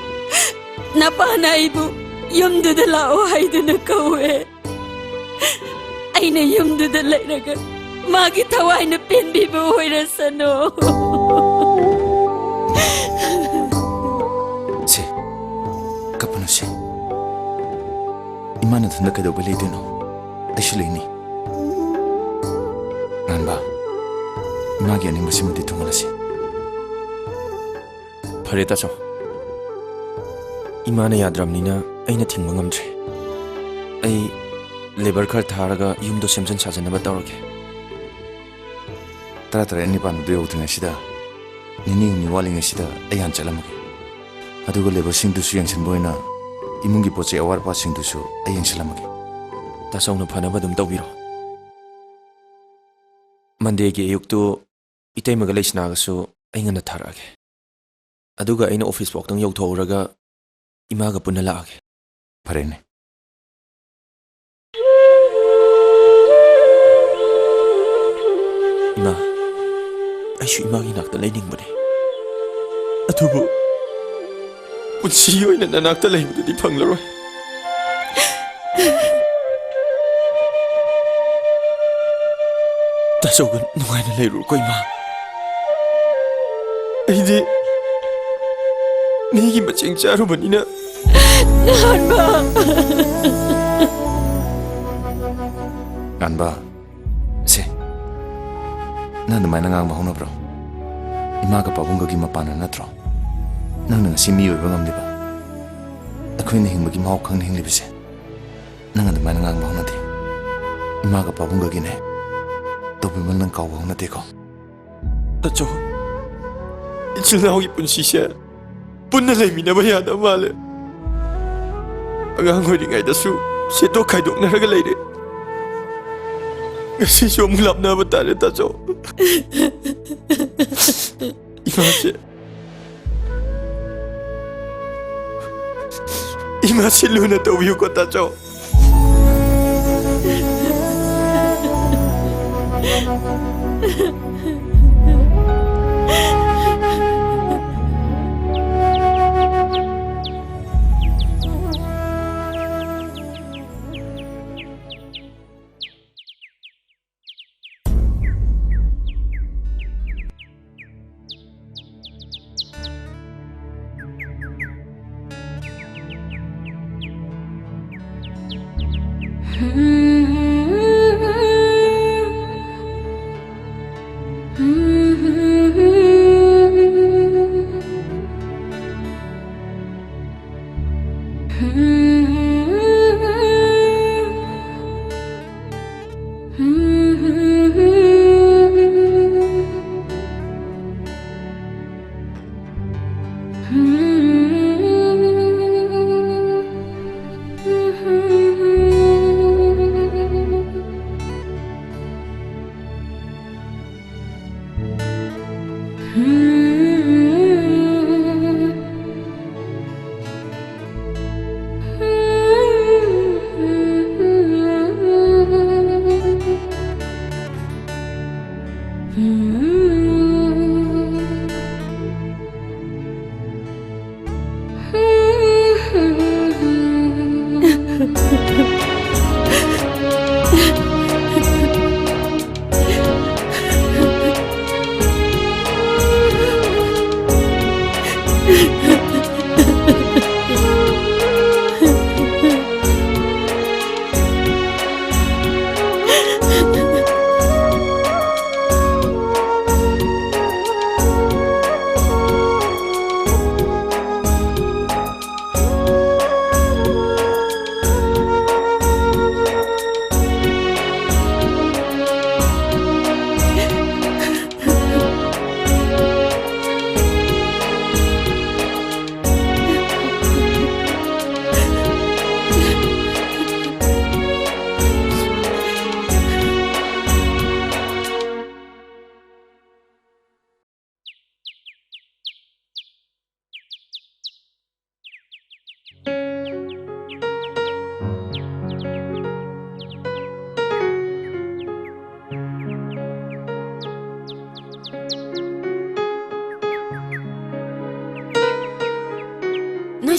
ꯅꯄꯥꯅ ꯑꯩꯕꯨ ꯌꯨꯝꯗꯨꯗ ꯂꯥꯛꯑꯣ ꯍꯥꯏꯗꯨꯅ ꯀꯧꯋꯦ꯫ ꯑꯩꯅ ꯌꯨꯝꯗꯨꯗ ꯂꯩꯔꯒ ꯃꯥꯒꯤ ꯊꯋꯥꯏꯅ ꯄꯦꯟꯕꯤꯕ ꯑꯣꯏꯔꯁꯅꯨ꯫ ꯁꯦ, ꯀꯞꯄꯅꯨ ꯁꯦ꯫ ꯏꯃꯥ ꯅꯊꯟꯗ ꯀꯩꯗꯧꯕꯩ ꯂꯩꯗꯣꯏꯅꯣ? ꯑꯩꯁꯨ ꯂꯩꯅꯤ꯫ ꯉꯥꯟꯕ, ꯏꯃꯥꯒꯤ ꯑꯅꯤꯡꯕꯁꯤꯃꯗꯤ ꯊꯨꯡꯍꯜꯂꯁꯤ꯫ ꯐꯔꯦ ꯇꯥꯆꯧ, ꯏꯃꯥꯅ ꯌꯥꯗ꯭ꯔꯕꯅꯤꯅ ꯑꯩꯅ ꯊꯤꯡꯕ ꯉꯝꯗ꯭ꯔꯦ꯫ ꯑꯩ ꯂꯦꯕꯔ ꯈꯔ ꯊꯥꯔꯒ ꯌꯨꯝꯗꯣ ꯁꯦꯝꯖꯤꯟ ꯁꯥꯖꯟꯅꯕ ꯇꯧꯔꯒꯦ꯫ ꯇꯔꯥꯇꯔꯦꯠ ꯅꯤꯄꯥꯟꯗꯨ ꯌꯧꯗ꯭ꯔꯤꯉꯩꯁꯤꯗ, ꯅꯤꯅꯤ ꯍꯨꯝꯅꯤ ꯋꯥꯠꯂꯤꯉꯩꯁꯤꯗ ꯑꯩ ꯍꯥꯟꯅ ꯆꯠꯂꯝꯃꯒꯦ꯫ ꯑꯗꯨꯒ ꯂꯦꯕꯔꯁꯤꯡꯗꯨꯁꯨ ꯌꯦꯡꯁꯤꯟꯕ ꯑꯣꯏꯅ ꯏꯃꯨꯡꯒꯤ ꯄꯣꯠ ꯆꯩ ꯑꯋꯥꯠ ꯑꯄꯥꯁꯤꯡꯗꯨꯁꯨ ꯑꯩ ꯌꯦꯡꯁꯤꯜꯂꯝꯃꯒꯦ꯫ ꯇꯥꯆꯧꯅ ꯐꯅꯕ ꯑꯗꯨꯝ ꯇꯧꯕꯤꯔꯣ꯫ ꯃꯟꯗꯦꯒꯤ ꯑꯌꯨꯛꯇꯨ ꯏꯇꯩꯃꯒ ꯂꯩꯁꯅꯥꯒꯁꯨ ꯑꯩ ꯉꯟꯅ ꯊꯥꯔꯛꯑꯒꯦ꯫ ꯑꯗꯨꯒ ꯑꯩꯅ ꯑꯣꯐꯤꯁ ꯐꯥꯎꯇꯪ ꯌꯧꯊꯣꯛꯎꯔꯒ ꯏꯃꯥꯒ ꯄꯨꯟꯅ ꯂꯥꯛꯑꯒꯦ꯫ ꯐꯔꯦꯅꯦ꯫ ꯏꯃꯥ, ꯑꯩꯁꯨ ꯏꯃꯥꯒꯤ ꯅꯥꯛꯇ ꯂꯩꯅꯤꯡꯕꯅꯦ꯫ ꯑꯗꯨꯕꯨ ꯄꯨꯟꯁꯤ ꯑꯣꯏꯅ ꯅꯅꯥꯛꯇ ꯂꯩꯕꯗꯨꯗꯤ ꯐꯪꯂꯔꯣꯏ꯫ ꯇꯥꯆꯧꯒ ꯅꯨꯡꯉꯥꯏꯅ ꯂꯩꯔꯨꯔꯣꯀꯣ, ꯏꯃꯥ꯫ ꯑꯩꯗꯤ ꯃꯤꯒꯤ ꯃꯆꯦꯡ ꯆꯥꯔꯨꯕꯅꯤꯅ꯫ ꯉꯥꯟꯕ꯫ ꯉꯥꯟꯕ꯫ ꯁꯦ, ꯅꯪ ꯑꯗꯨꯃꯥꯏꯅ ꯉꯥꯡꯕ ꯍꯧꯅꯕ꯭ꯔꯣ? ꯏꯃꯥꯒ ꯄꯥꯕꯨꯡꯒꯒꯤ ꯃꯄꯥꯟꯅ ꯅꯠꯇ꯭ꯔꯣ ꯅꯪꯅ ꯉꯁꯤ ꯃꯤ ꯑꯣꯏꯕ ꯉꯝꯂꯤꯕ? ꯑꯩꯈꯣꯏꯅ ꯍꯤꯡꯕꯒꯤ ꯃꯍꯥꯎ ꯈꯪꯅ ꯍꯤꯡꯂꯤꯕꯁꯦ꯫ ꯅꯪ ꯑꯗꯨꯃꯥꯏꯅ ꯉꯥꯡꯕ ꯍꯧꯅꯗꯦ꯫ ꯏꯃꯥꯒ ꯄꯥꯕꯨꯡꯒꯒꯤꯅꯦ ꯇꯧꯕꯤꯃꯜ ꯅꯪ ꯀꯥꯎꯕ ꯍꯧꯅꯗꯦꯀꯣ꯫ ꯇꯥꯆꯧ, ꯏꯆꯤꯜ ꯏꯅꯥꯎꯒꯤ ꯄꯨꯟꯁꯤꯁꯦ ꯄꯨꯟꯅ ꯂꯩꯃꯤꯟꯅꯕ ꯌꯥꯗꯕ ꯃꯥꯜꯂꯦ꯫ ꯑꯉꯥꯡ ꯑꯣꯏꯔꯤꯉꯩꯗꯁꯨ ꯁꯦꯠꯇꯣꯛ ꯈꯥꯏꯗꯣꯛꯅꯔꯒ ꯂꯩꯔꯦ꯫ ꯉꯁꯤꯁꯨ ꯑꯃꯨꯛ ꯂꯥꯞꯅꯕ ꯇꯥꯔꯦ, ꯇꯥꯆꯧ꯫ ꯏꯃꯥꯁꯦ, ꯏꯃꯥꯁꯦ ꯂꯨꯅ ꯇꯧꯕꯤꯌꯨꯀꯣ, ꯇꯥꯆꯧ꯫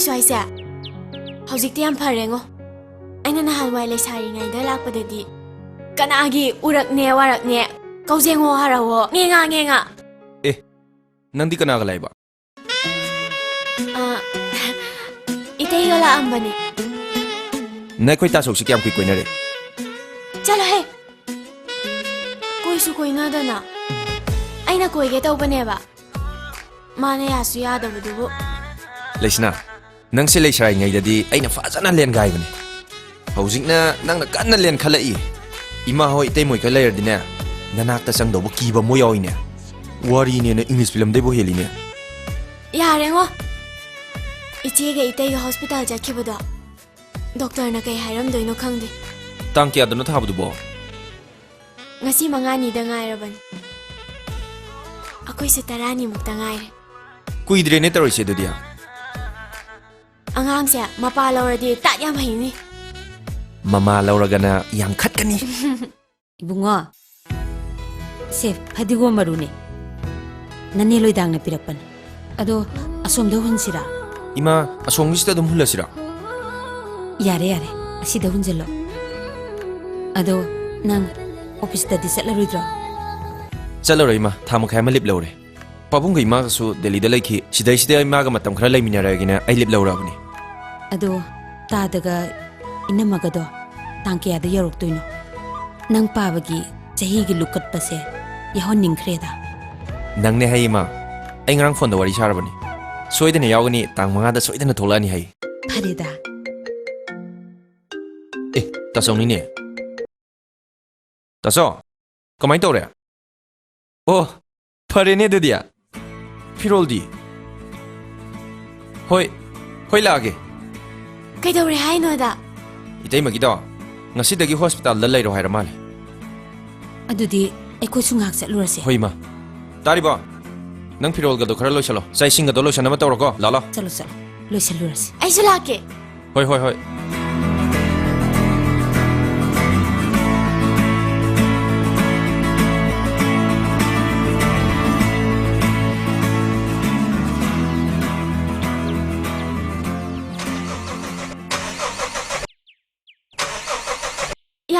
ꯁ꯭ꯋꯥꯏꯁꯦ꯫ ꯍꯧꯖꯤꯛꯇꯤ ꯌꯥꯝ ꯐꯔꯦꯉꯣ꯫ ꯑꯩꯅ ꯅꯍꯥꯟꯋꯥꯏ ꯂꯩꯁꯥꯔꯤꯉꯩꯗ ꯂꯥꯛꯄꯗꯗꯤ ꯀꯅꯥꯒꯤ ꯎꯔꯛꯅꯦ ꯋꯥꯔꯛꯅꯦ, ꯀꯧꯖꯦꯡꯉꯣ ꯍꯔꯥꯎꯋꯣ, ꯉꯦꯉꯥ ꯉꯦꯉꯥ꯫ ꯑꯦ, ꯅꯪꯗꯤ ꯀꯅꯥꯒ ꯂꯥꯛꯏꯕ? ꯑ, ꯏꯇꯩꯒ ꯂꯥꯛꯑꯝꯕꯅꯦ꯫ ꯅꯈꯣꯏ ꯇꯥꯆꯧꯁꯤ ꯀꯌꯥꯝ ꯀꯨꯏ ꯀꯣꯏꯅꯔꯦ? ꯆꯠꯂꯣꯍꯦ! ꯀꯣꯏꯁꯨ ꯀꯣꯏꯅꯗꯅ꯫ ꯑꯩꯅ ꯀꯣꯏꯒꯦ ꯇꯧꯕꯅꯦꯕ꯫ ꯃꯥꯅ ꯌꯥꯁꯨ ꯌꯥꯗꯕꯗꯨꯕꯨ꯫ ꯂꯩꯁꯅꯥ, ꯅꯪꯁꯦ ꯂꯩꯁꯥꯔꯤꯉꯩꯗꯗꯤ ꯑꯩꯅ ꯐꯖꯅ ꯂꯦꯟꯒꯥꯏꯕꯅꯦ꯫ ꯍꯧꯖꯤꯛꯅ ꯅꯪꯅ ꯀꯟꯅ ꯂꯦꯟꯈꯠꯂꯛꯏ꯫ ꯏꯃꯥ ꯍꯣꯏ ꯏꯇꯩꯃꯣꯏ ꯈꯔ ꯂꯩꯔꯗꯤꯅꯦ, ꯅꯅꯥꯛꯇ ꯆꯪꯗꯧꯕ ꯀꯤꯕ ꯃꯣꯏ ꯌꯥꯎꯏꯅꯦ꯫ ꯋꯥꯔꯤꯅꯦꯅ ꯏꯪꯂꯤꯁ ꯐꯤꯂꯝꯗꯩꯕꯨ ꯍꯦꯜꯂꯤꯅꯦ꯫ ꯌꯥꯔꯦꯉꯣ꯫ ꯏꯆꯦꯒ ꯏꯇꯩꯒ ꯍꯣꯁꯄꯤꯇꯥꯜ ꯆꯠꯈꯤꯕꯗꯣ ꯗꯣꯛꯇꯔꯅ ꯀꯩ ꯍꯥꯏꯔꯝꯗꯣꯏꯅꯣ ꯈꯪꯗꯦ꯫ ꯇꯥꯡ ꯀꯌꯥꯗꯅꯣ ꯊꯥꯕꯗꯨꯕꯣ? ꯉꯁꯤ ꯃꯉꯥꯅꯤꯗ ꯉꯥꯏꯔꯕꯅꯤ꯫ ꯑꯩꯈꯣꯏꯁꯨ ꯇꯔꯥꯅꯤꯃꯨꯛꯇ ꯉꯥꯏꯔꯦ꯫ ꯀꯨꯏꯗ꯭ꯔꯦꯅꯦ ꯇꯧꯔꯤꯁꯦ ꯑꯗꯨꯗꯤ꯫ ꯑꯉꯥꯡꯁꯦ ꯃꯄꯥ ꯂꯧꯔꯗꯤ ꯇꯥꯠ ꯌꯥꯝ ꯍꯩꯅꯤ꯫ ꯃꯃꯥ ꯂꯧꯔꯒꯅ ꯌꯥꯝ ꯈꯠꯀꯅꯤ꯫ ꯏꯕꯨꯡꯉꯣ, ꯁꯦ ꯐꯗꯤꯒꯣꯝ ꯃꯔꯨꯅꯦ꯫ ꯅꯅꯦ ꯂꯣꯏꯗꯥꯡꯅ ꯄꯤꯔꯛꯄꯅꯦ꯫ ꯑꯗꯣ ꯑꯁꯣꯝꯗ ꯍꯨꯟꯁꯤꯔꯥ? ꯏꯃꯥ, ꯑꯁꯣꯝꯒꯤꯁꯤꯗ ꯑꯗꯨꯝ ꯍꯨꯜꯂꯁꯤꯔꯥ? ꯌꯥꯔꯦ, ꯌꯥꯔꯦ, ꯑꯁꯤꯗ ꯍꯨꯟꯖꯜꯂꯣ꯫ ꯑꯗꯣ ꯅꯪ ꯑꯣꯐꯤꯁꯇꯗꯤ ꯆꯠꯂꯔꯣꯏꯗ꯭ꯔꯣ? ꯆꯠꯂꯔꯣꯏ ꯏꯃꯥ, ꯊꯥ ꯃꯈꯥꯏ ꯑꯃ ꯂꯤꯞ ꯂꯧꯔꯦ꯫ ꯄꯥꯕꯨꯡꯒ ꯏꯃꯥꯒꯁꯨ ꯗꯦꯜꯂꯤꯗ ꯂꯩꯈꯤ꯫ ꯁꯤꯗꯩꯁꯤꯗ ꯏꯃꯥꯒ ꯃꯇꯝ ꯈꯔ ꯂꯩꯃꯤꯟꯅꯔꯒꯦꯅ ꯑꯩ ꯂꯤꯞ ꯂꯧꯔꯛꯑꯕꯅꯤ꯫ ꯑꯗꯣ ꯇꯥꯗꯒ ꯏꯅꯝꯃꯒꯗꯣ ꯇꯥꯡ ꯀꯌꯥꯗ ꯌꯧꯔꯛꯇꯣꯏꯅꯣ? ꯅꯪ ꯄꯥꯕꯒꯤ ꯆꯍꯤꯒꯤ ꯂꯨꯀꯠꯄꯁꯦ ꯌꯥꯎꯍꯟꯅꯤꯡꯈ꯭ꯔꯦꯗ꯫ ꯅꯪꯅꯦ ꯍꯥꯏ ꯏꯃꯥ, ꯑꯩ ꯉꯔꯥꯡ ꯐꯣꯟꯗ ꯋꯥꯔꯤ ꯁꯥꯔꯕꯅꯤ꯫ ꯁꯣꯏꯗꯅ ꯌꯥꯎꯒꯅꯤ, ꯇꯥꯡ ꯃꯉꯥꯗ ꯁꯣꯏꯗꯅ ꯊꯣꯛꯂꯛꯑꯅꯤ ꯍꯥꯏ꯫ ꯐꯔꯦꯗ꯫ ꯑꯦ, ꯇꯥꯆꯧꯅꯤꯅꯦ꯫ ꯇꯥꯆꯧ, ꯀꯃꯥꯏ ꯇꯧꯔꯦ? ꯑꯣ, ꯐꯔꯦꯅꯦ ꯑꯗꯨꯗꯤ꯫ ꯐꯤꯔꯣꯜꯗꯤ? ꯍꯣꯏ, ꯍꯣꯏ, ꯂꯥꯛꯑꯒꯦ꯫ ꯀꯩꯗꯧꯔꯦ ꯍꯥꯏꯅꯣꯗ? ꯏꯇꯩꯃꯒꯤꯗꯣ ꯉꯁꯤꯗꯒꯤ ꯍꯣꯁꯄꯤꯇꯥꯜꯗ ꯂꯩꯔꯣ ꯍꯥꯏꯔ ꯃꯥꯜꯂꯦ꯫ ꯑꯗꯨꯗꯤ ꯑꯩꯈꯣꯏꯁꯨ ꯉꯥꯏꯍꯥꯛ ꯆꯠꯂꯨꯔꯁꯦ꯫ ꯍꯣꯏ, ꯏꯃꯥ꯫ ꯇꯥꯔꯤꯕꯣ? ꯅꯪ ꯐꯤꯔꯣꯜꯒꯗꯣ ꯈꯔ ꯂꯣꯏꯁꯜꯂꯣ꯫ ꯆꯥꯛ ꯏꯁꯤꯡꯒꯗꯣ ꯂꯣꯏꯁꯟꯅꯕ ꯇꯧꯔꯣꯀꯣ꯫ ꯂꯥꯛꯂꯣ꯫ ꯆꯠꯂꯣ, ꯆꯠꯂꯣ꯫ ꯂꯣꯏꯁꯜꯂꯨꯔꯁꯤ꯫ ꯑꯩꯁꯨ ꯂꯥꯛꯀꯦ꯫ ꯍꯣꯏ, ꯍꯣꯏ, ꯍꯣꯏ꯫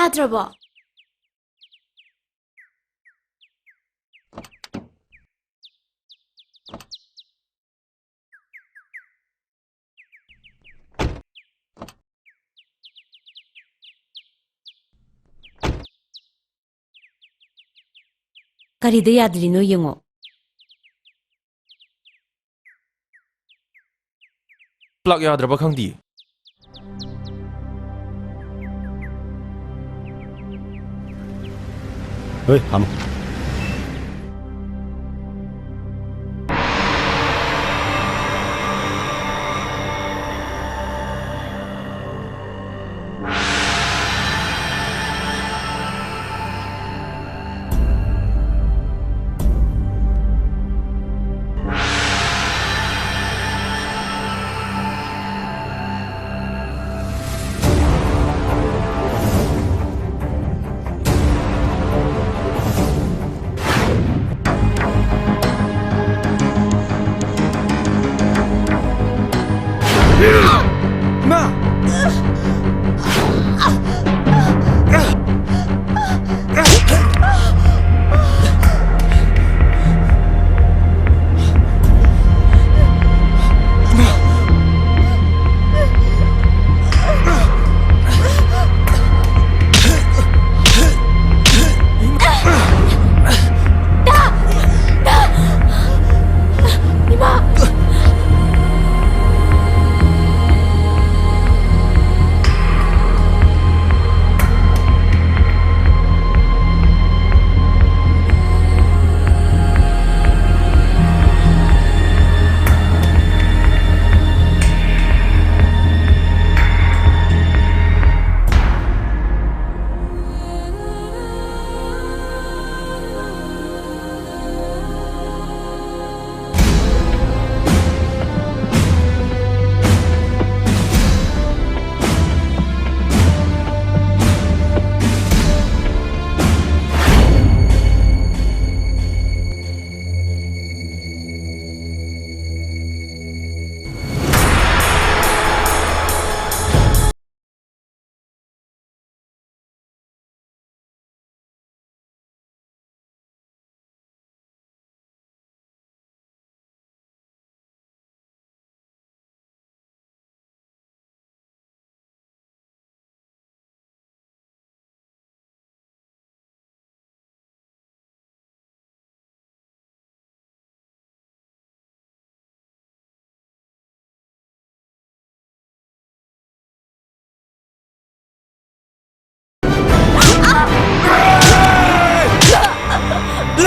ꯌꯥꯗ꯭ꯔꯕꯣ? ꯀꯔꯤꯗ ꯌꯥꯗ꯭ꯔꯤꯅꯣ ꯌꯦꯡꯉꯣ꯫ ꯄ꯭ꯂꯛ ꯌꯥꯗ꯭ꯔꯕ ꯈꯪꯗꯤꯌꯦ꯫ ꯍꯣꯏ, ꯍꯥꯝꯃꯨ꯫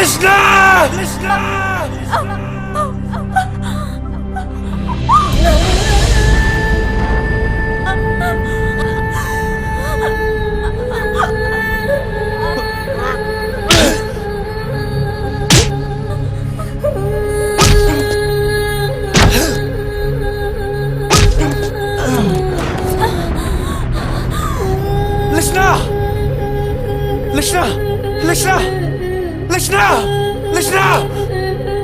ꯂꯤꯁꯅꯥ! ꯂꯤꯁꯅꯥ! ꯂꯤꯁꯅꯥ! ꯂꯤꯁꯅꯥ! ꯂꯤꯁꯅꯥ! ꯂꯤꯁꯅꯥ! ꯂꯤꯁꯅꯥ!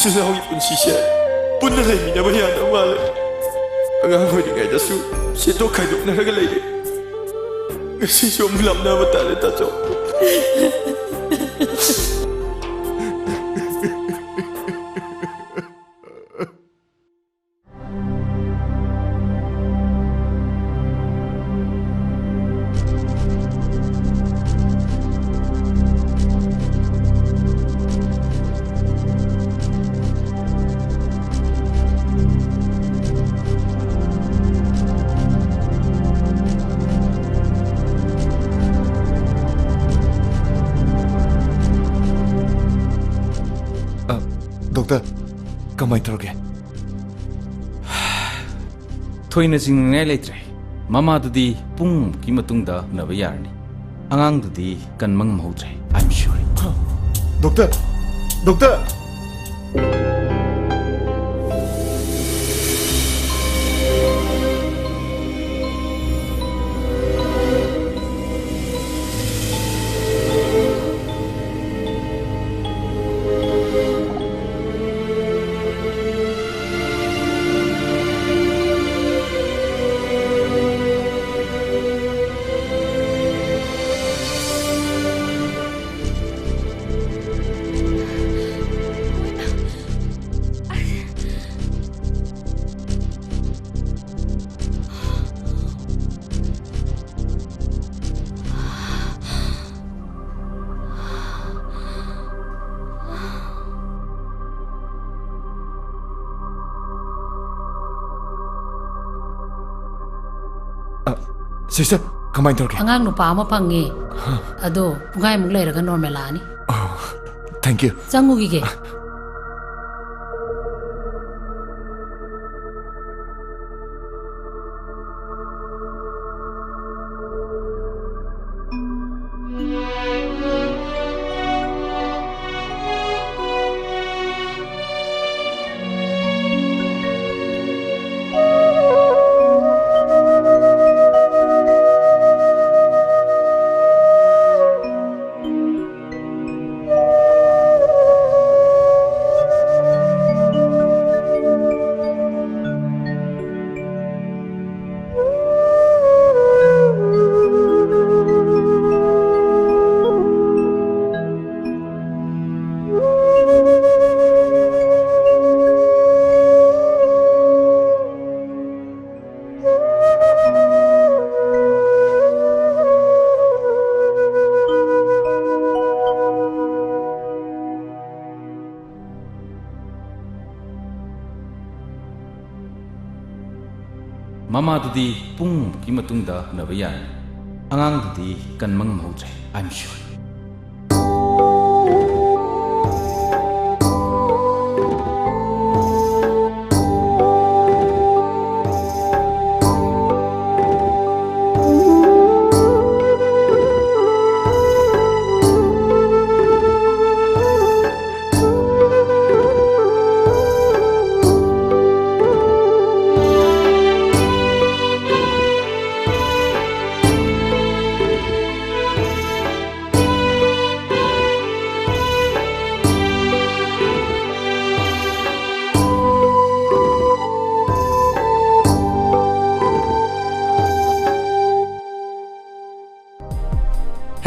ꯏꯆꯤꯜ ꯏꯅꯥꯎꯒꯤ ꯄꯨꯟꯁꯤꯁꯦ ꯄꯨꯟꯅ ꯂꯩꯃꯤꯟꯅꯕ ꯌꯥꯗꯧ ꯃꯥꯜꯂꯦ꯫ ꯑꯉꯥꯡ ꯑꯣꯏꯔꯤꯉꯩꯗꯁꯨ ꯁꯦꯟꯗꯣꯛ ꯈꯥꯏꯗꯣꯛꯅꯔꯒ ꯂꯩꯔꯦ꯫ ꯉꯁꯤꯁꯨ ꯑꯃꯨꯛ ꯂꯥꯞꯅꯕ ꯇꯥꯔꯦ, ꯇꯥꯆꯧ꯫ ꯑ, ꯗꯣꯛꯇꯔ, ꯀꯃꯥꯏ ꯇꯧꯔꯒꯦ? ꯊꯣꯏꯅ ꯆꯤꯡꯅꯅꯤꯡꯉꯥꯏ ꯂꯩꯇ꯭ꯔꯦ꯫ ꯃꯃꯥꯗꯨꯗꯤ ꯄꯨꯡꯃꯨꯛꯀꯤ ꯃꯇꯨꯡꯗ ꯎꯅꯕ ꯌꯥꯔꯅꯤ꯫ ꯑꯉꯥꯡꯗꯨꯗꯤ ꯀꯟꯕ ꯉꯝꯍꯧꯗ꯭ꯔꯦ꯫ I'm sorry. ꯗꯣꯛꯇꯔ! ꯗꯣꯛꯇꯔ! ꯑ, ꯁꯤꯁꯇꯔ, ꯀꯃꯥꯏꯅ ꯇꯧꯔꯒꯦ? ꯑꯉꯥꯡ ꯅꯨꯄꯥ ꯑꯃ ꯐꯪꯉꯦ꯫ ꯍꯥ꯫ ꯑꯗꯣ ꯄꯨꯡꯈꯥꯏꯃꯨꯛ ꯂꯩꯔꯒ ꯅꯣꯔꯃꯦꯜ ꯂꯥꯛꯑꯅꯤ꯫ ꯑꯣ, thank you. ꯆꯪꯉꯨꯈꯤꯒꯦ꯫ ꯑ꯫ ꯃꯃꯥꯗꯨꯗꯤ ꯄꯨꯡꯃꯨꯛꯀꯤ ꯃꯇꯨꯡꯗ ꯎꯅꯕ ꯌꯥꯔꯅꯤ꯫ ꯑꯉꯥꯡꯗꯨꯗꯤ ꯀꯟꯕ ꯉꯝꯍꯧꯗ꯭ꯔꯦ꯫ I'm sorry.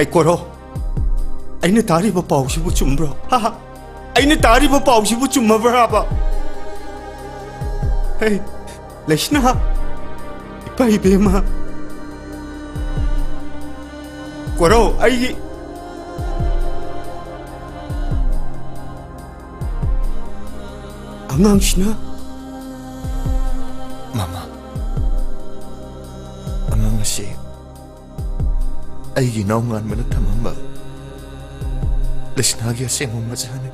ꯀꯣꯔꯧ, ꯑꯩꯅ ꯇꯥꯔꯤꯕ ꯄꯥꯎꯁꯤꯕꯨ ꯆꯨꯝꯕ꯭ꯔꯣ? ꯍꯥ? ꯑꯩꯅ ꯇꯥꯔꯤꯕ ꯄꯥꯎꯁꯤꯕꯨ ꯆꯨꯝꯃꯕ꯭ꯔꯥꯕ? ꯍꯦ, ꯂꯩꯁꯅꯥ, ꯏꯄꯥ ꯏꯕꯦꯝꯃ, ꯀꯣꯔꯧ, ꯑꯩꯒꯤ ꯑꯉꯥꯡꯁꯤꯅ? ꯃꯃꯥ, ꯑꯉꯥꯡ ꯑꯁꯤ ꯑꯩꯒꯤ ꯏꯅꯥꯎ ꯉꯥꯟꯕꯅ ꯊꯝꯃꯝꯕ ꯂꯩꯁꯅꯥꯒꯤ ꯑꯁꯦꯡꯕ ꯃꯆꯥꯅꯤ꯫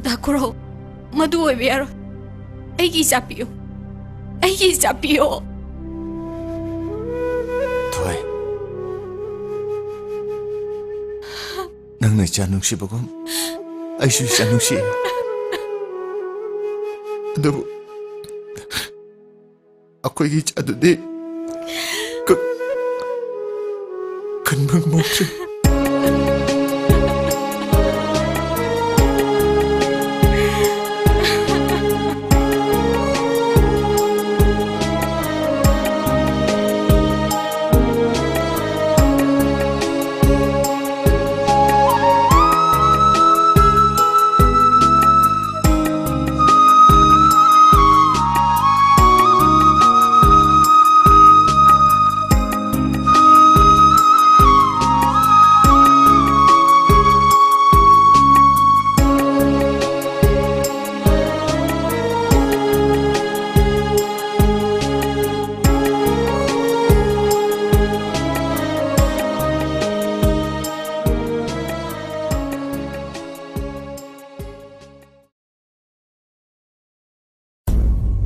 ꯗꯥ ꯀꯣꯔꯧ, ꯃꯗꯨ ꯑꯣꯏꯕ ꯌꯥꯔꯣꯏ꯫ ꯑꯩꯒꯤ ꯏꯆꯥ ꯄꯤꯌꯨ꯫ ꯑꯩꯒꯤ ꯏꯆꯥ ꯄꯤꯌꯨ꯫ ꯊꯣꯏ, ꯅꯪꯅ ꯏꯆꯥ ꯅꯨꯡꯁꯤꯕꯒꯨꯝ ꯑꯩꯁꯨ ꯏꯆꯥ ꯅꯨꯡꯁꯤ꯫ ꯑꯗꯨꯕꯨ ꯑꯩꯈꯣꯏꯒꯤ ꯏꯆꯥꯗꯨꯗꯤ ꯀ-, ꯀꯟꯕ ꯉꯝꯍꯧꯗ꯭ꯔꯦ꯫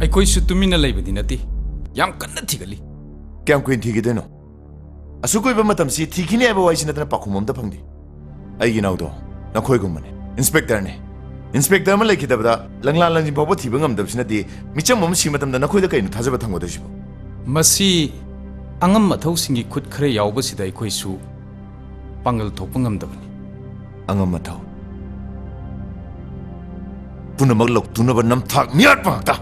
ꯑꯩꯈꯣꯏꯁꯨ ꯇꯨꯃꯤꯟꯅ ꯂꯩꯕꯗꯤ ꯅꯠꯇꯦ, ꯌꯥꯝ ꯀꯟꯅ ꯊꯤꯒꯠꯂꯤ꯫ ꯀꯌꯥꯝ ꯀꯨꯏꯅ ꯊꯤꯈꯤꯗꯣꯏꯅꯣ? ꯑꯁꯨꯛ ꯀꯨꯏꯕ ꯃꯇꯝꯁꯤ ꯊꯤꯈꯤꯅꯤ ꯍꯥꯏꯕ ꯋꯥꯍꯩꯁꯤ ꯅꯠꯇꯅ ꯄꯥꯎꯈꯨꯝ ꯑꯝꯇ ꯐꯪꯗꯦ꯫ ꯑꯩꯒꯤ ꯏꯅꯥꯎꯗꯣ ꯅꯈꯣꯏꯒꯨꯝꯕꯅꯦ, ꯏꯟꯁꯄꯦꯛꯇꯔꯅꯦ꯫ ꯏꯟꯁꯄꯦꯛꯇꯔ ꯑꯃ ꯂꯩꯈꯤꯗꯕꯗ ꯂꯪꯂꯥ ꯂꯪꯖꯤꯡ ꯐꯥꯎꯕ ꯊꯤꯕ ꯉꯝꯗꯕꯁꯤꯅꯗꯤ ꯃꯤꯆꯝ ꯑꯃ ꯁꯤ ꯃꯇꯝꯗ ꯅꯈꯣꯏꯗ ꯀꯩꯅꯣ ꯊꯥꯖꯕ ꯊꯝꯒꯗꯣꯏꯁꯤꯕꯣ? ꯃꯁꯤ ꯑꯉꯝ ꯑꯊꯧꯁꯤꯡꯒꯤ ꯈꯨꯠ ꯈꯔ ꯌꯥꯎꯕꯁꯤꯗ ꯑꯩꯈꯣꯏꯁꯨ ꯄꯥꯡꯒꯜ ꯊꯣꯛꯄ ꯉꯝꯗꯕꯅꯤ꯫ ꯑꯉꯝ ꯑꯊꯧ ꯄꯨꯝꯅꯃꯛ ꯂꯧꯇꯨꯅꯕ ꯅꯝꯊꯥꯛ ꯃꯤꯌꯥꯠꯄ ꯉꯥꯛꯇ꯫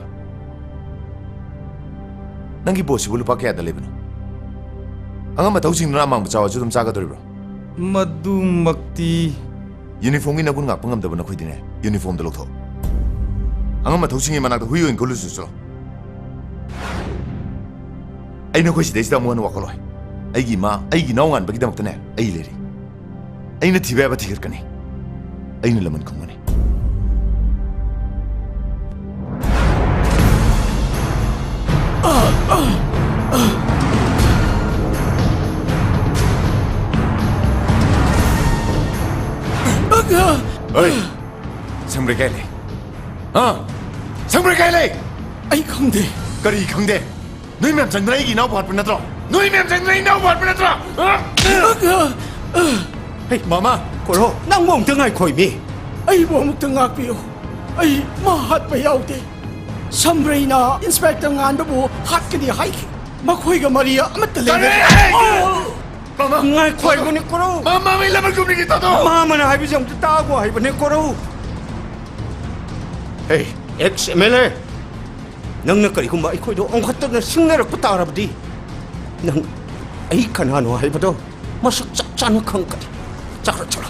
ꯅꯪꯒꯤ ꯕꯣꯁꯁꯤꯕꯨ ꯂꯨꯄꯥ ꯀꯌꯥꯗ ꯂꯩꯕꯅꯣ? ꯑꯉꯝ ꯑꯊꯧꯁꯤꯡꯗꯨꯅ ꯑꯃꯥꯡꯕ ꯆꯥꯎꯔꯁꯨ ꯑꯗꯨꯝ ꯆꯥꯒꯗꯧꯔꯤꯕ꯭ꯔꯣ? ꯃꯗꯨꯃꯛꯇꯤ꯫ ꯌꯨꯅꯤꯐꯣꯔꯝꯒꯤ ꯅꯒꯨꯟ ꯉꯥꯛꯄ ꯉꯝꯗꯕ ꯅꯈꯣꯏꯗꯤꯅꯦ, ꯌꯨꯅꯤꯐꯣꯔꯝꯗꯣ ꯂꯧꯊꯣꯛ꯫ ꯑꯉꯝ ꯑꯊꯧꯁꯤꯡꯒꯤ ꯃꯅꯥꯛꯇ ꯍꯨꯏ ꯑꯣꯏꯅ ꯀꯨꯜꯂꯨꯆꯣ ꯆꯠꯂꯣ꯫ ꯑꯩ ꯅꯈꯣꯏ ꯁꯤꯗꯩꯁꯤꯗ ꯑꯃꯨꯛ ꯍꯟꯅ ꯋꯥꯈꯜꯂꯣꯏ꯫ ꯑꯩꯒꯤ ꯏꯃꯥ, ꯑꯩꯒꯤ ꯏꯅꯥꯎ ꯉꯥꯟꯕꯒꯤꯗꯃꯛꯇꯅꯦ ꯑꯩ ꯂꯩꯔꯤ꯫ ꯑꯩꯅ ꯊꯤꯕ ꯌꯥꯕ ꯊꯤꯒꯠꯀꯅꯤ꯫ ꯑꯩꯅ ꯂꯃꯟ ꯈꯨꯝꯒꯅꯤ꯫ ꯁꯪꯕ꯭ꯔꯩ ꯀꯥꯏ ꯂꯩ? ꯑꯥ? ꯁꯪꯕ꯭ꯔꯩ ꯀꯥꯏ ꯂꯩ? ꯑꯩ ꯈꯪꯗꯦ꯫ ꯀꯔꯤ ꯈꯪꯗꯦ? ꯅꯣꯏ ꯃꯌꯥꯝ ꯆꯪꯗꯅ ꯑꯩꯒꯤ ꯏꯅꯥꯎꯕꯨ ꯍꯥꯠꯄ ꯅꯠꯇ꯭ꯔꯣ? ꯅꯣꯏ ꯃꯌꯥꯝ ꯆꯪꯗꯅ ꯑꯩ ꯏꯅꯥꯎꯕꯨ ꯍꯥꯠꯄ ꯅꯠꯇ꯭ꯔꯣ? ꯍꯥ? ꯍꯩ, ꯃꯃꯥ! ꯀꯣꯔꯧ, ꯅꯪꯕꯨ ꯑꯃꯨꯛꯇ ꯉꯥꯏꯈꯣꯃꯤ꯫ ꯑꯩꯕꯨ ꯑꯃꯨꯛꯇ ꯉꯥꯛꯄꯤꯌꯨ꯫ ꯑꯩ ꯃꯥ ꯍꯥꯠꯄ ꯌꯥꯎꯗꯦ꯫ ꯁꯝꯕ꯭ꯔꯩꯅ ꯏꯟꯁꯄꯦꯛꯇꯔ ꯉꯥꯟꯕꯕꯨ ꯍꯥꯠꯀꯅꯤ ꯍꯥꯏꯈꯤ꯫ ꯃꯈꯣꯏꯒ ꯃꯔꯤ ꯑꯃꯠꯇ ꯂꯩꯅꯗꯦ꯫ ꯀꯔꯤ? ꯃꯃꯥ! ꯉꯥꯏꯈꯣ ꯍꯥꯏꯕꯅꯤ, ꯀꯣꯔꯧ꯫ ꯃꯃꯥ, ꯑꯩ ꯂꯃꯟ ꯈꯨꯝꯅꯤꯡꯉꯤ, ꯇꯥꯗꯣ! ꯃꯃꯥꯅ ꯍꯥꯏꯕꯁꯦ ꯑꯃꯨꯛꯇ ꯇꯥꯒꯣ ꯍꯥꯏꯕꯅꯦ, ꯀꯣꯔꯧ꯫ ꯍꯦ, ꯑꯦꯛꯁ ꯑꯦꯝ ꯑꯦꯜ ꯑꯦ, ꯅꯪꯅ ꯀꯔꯤꯒꯨꯝꯕ ꯑꯩꯈꯣꯏꯗꯣ ꯑꯃꯨꯛꯈꯛꯇꯅ ꯁꯤꯡꯅꯔꯛꯄ ꯇꯥꯔꯕꯗꯤ, ꯅꯪ ꯑꯩ ꯀꯅꯥꯅꯣ ꯍꯥꯏꯕꯗꯣ ꯃꯁꯛ ꯆꯞ ꯆꯥꯅ ꯈꯪꯒꯅꯤ꯫ ꯆꯠꯈ꯭ꯔꯣ, ꯆꯠꯂꯣ꯫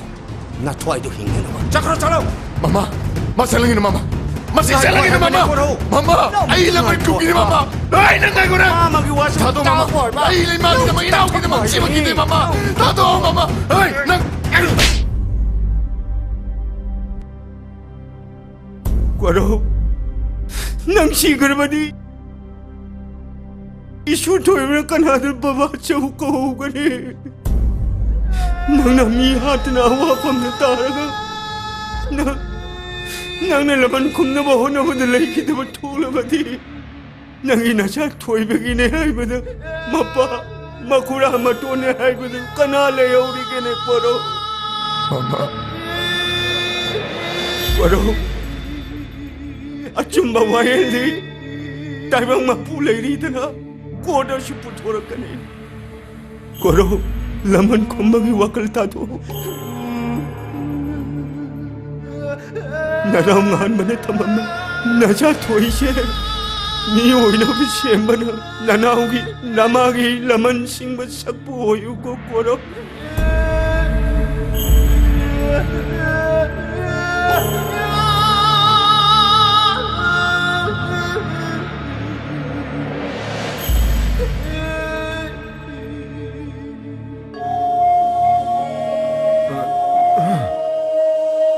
ꯅꯊ꯭ꯋꯥꯏꯗꯣ ꯍꯤꯡꯅꯅꯕ꯫ ꯆꯠꯈ꯭ꯔꯣ, ꯆꯠꯂꯣ꯫ ꯃꯃꯥ, ꯃꯥ ꯆꯠꯂꯉꯤꯅꯨ, ꯃꯃꯥ꯫ ꯃꯥ ꯆꯠꯂꯉꯤꯅꯨ, ꯃꯃꯥ꯫ ꯉꯥꯏꯈꯣ, ꯉꯥꯏꯈꯣ, ꯉꯥꯏꯈꯣ꯫ ꯃꯃꯥ, ꯅꯪ ꯑꯩ ꯂꯃꯟ ꯉꯥꯏꯈꯣ, ꯈꯨꯝꯈꯤꯅꯤ, ꯃꯃꯥ꯫ ꯃꯃꯥ꯫ ꯑꯩ ꯅꯪ ꯉꯥꯏꯈꯣ, ꯅꯪ꯫ ꯃꯃꯥꯒꯤ ꯋꯥꯁꯦ ꯊꯥꯗꯣꯛꯑꯣ, ꯃꯃꯥ꯫ ꯇꯥꯈꯣ ꯍꯥꯏꯕ꯫ ꯑꯩ ꯏꯃꯥꯒꯤꯗꯃꯛ, ꯅꯪ ꯏꯅꯥꯎꯒꯤꯗꯃꯛ ꯇꯥꯈꯣ ꯁꯤꯕꯒꯤꯗꯤ, ꯍꯥꯏꯕꯅꯤ꯫ ꯃꯃꯥ꯫ ꯊꯥꯗꯣꯛꯑꯣ, ꯃꯃꯥ꯫ ꯑꯩ ꯅꯪ ꯀꯣꯔꯧ, ꯅꯪ ꯁꯤꯈ꯭ꯔꯕꯗꯤ ꯏꯁꯨ ꯊꯣꯏꯕꯅ ꯀꯅꯥꯗ ꯕꯕꯥ ꯆꯧ ꯀꯧꯒꯅꯤ? ꯅꯪꯅ ꯃꯤ ꯍꯥꯠꯇꯅ ꯑꯋꯥꯐꯝꯗ ꯇꯥꯔꯒ ꯅꯪ ꯅꯪꯅ ꯂꯃꯟ ꯈꯨꯝꯅꯕ ꯍꯣꯠꯅꯕꯗ ꯂꯩꯈꯤꯗꯕ ꯊꯣꯛꯂꯕꯗꯤ, ꯅꯪꯒꯤ ꯅꯆꯥ ꯊꯣꯏꯕꯒꯤꯅꯦ ꯍꯥꯏꯕꯗ, ꯃꯄꯥ, ꯃꯈꯨꯔꯥ ꯃꯇꯣꯟꯅꯦ ꯍꯥꯏꯕꯗ ꯀꯅꯥ ꯂꯩꯍꯧꯔꯤꯒꯦꯅꯦ, ꯀꯣꯔꯧ? ꯃꯃꯥ꯫ ꯀꯣꯔꯧ, ꯑꯆꯨꯝꯕ ꯋꯥꯌꯦꯜꯗꯤ ꯇꯥꯏꯕꯪ ꯃꯄꯨ ꯂꯩꯔꯤꯗꯅ, ꯀꯣꯔꯠꯇꯁꯨ ꯄꯨꯊꯣꯔꯛꯀꯅꯤ꯫ ꯀꯣꯔꯧ, ꯂꯃꯟ ꯈꯨꯝꯕꯒꯤ ꯋꯥꯈꯜ ꯊꯥꯗꯣꯛꯎ꯫ ꯅꯅꯥꯎ ꯉꯥꯟꯕꯅ ꯊꯝꯃꯝꯃꯦ꯫ ꯅꯆꯥ ꯊꯣꯏꯁꯦ ꯃꯤ ꯑꯣꯏꯅꯕ ꯁꯦꯝꯕꯅ ꯅꯅꯥꯎꯒꯤ, ꯅꯃꯥꯒꯤ ꯂꯃꯟ ꯁꯤꯡꯕ ꯁꯛꯄꯨ ꯑꯣꯏꯌꯨꯀꯣ, ꯀꯣꯔꯧ꯫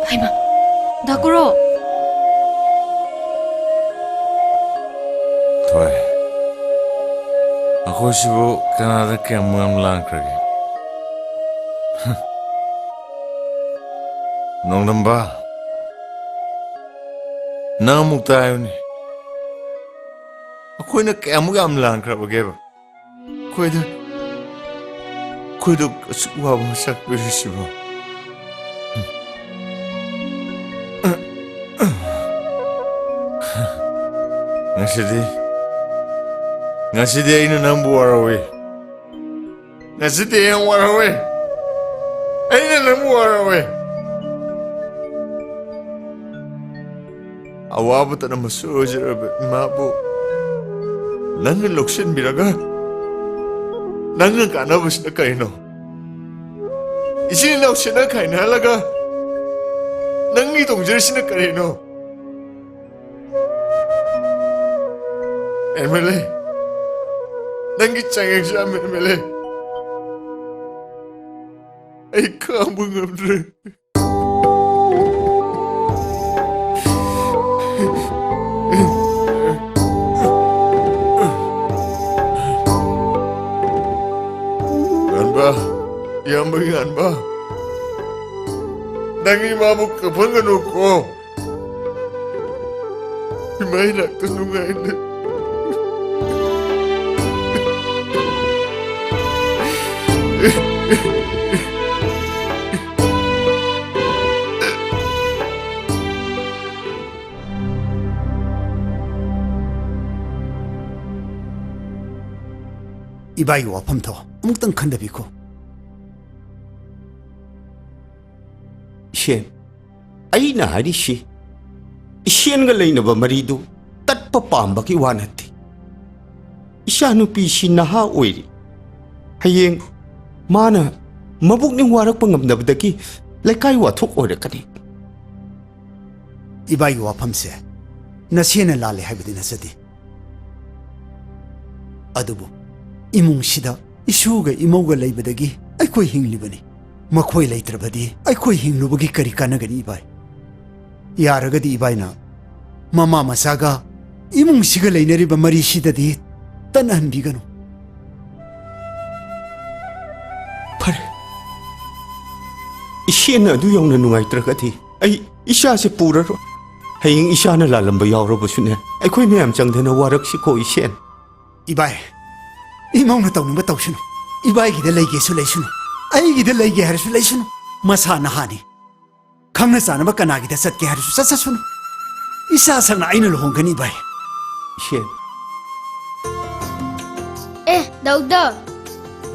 ꯍꯩꯃꯥ, ꯗꯥ ꯀꯣꯔꯧ! ꯊꯣꯏ, ꯑꯩꯈꯣꯏꯁꯤꯕꯨ ꯀꯅꯥꯗ ꯀꯌꯥꯝ ꯌꯥꯝ ꯂꯥꯟꯈ꯭ꯔꯒꯦ? ꯅꯣꯡꯗꯝꯕ, ꯅꯪ ꯑꯃꯨꯛꯇ ꯍꯥꯏꯌꯨꯅꯦ, ꯑꯩꯈꯣꯏꯅ ꯀꯌꯥꯃꯨꯛ ꯌꯥꯝ ꯂꯥꯟꯈ꯭ꯔꯕꯒꯦꯕ? ꯑꯩꯈꯣꯏꯗ, ꯑꯩꯈꯣꯏꯗ ꯑꯁꯨꯛ ꯋꯥꯕ ꯃꯁꯛ ꯄꯤꯔꯤꯁꯤꯕꯣ? ꯉꯁꯤꯗꯤ, ꯉꯁꯤꯗꯤ ꯑꯩꯅ ꯅꯪꯕꯨ ꯋꯥꯔꯧꯏ꯫ ꯉꯁꯤꯗꯤ ꯑꯩ ꯌꯥꯝ ꯋꯥꯔꯧꯏ꯫ ꯑꯩꯅ ꯅꯪꯕꯨ ꯋꯥꯔꯧꯏ꯫ ꯑꯋꯥꯕꯇꯅ ꯃꯆꯣꯏ ꯑꯣꯏꯖꯔꯕ ꯏꯃꯥꯕꯨ ꯅꯪꯅ ꯂꯧꯁꯤꯟꯕꯤꯔꯒ ꯅꯪꯅ ꯀꯥꯟꯅꯕꯁꯤꯅ ꯀꯔꯤꯅꯣ? ꯏꯆꯤꯜ ꯏꯅꯥꯎ ꯁꯦꯠꯅ ꯈꯥꯏꯅꯍꯜꯂꯒ ꯅꯪꯒꯤ ꯇꯣꯡꯖꯔꯤꯁꯤꯅ ꯀꯔꯤꯅꯣ? ꯑꯦꯝ ꯑꯦꯜ ꯑꯦ, ꯅꯪꯒꯤ ꯆꯥꯡꯌꯦꯡꯁꯤ ꯌꯥꯝ, ꯑꯦꯝ ꯑꯦꯜ ꯑꯦ, ꯑꯩ ꯈꯥꯡꯕ ꯉꯝꯗ꯭ꯔꯦ꯫ ꯉꯥꯟꯕ, ꯏꯌꯥꯝꯕ ꯉꯥꯟꯕ, ꯅꯪꯒꯤ ꯏꯃꯥꯕꯨ ꯀꯞꯍꯟꯒꯅꯨꯀꯣ꯫ ꯏꯃꯥ ꯏꯅꯥꯛꯇꯁꯨ ꯉꯥꯏꯅ꯫ ꯏꯕꯥꯏꯒꯤ ꯋꯥꯐꯝꯗꯣ ꯑꯃꯨꯛꯇꯪ ꯈꯟꯊꯕꯤꯈꯣ꯫ ꯏꯁꯦꯟ, ꯑꯩꯅ ꯍꯥꯏꯔꯤꯁꯤ, ꯏꯁꯦꯟꯒ ꯂꯩꯅꯕ ꯃꯔꯤꯗꯨ ꯇꯠꯄ ꯄꯥꯝꯕꯒꯤ ꯋꯥ ꯅꯠꯇꯦ꯫ ꯏꯆꯥꯅꯨꯄꯤꯁꯤ ꯅꯍꯥ ꯑꯣꯏꯔꯤ꯫ ꯍꯌꯦꯡ ꯃꯥꯅ ꯃꯕꯨꯛꯅꯤꯡ ꯋꯥꯔꯛꯄ ꯉꯝꯗꯕꯗꯒꯤ ꯂꯩꯀꯥꯏ ꯋꯥꯊꯣꯛ ꯑꯣꯏꯔꯛꯀꯅꯤ꯫ ꯏꯕꯥꯏꯒꯤ ꯋꯥꯐꯝꯁꯦ ꯅꯁꯦꯅ ꯂꯥꯜꯂꯦ ꯍꯥꯏꯕꯗꯤ ꯅꯠꯆꯗꯦ꯫ ꯑꯗꯨꯕꯨ ꯏꯃꯨꯡꯁꯤꯗ ꯏꯁꯨꯒ ꯏꯃꯧꯒ ꯂꯩꯕꯗꯒꯤ ꯑꯩꯈꯣꯏ ꯍꯤꯡꯂꯤꯕꯅꯤ꯫ ꯃꯈꯣꯏ ꯂꯩꯇ꯭ꯔꯕꯗꯤ ꯑꯩꯈꯣꯏ ꯍꯤꯡꯂꯨꯕꯒꯤ ꯀꯔꯤ ꯀꯥꯟꯅꯒꯅꯤ, ꯏꯕꯥꯏ? ꯌꯥꯔꯒꯗꯤ ꯏꯕꯥꯏꯅ ꯃꯃꯥ ꯃꯆꯥꯒ ꯏꯃꯨꯡꯁꯤꯒ ꯂꯩꯅꯔꯤꯕ ꯃꯔꯤꯁꯤꯗꯗꯤ ꯇꯠꯅꯍꯟꯕꯤꯒꯅꯨ꯫ ꯐꯔꯦ, ꯏꯆꯦꯅ ꯑꯗꯨ ꯌꯧꯅ ꯅꯨꯡꯉꯥꯏꯇ꯭ꯔꯒꯗꯤ ꯑꯩ ꯏꯆꯥꯁꯦ ꯄꯨꯔꯔꯣꯏ꯫ ꯍꯌꯦꯡ ꯏꯆꯥꯅ ꯂꯥꯜꯂꯝꯕ ꯌꯥꯎꯔꯕꯁꯨꯅꯦ, ꯑꯩꯈꯣꯏ ꯃꯌꯥꯝ ꯆꯪꯗꯅ ꯋꯥꯔꯛꯁꯤꯀꯣ, ꯏꯆꯦꯟ꯫ ꯏꯕꯥꯏ, ꯏꯃꯧꯅ ꯇꯧꯅꯤꯡꯕ ꯇꯧꯁꯅꯨ꯫ ꯏꯕꯥꯏꯒꯤꯗ ꯂꯩꯒꯦꯁꯨ ꯂꯩꯁꯅꯨ, ꯑꯩꯒꯤꯗ ꯂꯩꯒꯦ ꯍꯥꯏꯔꯁꯨ ꯂꯩꯁꯅꯨ꯫ ꯃꯁꯥ ꯅꯍꯥꯅꯤ꯫ ꯈꯪꯅ ꯆꯥꯟꯅꯕ ꯀꯅꯥꯒꯤꯗ ꯆꯠꯀꯦ ꯍꯥꯏꯔꯁꯨ ꯆꯠꯆꯁꯅꯨ꯫ ꯏꯆꯥ ꯁꯛꯅ ꯑꯩꯅ ꯂꯨꯍꯣꯡꯒꯅꯤ, ꯏꯕꯥꯏ꯫ ꯏꯆꯦꯟ꯫ ꯑꯦ, ꯗꯧꯗꯧ꯫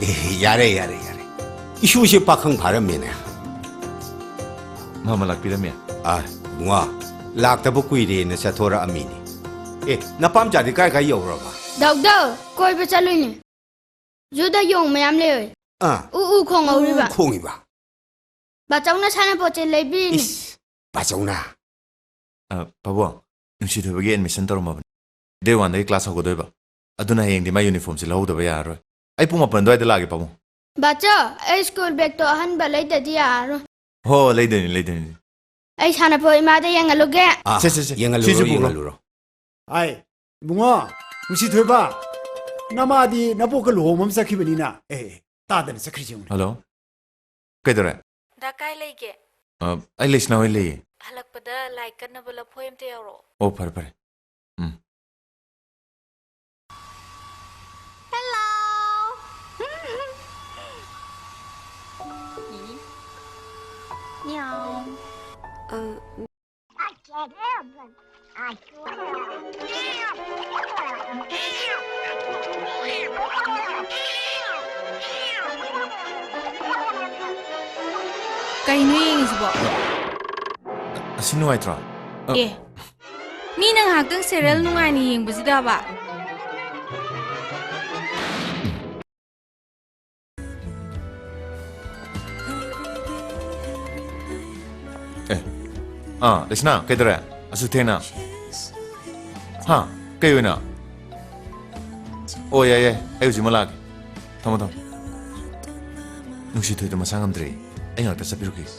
ꯑꯦ, ꯌꯥꯔꯦ, ꯌꯥꯔꯦ, ꯌꯥꯔꯦ꯫ ꯏꯁꯨꯁꯦ ꯄꯥꯈꯪ ꯐꯥꯔꯝꯃꯦꯅꯦ꯫ ꯃꯥꯃ ꯂꯥꯛꯄꯤꯔꯝꯃꯦ꯫ ꯑꯥ, ꯏꯕꯨꯡꯉꯣ, ꯂꯥꯛꯇꯕ ꯀꯨꯏꯔꯦꯅ ꯆꯠꯊꯣꯔꯛꯑꯝꯃꯤꯅꯤ꯫ ꯑꯦ, ꯅꯄꯥꯝꯆꯥꯗꯤ ꯀꯥꯏ ꯀꯥꯏ ꯌꯧꯔꯕ? ꯗꯧꯗꯧ, ꯀꯣꯏꯕ ꯆꯠꯂꯨꯏꯅꯦ꯫ ꯖꯨꯗ ꯌꯣꯡ ꯃꯌꯥꯝ ꯂꯩꯍꯧꯋꯦ꯫ ꯑꯥ꯫ ꯎ ꯎ ꯈꯣꯡꯍꯧꯔꯤꯕ꯫ ꯎ ꯈꯣꯡꯉꯤꯕ? ꯕꯥꯆꯧꯅ ꯁꯥꯟꯅꯄꯣꯠꯁꯦ ꯂꯩꯕꯤꯔꯤꯅꯦ꯫ ꯏꯁ, ꯕꯥꯆꯧꯅ? ꯑ, ꯄꯥꯕꯨꯡ, ꯅꯨꯡꯁꯤꯊꯣꯏꯕꯒꯤ admission ꯇꯧꯔꯝꯃꯕꯅꯤ꯫ Day one ꯗꯒꯤ class ꯍꯧꯒꯗꯣꯏꯕ꯫ ꯑꯗꯨꯅ ꯍꯌꯦꯡꯗꯤ ꯃꯥꯏ uniformꯁꯦ ꯂꯧꯍꯧꯗꯕ ꯌꯥꯔꯔꯣꯏ꯫ ꯑꯩ ꯄꯨꯡ ꯃꯥꯄꯟ ꯑꯗꯨꯋꯥꯏꯗ ꯂꯥꯛꯑꯒꯦ, ꯄꯥꯕꯨꯡ꯫ ꯕꯥꯆꯧ, ꯑꯩ school bagꯇꯣ ꯑꯍꯟꯕ ꯂꯩꯗꯗꯤ ꯌꯥꯔꯔꯣꯏ꯫ ꯍꯣ, ꯂꯩꯗꯣꯏꯅꯤ, ꯂꯩꯗꯣꯏꯅꯤ꯫ ꯑꯩ ꯁꯥꯟꯅꯄꯣꯠ ꯏꯃꯥꯗ ꯌꯦꯡꯍꯜꯂꯨꯒꯦ꯫ ꯑꯥ, ꯁꯦ, ꯁꯦ, ꯁꯦ꯫ ꯌꯦꯡꯍꯜꯂꯨꯔꯣ, ꯁꯤꯁꯦ ꯄꯨꯈ꯭ꯔꯣ꯫ ꯌꯦꯡꯍꯜꯂꯨꯔꯣ꯫ ꯑꯥꯏ, ꯏꯕꯨꯡꯉꯣ, ꯅꯨꯡꯁꯤꯊꯣꯏꯕ, ꯅꯃꯥꯗꯤ ꯅꯕꯣꯛꯀ ꯂꯨꯍꯣꯡꯕ ꯑꯃ ꯆꯠꯈꯤꯕꯅꯤꯅ꯫ ꯑꯦ, ꯑꯦ, ꯇꯥꯗꯅ ꯆꯠꯈ꯭ꯔꯤꯁꯦ ꯌꯦꯡꯉꯨꯅꯦ꯫ ꯍꯜꯂꯣ꯫ ꯀꯩꯗꯧꯔꯦ? ꯗꯥ ꯀꯥꯏ ꯂꯩꯒꯦ? ꯑ, ꯑꯩ ꯂꯩꯁꯅꯥ ꯍꯣꯏ ꯂꯩꯌꯦ꯫ ꯍꯜꯂꯛꯄꯗ ꯂꯥꯏ ꯀꯠꯅꯕ ꯂꯐꯣꯏ ꯑꯝꯇ ꯌꯥꯎꯔꯛꯑꯣ꯫ ꯑꯣ, ꯐꯔꯦ, ꯐꯔꯦ꯫ ꯑ, ꯀꯩꯅꯣ ꯌꯦꯡꯉꯤꯁꯤꯕꯣ? ꯑꯁꯤ ꯅꯨꯡꯉꯥꯏꯇ꯭ꯔꯣ? ꯑ, ꯑꯦ, ꯃꯤꯅ ꯉꯥꯏꯍꯥꯛꯇꯪ serial ꯅꯨꯡꯉꯥꯏꯅ ꯌꯦꯡꯕꯁꯤꯗꯕ? ꯑꯦ, ꯑꯥ, ꯂꯩꯁꯅꯥ, ꯀꯩꯗꯧꯔꯦ? ꯑꯁꯨꯛ ꯊꯦꯡꯅ? ꯍꯥ? ꯀꯩ ꯑꯣꯏꯅ? ꯑꯣ, ꯌꯥꯏ, ꯌꯥꯏ, ꯑꯩ ꯍꯧꯖꯤꯛꯃꯛ ꯂꯥꯛꯀꯦ꯫ ꯊꯝꯃꯣ, ꯊꯝꯃꯣ꯫ ꯅꯨꯡꯁꯤꯊꯣꯏꯗꯣ ꯃꯁꯥ ꯉꯝꯗ꯭ꯔꯦ꯫ ꯑꯩ ꯉꯥꯛꯇ ꯆꯠꯄꯤꯔꯨꯈꯤꯒꯦ꯫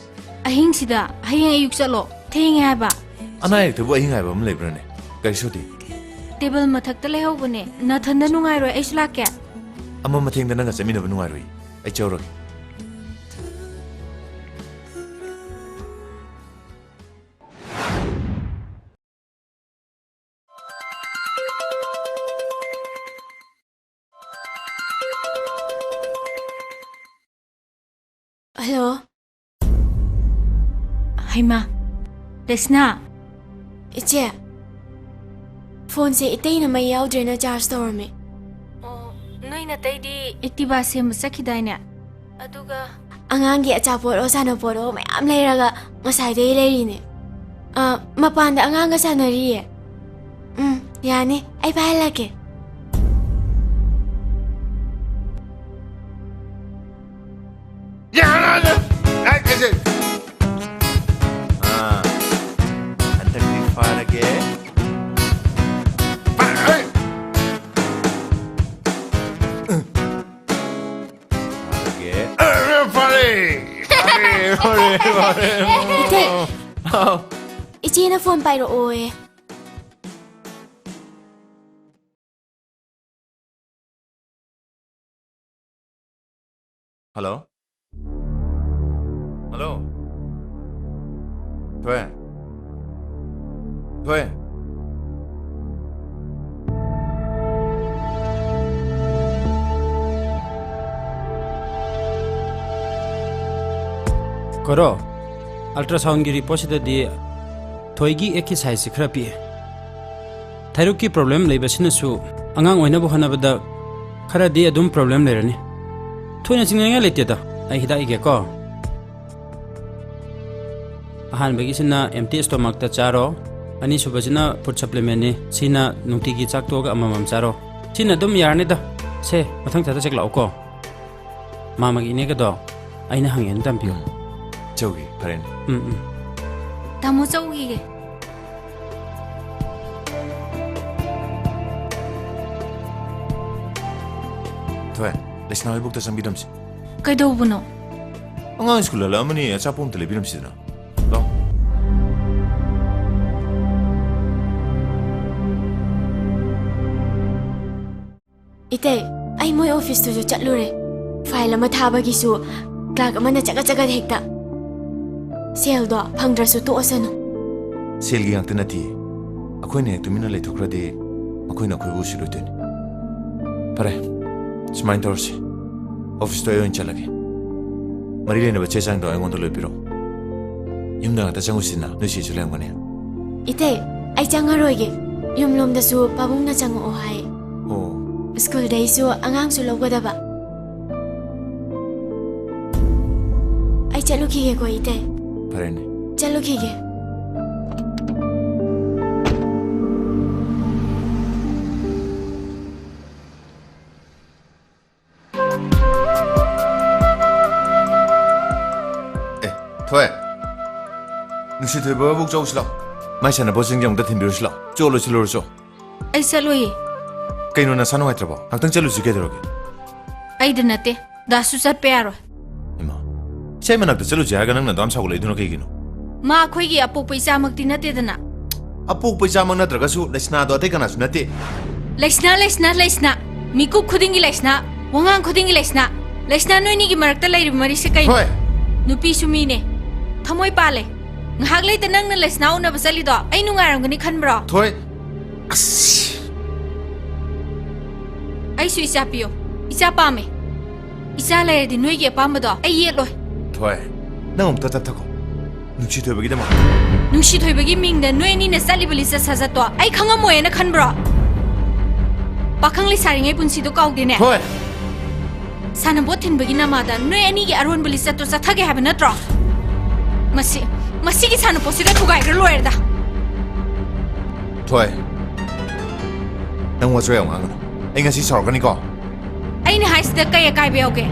ꯑꯍꯤꯡꯁꯤꯗ? ꯍꯌꯦꯡ ꯑꯌꯨꯛ ꯆꯠꯂꯣ꯫ ꯊꯦꯡꯉꯦ ꯍꯥꯏꯕ꯫ ꯑꯅꯥ ꯑꯌꯦꯛꯇꯕꯨ ꯑꯍꯤꯡ ꯍꯥꯏꯕ ꯑꯃ ꯂꯩꯕ꯭ꯔꯥꯅꯦ? ꯀꯔꯤ ꯁꯣꯗꯤ? ꯇꯦꯕꯜ ꯃꯊꯛꯇ ꯂꯩꯍꯧꯕꯅꯦ꯫ ꯅꯊꯟꯗ ꯅꯨꯡꯉꯥꯏꯔꯣꯏ, ꯑꯩꯁꯨ ꯂꯥꯛꯀꯦ꯫ ꯑꯃ ꯃꯊꯦꯡꯗ ꯅꯪꯒ ꯆꯠꯃꯤꯟꯅꯕ ꯅꯨꯡꯉꯥꯏꯔꯣꯏ꯫ ꯑꯩ ꯆꯧꯔꯒꯦ꯫ ꯍꯜꯂꯣ꯫ ꯍꯩꯃꯥ, ꯂꯩꯁꯅꯥ꯫ ꯏꯆꯦ, ꯐꯣꯟꯁꯦ ꯏꯇꯩꯅ ꯃꯩ ꯌꯥꯎꯗ꯭ꯔꯦꯅ charge ꯇꯧꯔꯝꯃꯦ꯫ ꯑꯣ, ꯅꯣꯏ ꯅꯇꯩꯗꯤ Activa ꯁꯦꯝꯕ ꯆꯠꯈꯤꯗꯥꯏꯅꯦ? ꯑꯗꯨꯒ ꯑꯉꯥꯡꯒꯤ ꯑꯆꯥꯄꯣꯠꯑꯣ ꯁꯥꯟꯅꯄꯣꯠꯑꯣ ꯃꯌꯥꯝ ꯂꯩꯔꯒ ꯉꯁꯥꯏꯗꯒꯤ ꯂꯩꯔꯤꯅꯦ꯫ ꯑ, ꯃꯄꯥꯟꯗ ꯑꯉꯥꯡꯒ ꯁꯥꯟꯅꯔꯤꯌꯦ꯫ ꯎꯝ, ꯌꯥꯅꯤ꯫ ꯑꯩ ꯄꯥꯏꯍꯜꯂꯛꯀꯦ꯫ ꯌꯥꯔꯦ! ꯑꯩ ꯀꯩꯁꯦ ꯑꯥ, ꯍꯟꯗꯛꯇꯤ ꯐꯥꯔꯒꯦ꯫ ꯐꯥꯔꯒꯦ꯫ ꯑ, ꯐꯥꯔꯦ! ꯐꯥꯔꯦ, ꯐꯥꯔꯦ, ꯐꯥꯔꯦ꯫ ꯏꯆꯦ! ꯍꯥꯎ꯫ ꯏꯆꯦꯅ ꯐꯣꯟ ꯄꯥꯏꯔꯛꯑꯣꯌꯦ꯫ ꯍꯜꯂꯣ? ꯍꯜꯂꯣ? ꯊꯣꯏ? ꯊꯣꯏ? ꯀꯣꯔꯣ? ꯑꯜꯇ꯭ꯔꯥꯁꯥꯎꯟꯒꯤ ꯔꯤꯄꯣꯔꯠꯁꯤꯗꯗꯤ ꯊꯣꯏꯒꯤ ꯑꯦꯛꯀꯤ ꯁꯥꯏꯖꯁꯤ ꯈꯔ ꯄꯤꯛꯑꯦ꯫ ꯊꯥꯏꯔꯣꯏꯗꯀꯤ ꯄ꯭ꯔꯣꯕ꯭ꯂꯦꯝ ꯂꯩꯕꯁꯤꯅꯁꯨ ꯑꯉꯥꯡ ꯑꯣꯏꯅꯕ ꯍꯣꯠꯅꯕꯗ ꯈꯔꯗꯤ ꯑꯗꯨꯝ ꯄ꯭ꯔꯣꯕ꯭ꯂꯦꯝ ꯂꯩꯔꯅꯤ꯫ ꯊꯣꯏꯅ ꯆꯤꯡꯅꯅꯤꯡꯉꯥꯏ ꯂꯩꯇꯦꯗ, ꯑꯩ ꯍꯤꯗꯥꯛ ꯏꯒꯦꯀꯣ꯫ ꯑꯍꯥꯟꯕꯒꯤꯁꯤꯅ ꯑꯦꯝꯇꯤ ꯁ꯭ꯇꯣꯃꯥꯛꯇ ꯆꯥꯔꯣ, ꯑꯅꯤꯁꯨꯕꯁꯤꯅ ꯐꯨꯗ ꯁꯄ꯭ꯂꯤꯃꯦꯟꯅꯤ꯫ ꯁꯤꯅ ꯅꯨꯡꯇꯤꯒꯤ ꯆꯥꯛ ꯇꯣꯛꯑꯒ ꯑꯃꯃꯝ ꯆꯥꯔꯣ꯫ ꯁꯤꯅ ꯑꯗꯨꯝ ꯌꯥꯔꯅꯤꯗ꯫ ꯁꯦ, ꯃꯊꯪ ꯊꯥꯗ ꯆꯦꯛ ꯂꯥꯛꯎꯀꯣ꯫ ꯃꯥꯃꯒꯤ ꯏꯅꯦꯒꯗꯣ ꯑꯩꯅ ꯍꯪꯉꯦꯅ ꯇꯝꯕꯤꯌꯨ꯫ ꯎꯝ꯫ ꯆꯧꯒꯤ, ꯐꯔꯦꯅꯦ꯫ ꯎꯝ, ꯎꯝ꯫ ꯇꯥꯃꯣ ꯆꯧꯈꯤꯒꯦ꯫ ꯊꯣꯏ, ꯂꯩꯁꯅꯥ ꯍꯣꯏꯕꯨꯛꯇ ꯆꯪꯕꯤꯔꯝꯁꯤ꯫ ꯀꯩꯗꯧꯕꯅꯣ? ꯑꯉꯥꯡ ꯁ꯭ꯀꯨꯜ ꯍꯜꯂꯛꯑꯃꯅꯤ, ꯑꯆꯥꯄꯣꯠ ꯑꯝꯇ ꯂꯩꯕꯤꯔꯝꯁꯤꯗꯅ꯫ ꯂꯥꯎ꯫ ꯏꯇꯩ, ꯑꯩ ꯃꯣꯏ ꯑꯣꯐꯤꯁꯇꯨꯁꯨ ꯆꯠꯂꯨꯔꯦ꯫ ꯐꯥꯏꯜ ꯑꯃ ꯊꯥꯕꯒꯤꯁꯨ ꯀ꯭ꯂꯥꯔꯛ ꯑꯃꯅ ꯆꯒꯠ ꯆꯒꯠ ꯍꯦꯛꯇ꯫ ꯁꯦꯜꯗꯣ ꯐꯪꯗ꯭ꯔꯁꯨ ꯇꯣꯛꯑꯁꯅꯨ꯫ ꯁꯦꯜꯒꯤ ꯉꯥꯛꯇ ꯅꯠꯇꯤꯌꯦ꯫ ꯑꯩꯈꯣꯏꯅ ꯍꯦꯛ ꯇꯨꯃꯤꯟꯅ ꯂꯩꯊꯣꯛꯈ꯭ꯔꯗꯤ ꯃꯈꯣꯏꯅ ꯑꯩꯈꯣꯏꯕꯨ ꯎꯁꯤꯜꯂꯣꯏꯗꯣꯏꯅꯤ꯫ ꯐꯔꯦ, ꯁꯨꯃꯥꯏꯅ ꯇꯧꯔꯁꯤ꯫ ꯑꯣꯐꯤꯁꯇꯣ ꯑꯩ ꯑꯣꯏꯅ ꯆꯠꯂꯒꯦ꯫ ꯃꯔꯤ ꯂꯩꯅꯕ ꯆꯦ ꯆꯥꯡꯗꯣ ꯑꯩꯉꯣꯟꯗ ꯂꯣꯏ ꯄꯤꯔꯛꯑꯣ꯫ ꯌꯨꯝꯗ ꯉꯥꯛꯇ ꯆꯪꯉꯨꯁꯤꯅ, ꯅꯣꯏ ꯆꯦꯁꯨ ꯂꯩꯔꯝꯒꯅꯤ꯫ ꯏꯇꯩ, ꯑꯩ ꯆꯪꯉꯔꯣꯏꯒꯦ꯫ ꯌꯨꯝꯂꯣꯝꯗꯁꯨ ꯄꯥꯕꯨꯡꯅ ꯆꯪꯉꯛꯑꯣ ꯍꯥꯏ꯫ ꯑꯣ꯫ ꯁ꯭ꯀꯨꯜꯗꯩꯁꯨ ꯑꯉꯥꯡꯁꯨ ꯂꯧꯒꯗꯕ꯫ ꯑꯩ ꯆꯠꯂꯨꯈꯤꯒꯦꯀꯣ, ꯏꯇꯩ꯫ ꯐꯔꯦꯅꯦ꯫ ꯆꯠꯂꯨꯈꯤꯒꯦ꯫ ꯑꯦ, ꯊꯣꯏ꯫ ꯅꯨꯡꯁꯤꯊꯣꯏꯕꯕꯨ ꯆꯧꯁꯤ ꯂꯥꯎ꯫ ꯃꯥꯏ ꯁꯥꯟꯅꯄꯣꯠꯁꯤꯡꯁꯦ ꯑꯃꯨꯛꯇ ꯊꯤꯟꯕꯤꯔꯨꯁꯤ ꯂꯥꯎ꯫ ꯆꯣ, ꯂꯣꯏꯁꯤꯜꯂꯨꯔꯣ, ꯆꯣ꯫ ꯑꯩ ꯆꯠꯂꯣꯏꯌꯦ꯫ ꯀꯩꯅꯣ, ꯅꯁꯥ ꯅꯨꯡꯉꯥꯏꯇ꯭ꯔꯕꯣ? ꯉꯥꯛꯇꯪ ꯆꯠꯂꯨꯁꯤ, ꯀꯩꯗꯧꯔꯒꯦ? ꯑꯩꯗ ꯅꯠꯇꯦ, ꯗꯥꯁꯨ ꯆꯠꯄ ꯌꯥꯔꯣꯏ꯫ ꯏꯃꯥ, ꯏꯆꯥꯏ ꯃꯅꯥꯛꯇ ꯆꯠꯂꯨꯁꯤ ꯍꯥꯏꯔꯒ ꯅꯪꯅ ꯑꯗꯨꯝ ꯁꯥꯎꯒꯠꯂꯛꯏꯗꯨꯅ ꯀꯩꯒꯤꯅꯣ? ꯃꯥ ꯑꯩꯈꯣꯏꯒꯤ ꯑꯄꯣꯛꯄ ꯏꯆꯥꯃꯛꯇꯤ ꯅꯠꯇꯦꯗꯅ꯫ ꯑꯄꯣꯛꯄ ꯏꯆꯥꯃꯛ ꯅꯠꯇ꯭ꯔꯒꯁꯨ ꯂꯩꯁꯅꯥꯗꯣ ꯑꯇꯩ ꯀꯅꯥꯁꯨ ꯅꯠꯇꯦ꯫ ꯂꯩꯁꯅꯥ, ꯂꯩꯁꯅꯥ, ꯂꯩꯁꯅꯥ꯫ ꯃꯤꯀꯨꯞ ꯈꯨꯗꯤꯡꯒꯤ ꯂꯩꯁꯅꯥ, ꯋꯥꯉꯥꯡ ꯈꯨꯗꯤꯡꯒꯤ ꯂꯩꯁꯅꯥ꯫ ꯂꯩꯁꯅꯥ, ꯅꯣꯏꯅꯤꯒꯤ ꯃꯔꯛꯇ ꯂꯩꯔꯤꯕ ꯃꯔꯤꯁꯦ ꯀꯩꯅꯣ? ꯍꯣꯏ꯫ ꯅꯨꯄꯤꯁꯨ ꯃꯤꯅꯦ꯫ ꯊꯃꯣꯏ ꯄꯥꯜꯂꯦ꯫ ꯉꯥꯏꯍꯥꯛ ꯂꯩꯇ ꯅꯪꯅ ꯂꯩꯁꯅꯥ ꯎꯅꯕ ꯆꯠꯂꯤꯗꯣ ꯑꯩ ꯅꯨꯡꯉꯥꯏꯔꯝꯒꯅꯤ ꯈꯟꯕ꯭ꯔꯣ? ꯊꯣꯏ꯫ ꯑꯁ꯫ ꯑꯩꯁꯨ ꯏꯆꯥ ꯄꯤꯌꯣ꯫ ꯏꯆꯥ ꯄꯥꯝꯃꯦ꯫ ꯏꯆꯥ ꯂꯩꯔꯗꯤ ꯅꯣꯏꯒꯤ ꯑꯄꯥꯝꯕꯗꯣ ꯑꯩ ꯌꯦꯠꯂꯣꯏ꯫ ꯊꯣꯏ, ꯅꯪ ꯑꯃꯨꯛꯇ ꯇꯞꯊꯈꯣ꯫ ꯅꯨꯡꯁꯤꯊꯣꯏꯕꯒꯤꯗꯃꯛ꯫ ꯅꯨꯡꯁꯤꯊꯣꯏꯕꯒꯤ ꯃꯤꯡꯗ ꯅꯣꯏ ꯑꯅꯤꯅ ꯆꯠꯂꯤꯕ ꯂꯤꯆꯠ ꯁꯥꯖꯠꯇꯣ ꯑꯩ ꯈꯪꯉꯝꯃꯣꯏꯅ ꯈꯟꯕ꯭ꯔꯣ? ꯄꯥꯈꯪ ꯂꯩꯁꯥꯔꯤꯉꯩ ꯄꯨꯟꯁꯤꯗꯣ ꯀꯥꯎꯗꯦꯅꯦ꯫ ꯊꯣꯏ! ꯁꯥꯟꯅꯄꯣꯠ ꯊꯤꯟꯕꯒꯤ ꯅꯃꯥꯗ ꯅꯣꯏ ꯑꯅꯤꯒꯤ ꯑꯔꯣꯟꯕ ꯂꯤꯆꯠꯇꯣ ꯆꯠꯊꯒꯦ ꯍꯥꯏꯕ ꯅꯠꯇ꯭ꯔꯣ? ꯃꯁꯤ, ꯃꯁꯤꯒꯤ ꯁꯥꯟꯅꯄꯣꯠꯁꯤꯗ ꯊꯨꯒꯥꯏꯈ꯭ꯔ ꯂꯣꯏꯔꯦꯗ꯫ ꯊꯣꯏ, ꯅꯪ ꯋꯥꯁꯨ ꯌꯥꯝ ꯉꯥꯡꯒꯅꯨ꯫ ꯑꯩ ꯉꯁꯤ ꯁꯥꯎꯔꯛꯀꯅꯤꯀꯣ꯫ ꯑꯩꯅ ꯍꯥꯏꯁꯤꯗ ꯀꯩ ꯑꯀꯥꯏꯕ ꯌꯥꯎꯒꯦ?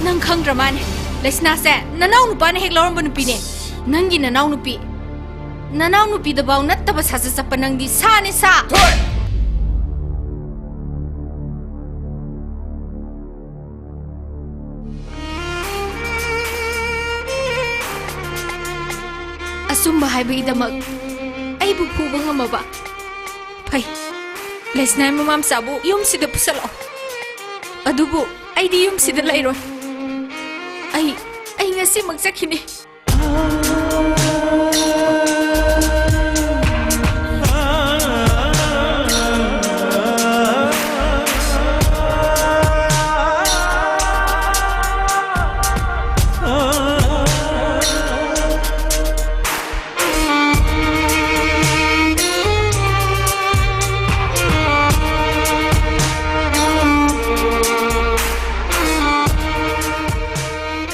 ꯅꯪ ꯈꯪꯗ꯭ꯔ ꯃꯥꯅꯦ, ꯂꯩꯁꯅꯥꯁꯦ ꯅꯅꯥꯎ ꯅꯨꯄꯥꯅ ꯍꯦꯛ ꯂꯧꯔꯝꯕ ꯅꯨꯄꯤꯅꯦ꯫ ꯅꯪꯒꯤ ꯅꯅꯥꯎ ꯅꯨꯄꯤ, ꯅꯅꯥꯎ ꯅꯨꯄꯤꯗꯐꯥꯎ ꯅꯠꯇꯕ ꯁꯥꯖꯠ ꯆꯠꯄ ꯅꯪꯗꯤ ꯁꯥꯅꯦ, ꯁꯥ꯫ ꯊꯣꯏ! ꯑꯆꯨꯝꯕ ꯍꯥꯏꯕꯒꯤꯗꯃꯛ ꯑꯩꯕꯨ ꯐꯨꯕ ꯉꯝꯃꯕ? ꯐꯩ, ꯂꯩꯁꯅꯥꯏ ꯃꯃꯥ ꯃꯆꯥꯕꯨ ꯌꯨꯝꯁꯤꯗ ꯄꯨꯁꯜꯂꯛꯑꯣ꯫ ꯑꯗꯨꯕꯨ ꯑꯩꯗꯤ ꯌꯨꯝꯁꯤꯗ ꯂꯩꯔꯣꯏ꯫ ꯑꯩ, ꯑꯩ ꯉꯁꯤꯃꯛ ꯆꯠꯈꯤꯅꯤ꯫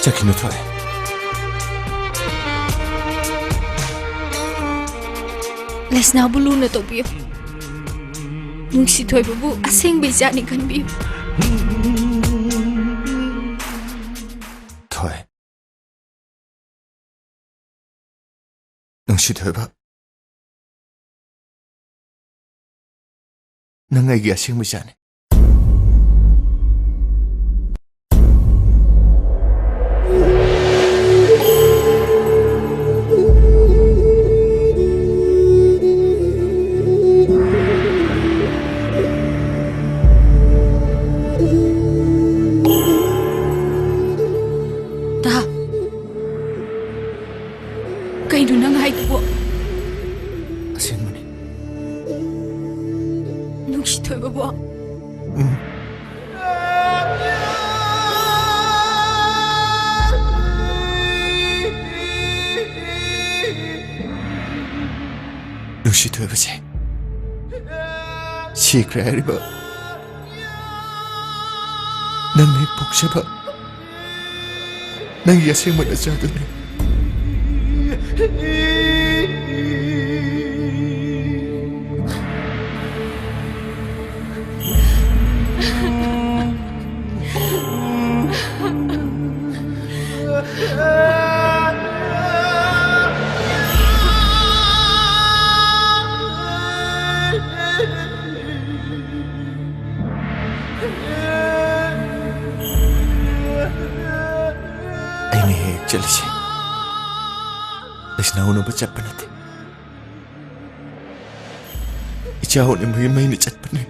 ꯆꯠꯈꯤꯅꯨ, ꯊꯣꯏ꯫ ꯂꯩꯁꯅꯥꯕꯨ ꯂꯨꯅ ꯇꯧꯕꯤꯌꯨ꯫ ꯅꯨꯡꯁꯤꯊꯣꯏꯕꯕꯨ ꯑꯁꯦꯡꯕ ꯏꯆꯥꯅꯤ ꯈꯟꯕꯤꯌꯨ꯫ ꯊꯣꯏ꯫ ꯅꯨꯡꯁꯤꯊꯣꯏꯕ, ꯅꯪ ꯑꯩꯒꯤ ꯑꯁꯦꯡꯕ ꯏꯆꯥꯅꯤ꯫ ꯇꯥ, ꯀꯩꯅꯣ ꯅꯪ ꯍꯥꯏꯗꯨꯕꯣ? ꯑꯁꯦꯡꯕꯅꯤ꯫ ꯅꯨꯡꯁꯤꯊꯣꯏꯕꯕꯣ? ꯎꯝ꯫ ꯅꯨꯡꯁꯤꯊꯣꯏꯕꯁꯦ ꯁꯤꯈ꯭ꯔꯦ ꯍꯥꯏꯔꯤꯕ ꯅꯪꯅ ꯍꯦꯛ ꯄꯣꯛꯆꯕ ꯅꯪꯒꯤ ꯑꯁꯦꯡꯕ ꯅꯆꯥꯗꯨꯅꯤ꯫ ꯑꯩꯅ ꯍꯦꯛ ꯆꯠꯂꯤꯁꯦ ꯂꯩꯁꯅꯥ ꯎꯅꯕ ꯆꯠꯄ ꯅꯠꯇꯦ꯫ ꯏꯆꯥ ꯎꯅꯕꯒꯤ ꯃꯩꯅ ꯆꯠꯄꯅꯦ꯫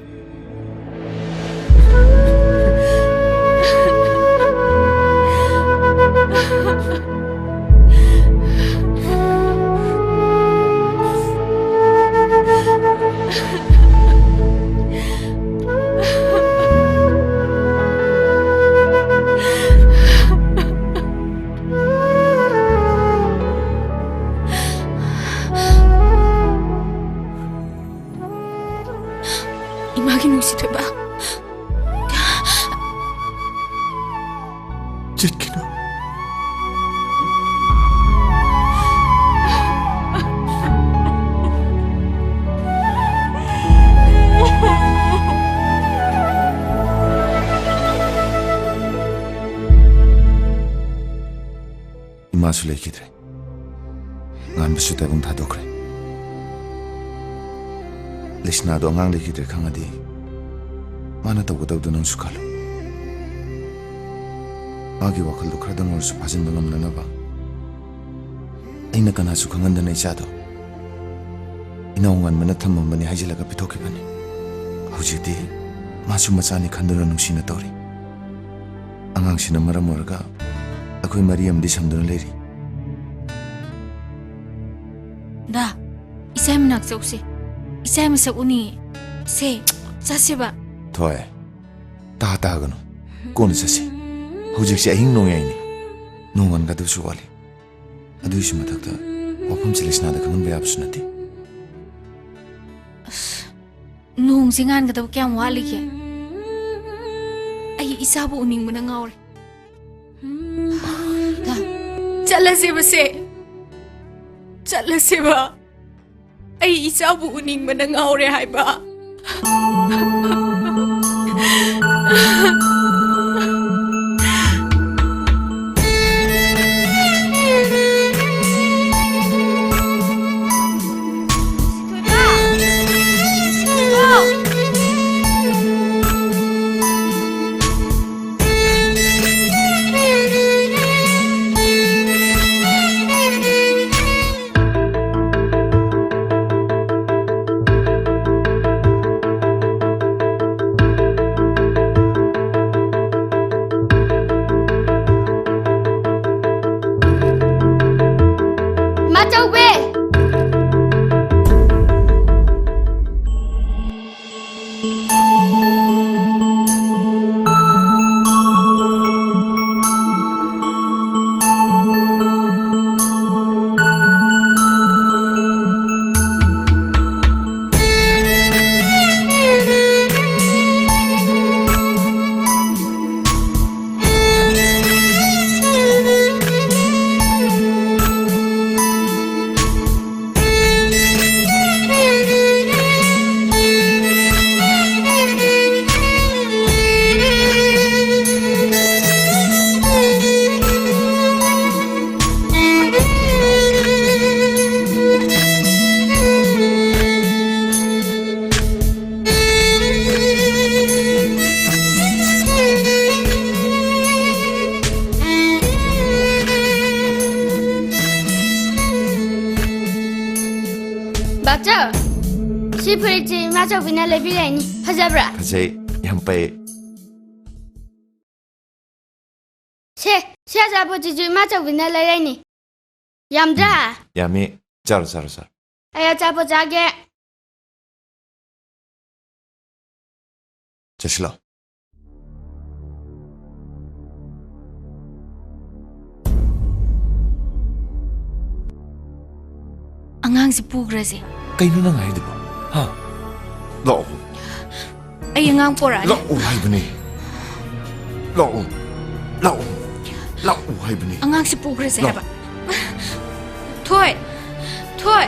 ꯏꯃꯥꯒꯤ ꯅꯨꯡꯁꯤꯊꯣꯏꯕ꯫ ꯆꯠꯈꯤꯅꯨ꯫ ꯏꯃꯥꯁꯨ ꯂꯩꯈꯤꯗ꯭ꯔꯦ꯫ ꯉꯥꯟꯕꯁꯨ ꯇꯥꯏꯕꯪ ꯊꯥꯗꯣꯛꯈ꯭ꯔꯦ꯫ ꯂꯩꯁꯅꯥꯗꯣ ꯑꯉꯥꯡ ꯂꯩꯈꯤꯗ꯭ꯔꯦ ꯈꯪꯉꯗꯤ ꯃꯥꯅ ꯇꯧꯒꯗꯕꯗꯣ ꯅꯪꯁꯨ ꯈꯜꯂꯨ꯫ ꯃꯥꯒꯤ ꯋꯥꯈꯜꯗꯣ ꯈꯔꯗꯪ ꯑꯣꯏꯔꯁꯨ ꯐꯥꯖꯤꯟꯕ ꯉꯝꯅꯅꯕ ꯑꯩꯅ ꯀꯅꯥꯁꯨ ꯈꯪꯍꯟꯗꯅ ꯏꯆꯥꯗꯣ ꯏꯅꯥꯎ ꯉꯥꯟꯕꯅ ꯊꯝꯃꯝꯕꯅꯤ ꯍꯥꯏꯖꯤꯜꯂꯒ ꯄꯤꯊꯣꯛꯈꯤꯕꯅꯤ꯫ ꯍꯧꯖꯤꯛꯇꯤ ꯃꯥꯁꯨ ꯃꯆꯥꯅꯤ ꯈꯟꯗꯨꯅ ꯅꯨꯡꯁꯤꯅ ꯇꯧꯔꯤ꯫ ꯑꯉꯥꯡꯁꯤꯅ ꯃꯔꯝ ꯑꯣꯏꯔꯒ ꯑꯩꯈꯣꯏ ꯃꯔꯤ ꯑꯃꯗꯤ ꯁꯝꯗꯨꯅ ꯂꯩꯔꯤ꯫ ꯗꯥ, ꯏꯆꯥꯏ ꯃꯅꯥꯛ ꯆꯧꯁꯦ꯫ ꯏꯆꯥꯏ ꯃꯁꯛ ꯎꯅꯤꯡꯉꯦ꯫ ꯁꯦ, ꯆꯠꯁꯦꯕ꯫ ꯊꯣꯏ, ꯇꯥ ꯇꯥꯒꯅꯨ꯫ ꯀꯣꯟꯅ ꯆꯠꯁꯦ꯫ ꯍꯧꯖꯤꯛꯁꯦ ꯑꯍꯤꯡ ꯅꯣꯡꯌꯥꯏꯅꯤ꯫ ꯅꯣꯡꯉꯥꯟꯒꯗꯕꯁꯨ ꯋꯥꯠꯂꯤ꯫ ꯑꯗꯨꯒꯤꯁꯨ ꯃꯊꯛꯇ ꯋꯥꯐꯝꯁꯦ ꯂꯩꯁꯅꯥꯗ ꯈꯪꯍꯟꯕ ꯌꯥꯕꯁꯨ ꯅꯠꯇꯦ꯫ ꯅꯣꯡꯁꯦ ꯉꯥꯟꯒꯗꯕ ꯀꯌꯥꯝ ꯋꯥꯠꯂꯤꯒꯦ? ꯑꯩ ꯏꯆꯥꯕꯨ ꯎꯅꯤꯡꯕꯅ ꯉꯥꯎꯔꯦ꯫ ꯆꯠꯂꯁꯦꯕꯁꯦ꯫ ꯆꯠꯂꯁꯦꯕ꯫ ꯑꯩ ꯏꯆꯥꯕꯨ ꯎꯅꯤꯡꯕꯅ ꯉꯥꯎꯔꯦ ꯍꯥꯏꯕ꯫ ꯃꯥꯆꯧꯕꯤ! ꯕꯥꯆꯧ, ꯁꯤ ꯐꯨꯔꯤꯠꯁꯤ ꯏꯃꯥꯆꯧꯕꯤꯅ ꯂꯩꯕꯤꯔꯛꯏꯅꯤ꯫ ꯐꯖꯕ꯭ꯔꯥ? ꯐꯖꯩ, ꯌꯥꯝ ꯄꯛꯑꯦ꯫ ꯁꯦ, ꯁꯤ ꯑꯆꯥꯄꯣꯠꯁꯤꯁꯨ ꯏꯃꯥꯆꯧꯕꯤꯅ ꯂꯩꯔꯛꯏꯅꯤ꯫ ꯌꯥꯝꯗ꯭ꯔꯥ? ꯌꯥꯝꯃꯤ꯫ ꯆꯥꯔꯣ, ꯆꯥꯔꯣ, ꯆꯥꯔꯣ꯫ ꯑꯩ ꯑꯆꯥꯄꯣꯠ ꯆꯥꯒꯦ꯫ ꯆꯠꯁꯤꯜꯂꯣ꯫ ꯑꯉꯥꯡꯁꯤ ꯄꯨꯈ꯭ꯔꯁꯦ꯫ ꯀꯩꯅꯣ ꯅꯪ ꯍꯥꯏꯗꯨꯕꯣ? ꯍꯥ? ꯂꯥꯛꯑꯣ꯫ ꯑꯩ ꯑꯉꯥꯡ ꯄꯣꯔꯛꯑꯅꯤ꯫ ꯂꯥꯛꯑꯣ ꯍꯥꯏꯕꯅꯦ꯫ ꯂꯥꯛꯑꯣ꯫ ꯂꯥꯛꯑꯣ꯫ ꯂꯥꯛꯑꯣ ꯍꯥꯏꯕꯅꯦ꯫ ꯑꯉꯥꯡꯁꯦ ꯄꯨꯈ꯭ꯔꯁꯦ ꯂꯥꯛꯑꯣ꯫ ꯍꯥꯏꯕ꯫ ꯊꯣꯏ! ꯊꯣꯏ!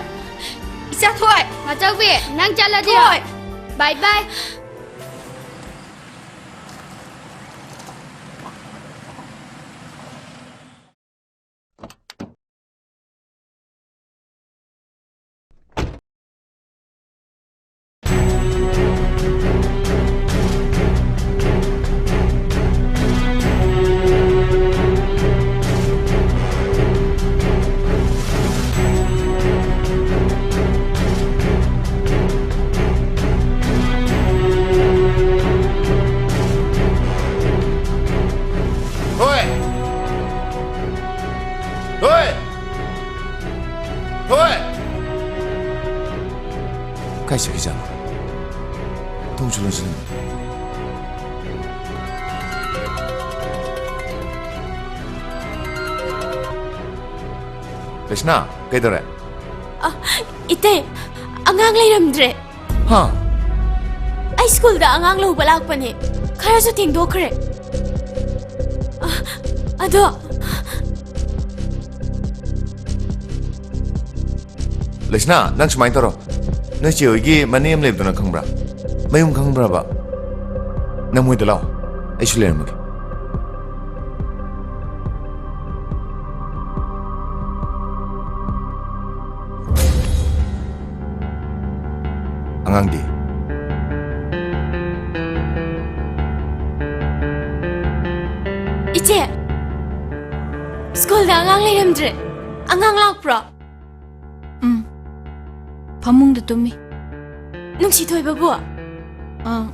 ꯏꯆꯥ ꯊꯣꯏ! ꯃꯆꯧꯕꯤ, ꯅꯪ ꯆꯠꯂꯗꯤ? ꯊꯣꯏ! ꯕꯥꯏ ꯕꯥꯏ꯫ ꯊꯣꯏ! ꯊꯣꯏ! ꯊꯣꯏ! ꯀꯥꯏ ꯆꯠꯈꯤꯖꯥꯠꯅꯣ? ꯊꯣꯡꯁꯨ ꯂꯣꯟꯁꯤꯜꯂꯝꯃꯤ꯫ ꯂꯩꯁꯅꯥ, ꯀꯩꯗꯧꯔꯦ? ꯑ, ꯏꯇꯩ, ꯑꯉꯥꯡ ꯂꯩꯔꯝꯗ꯭ꯔꯦ꯫ ꯍꯥ? ꯑꯩ ꯁ꯭ꯀꯨꯜꯗ ꯑꯉꯥꯡ ꯂꯧꯕ ꯂꯥꯛꯄꯅꯦ꯫ ꯈꯔꯁꯨ ꯊꯦꯡꯗꯣꯛꯈ꯭ꯔꯦ꯫ ꯑ, ꯑꯗꯣ, ꯂꯩꯁꯅꯥ, ꯅꯪ ꯁꯨꯃꯥꯏꯅ ꯇꯧꯔꯣ꯫ ꯅꯣꯏ ꯆꯦ ꯍꯣꯏꯒꯤ ꯃꯅꯦ ꯑꯃ ꯂꯩꯕꯗꯣ ꯅꯪ ꯈꯪꯕ꯭ꯔꯥ? ꯃꯌꯨꯝ ꯈꯪꯕ꯭ꯔꯕ? ꯅꯪ ꯃꯣꯏꯗ ꯂꯥꯛꯑꯣ꯫ ꯑꯩꯁꯨ ꯂꯩꯔꯝꯃꯒꯦ꯫ ꯑꯉꯥꯡꯗꯤ? ꯏꯆꯦ, ꯁ꯭ꯀꯨꯜꯗ ꯑꯉꯥꯡ ꯂꯩꯔꯝꯗ꯭ꯔꯦ꯫ ꯑꯉꯥꯡ ꯂꯥꯛꯄ꯭ꯔꯣ? ꯎꯝ, ꯐꯃꯨꯡꯗ ꯇꯨꯝꯃꯤ꯫ ꯅꯨꯡꯁꯤꯊꯣꯏꯕꯕꯨ? ꯑꯥ,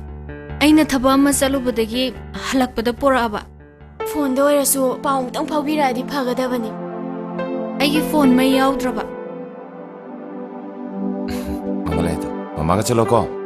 ꯑꯩꯅ ꯊꯕꯛ ꯑꯃ ꯆꯠꯂꯨꯕꯗꯒꯤ ꯍꯜꯂꯛꯄꯗ ꯄꯣꯔꯛꯑꯕ꯫ ꯐꯣꯟꯗ ꯑꯣꯏꯔꯁꯨ ꯄꯥꯎ ꯑꯃꯨꯛꯇꯪ ꯐꯥꯎꯕꯤꯔꯛꯑꯗꯤ ꯐꯒꯗꯕꯅꯤ꯫ ꯑꯩꯒꯤ ꯐꯣꯟ ꯃꯩ ꯌꯥꯎꯗ꯭ꯔꯕ꯫ ꯃꯃꯥ ꯂꯩ ꯑꯗꯣ꯫ ꯃꯃꯥꯒ ꯆꯠꯂꯣꯀꯣ꯫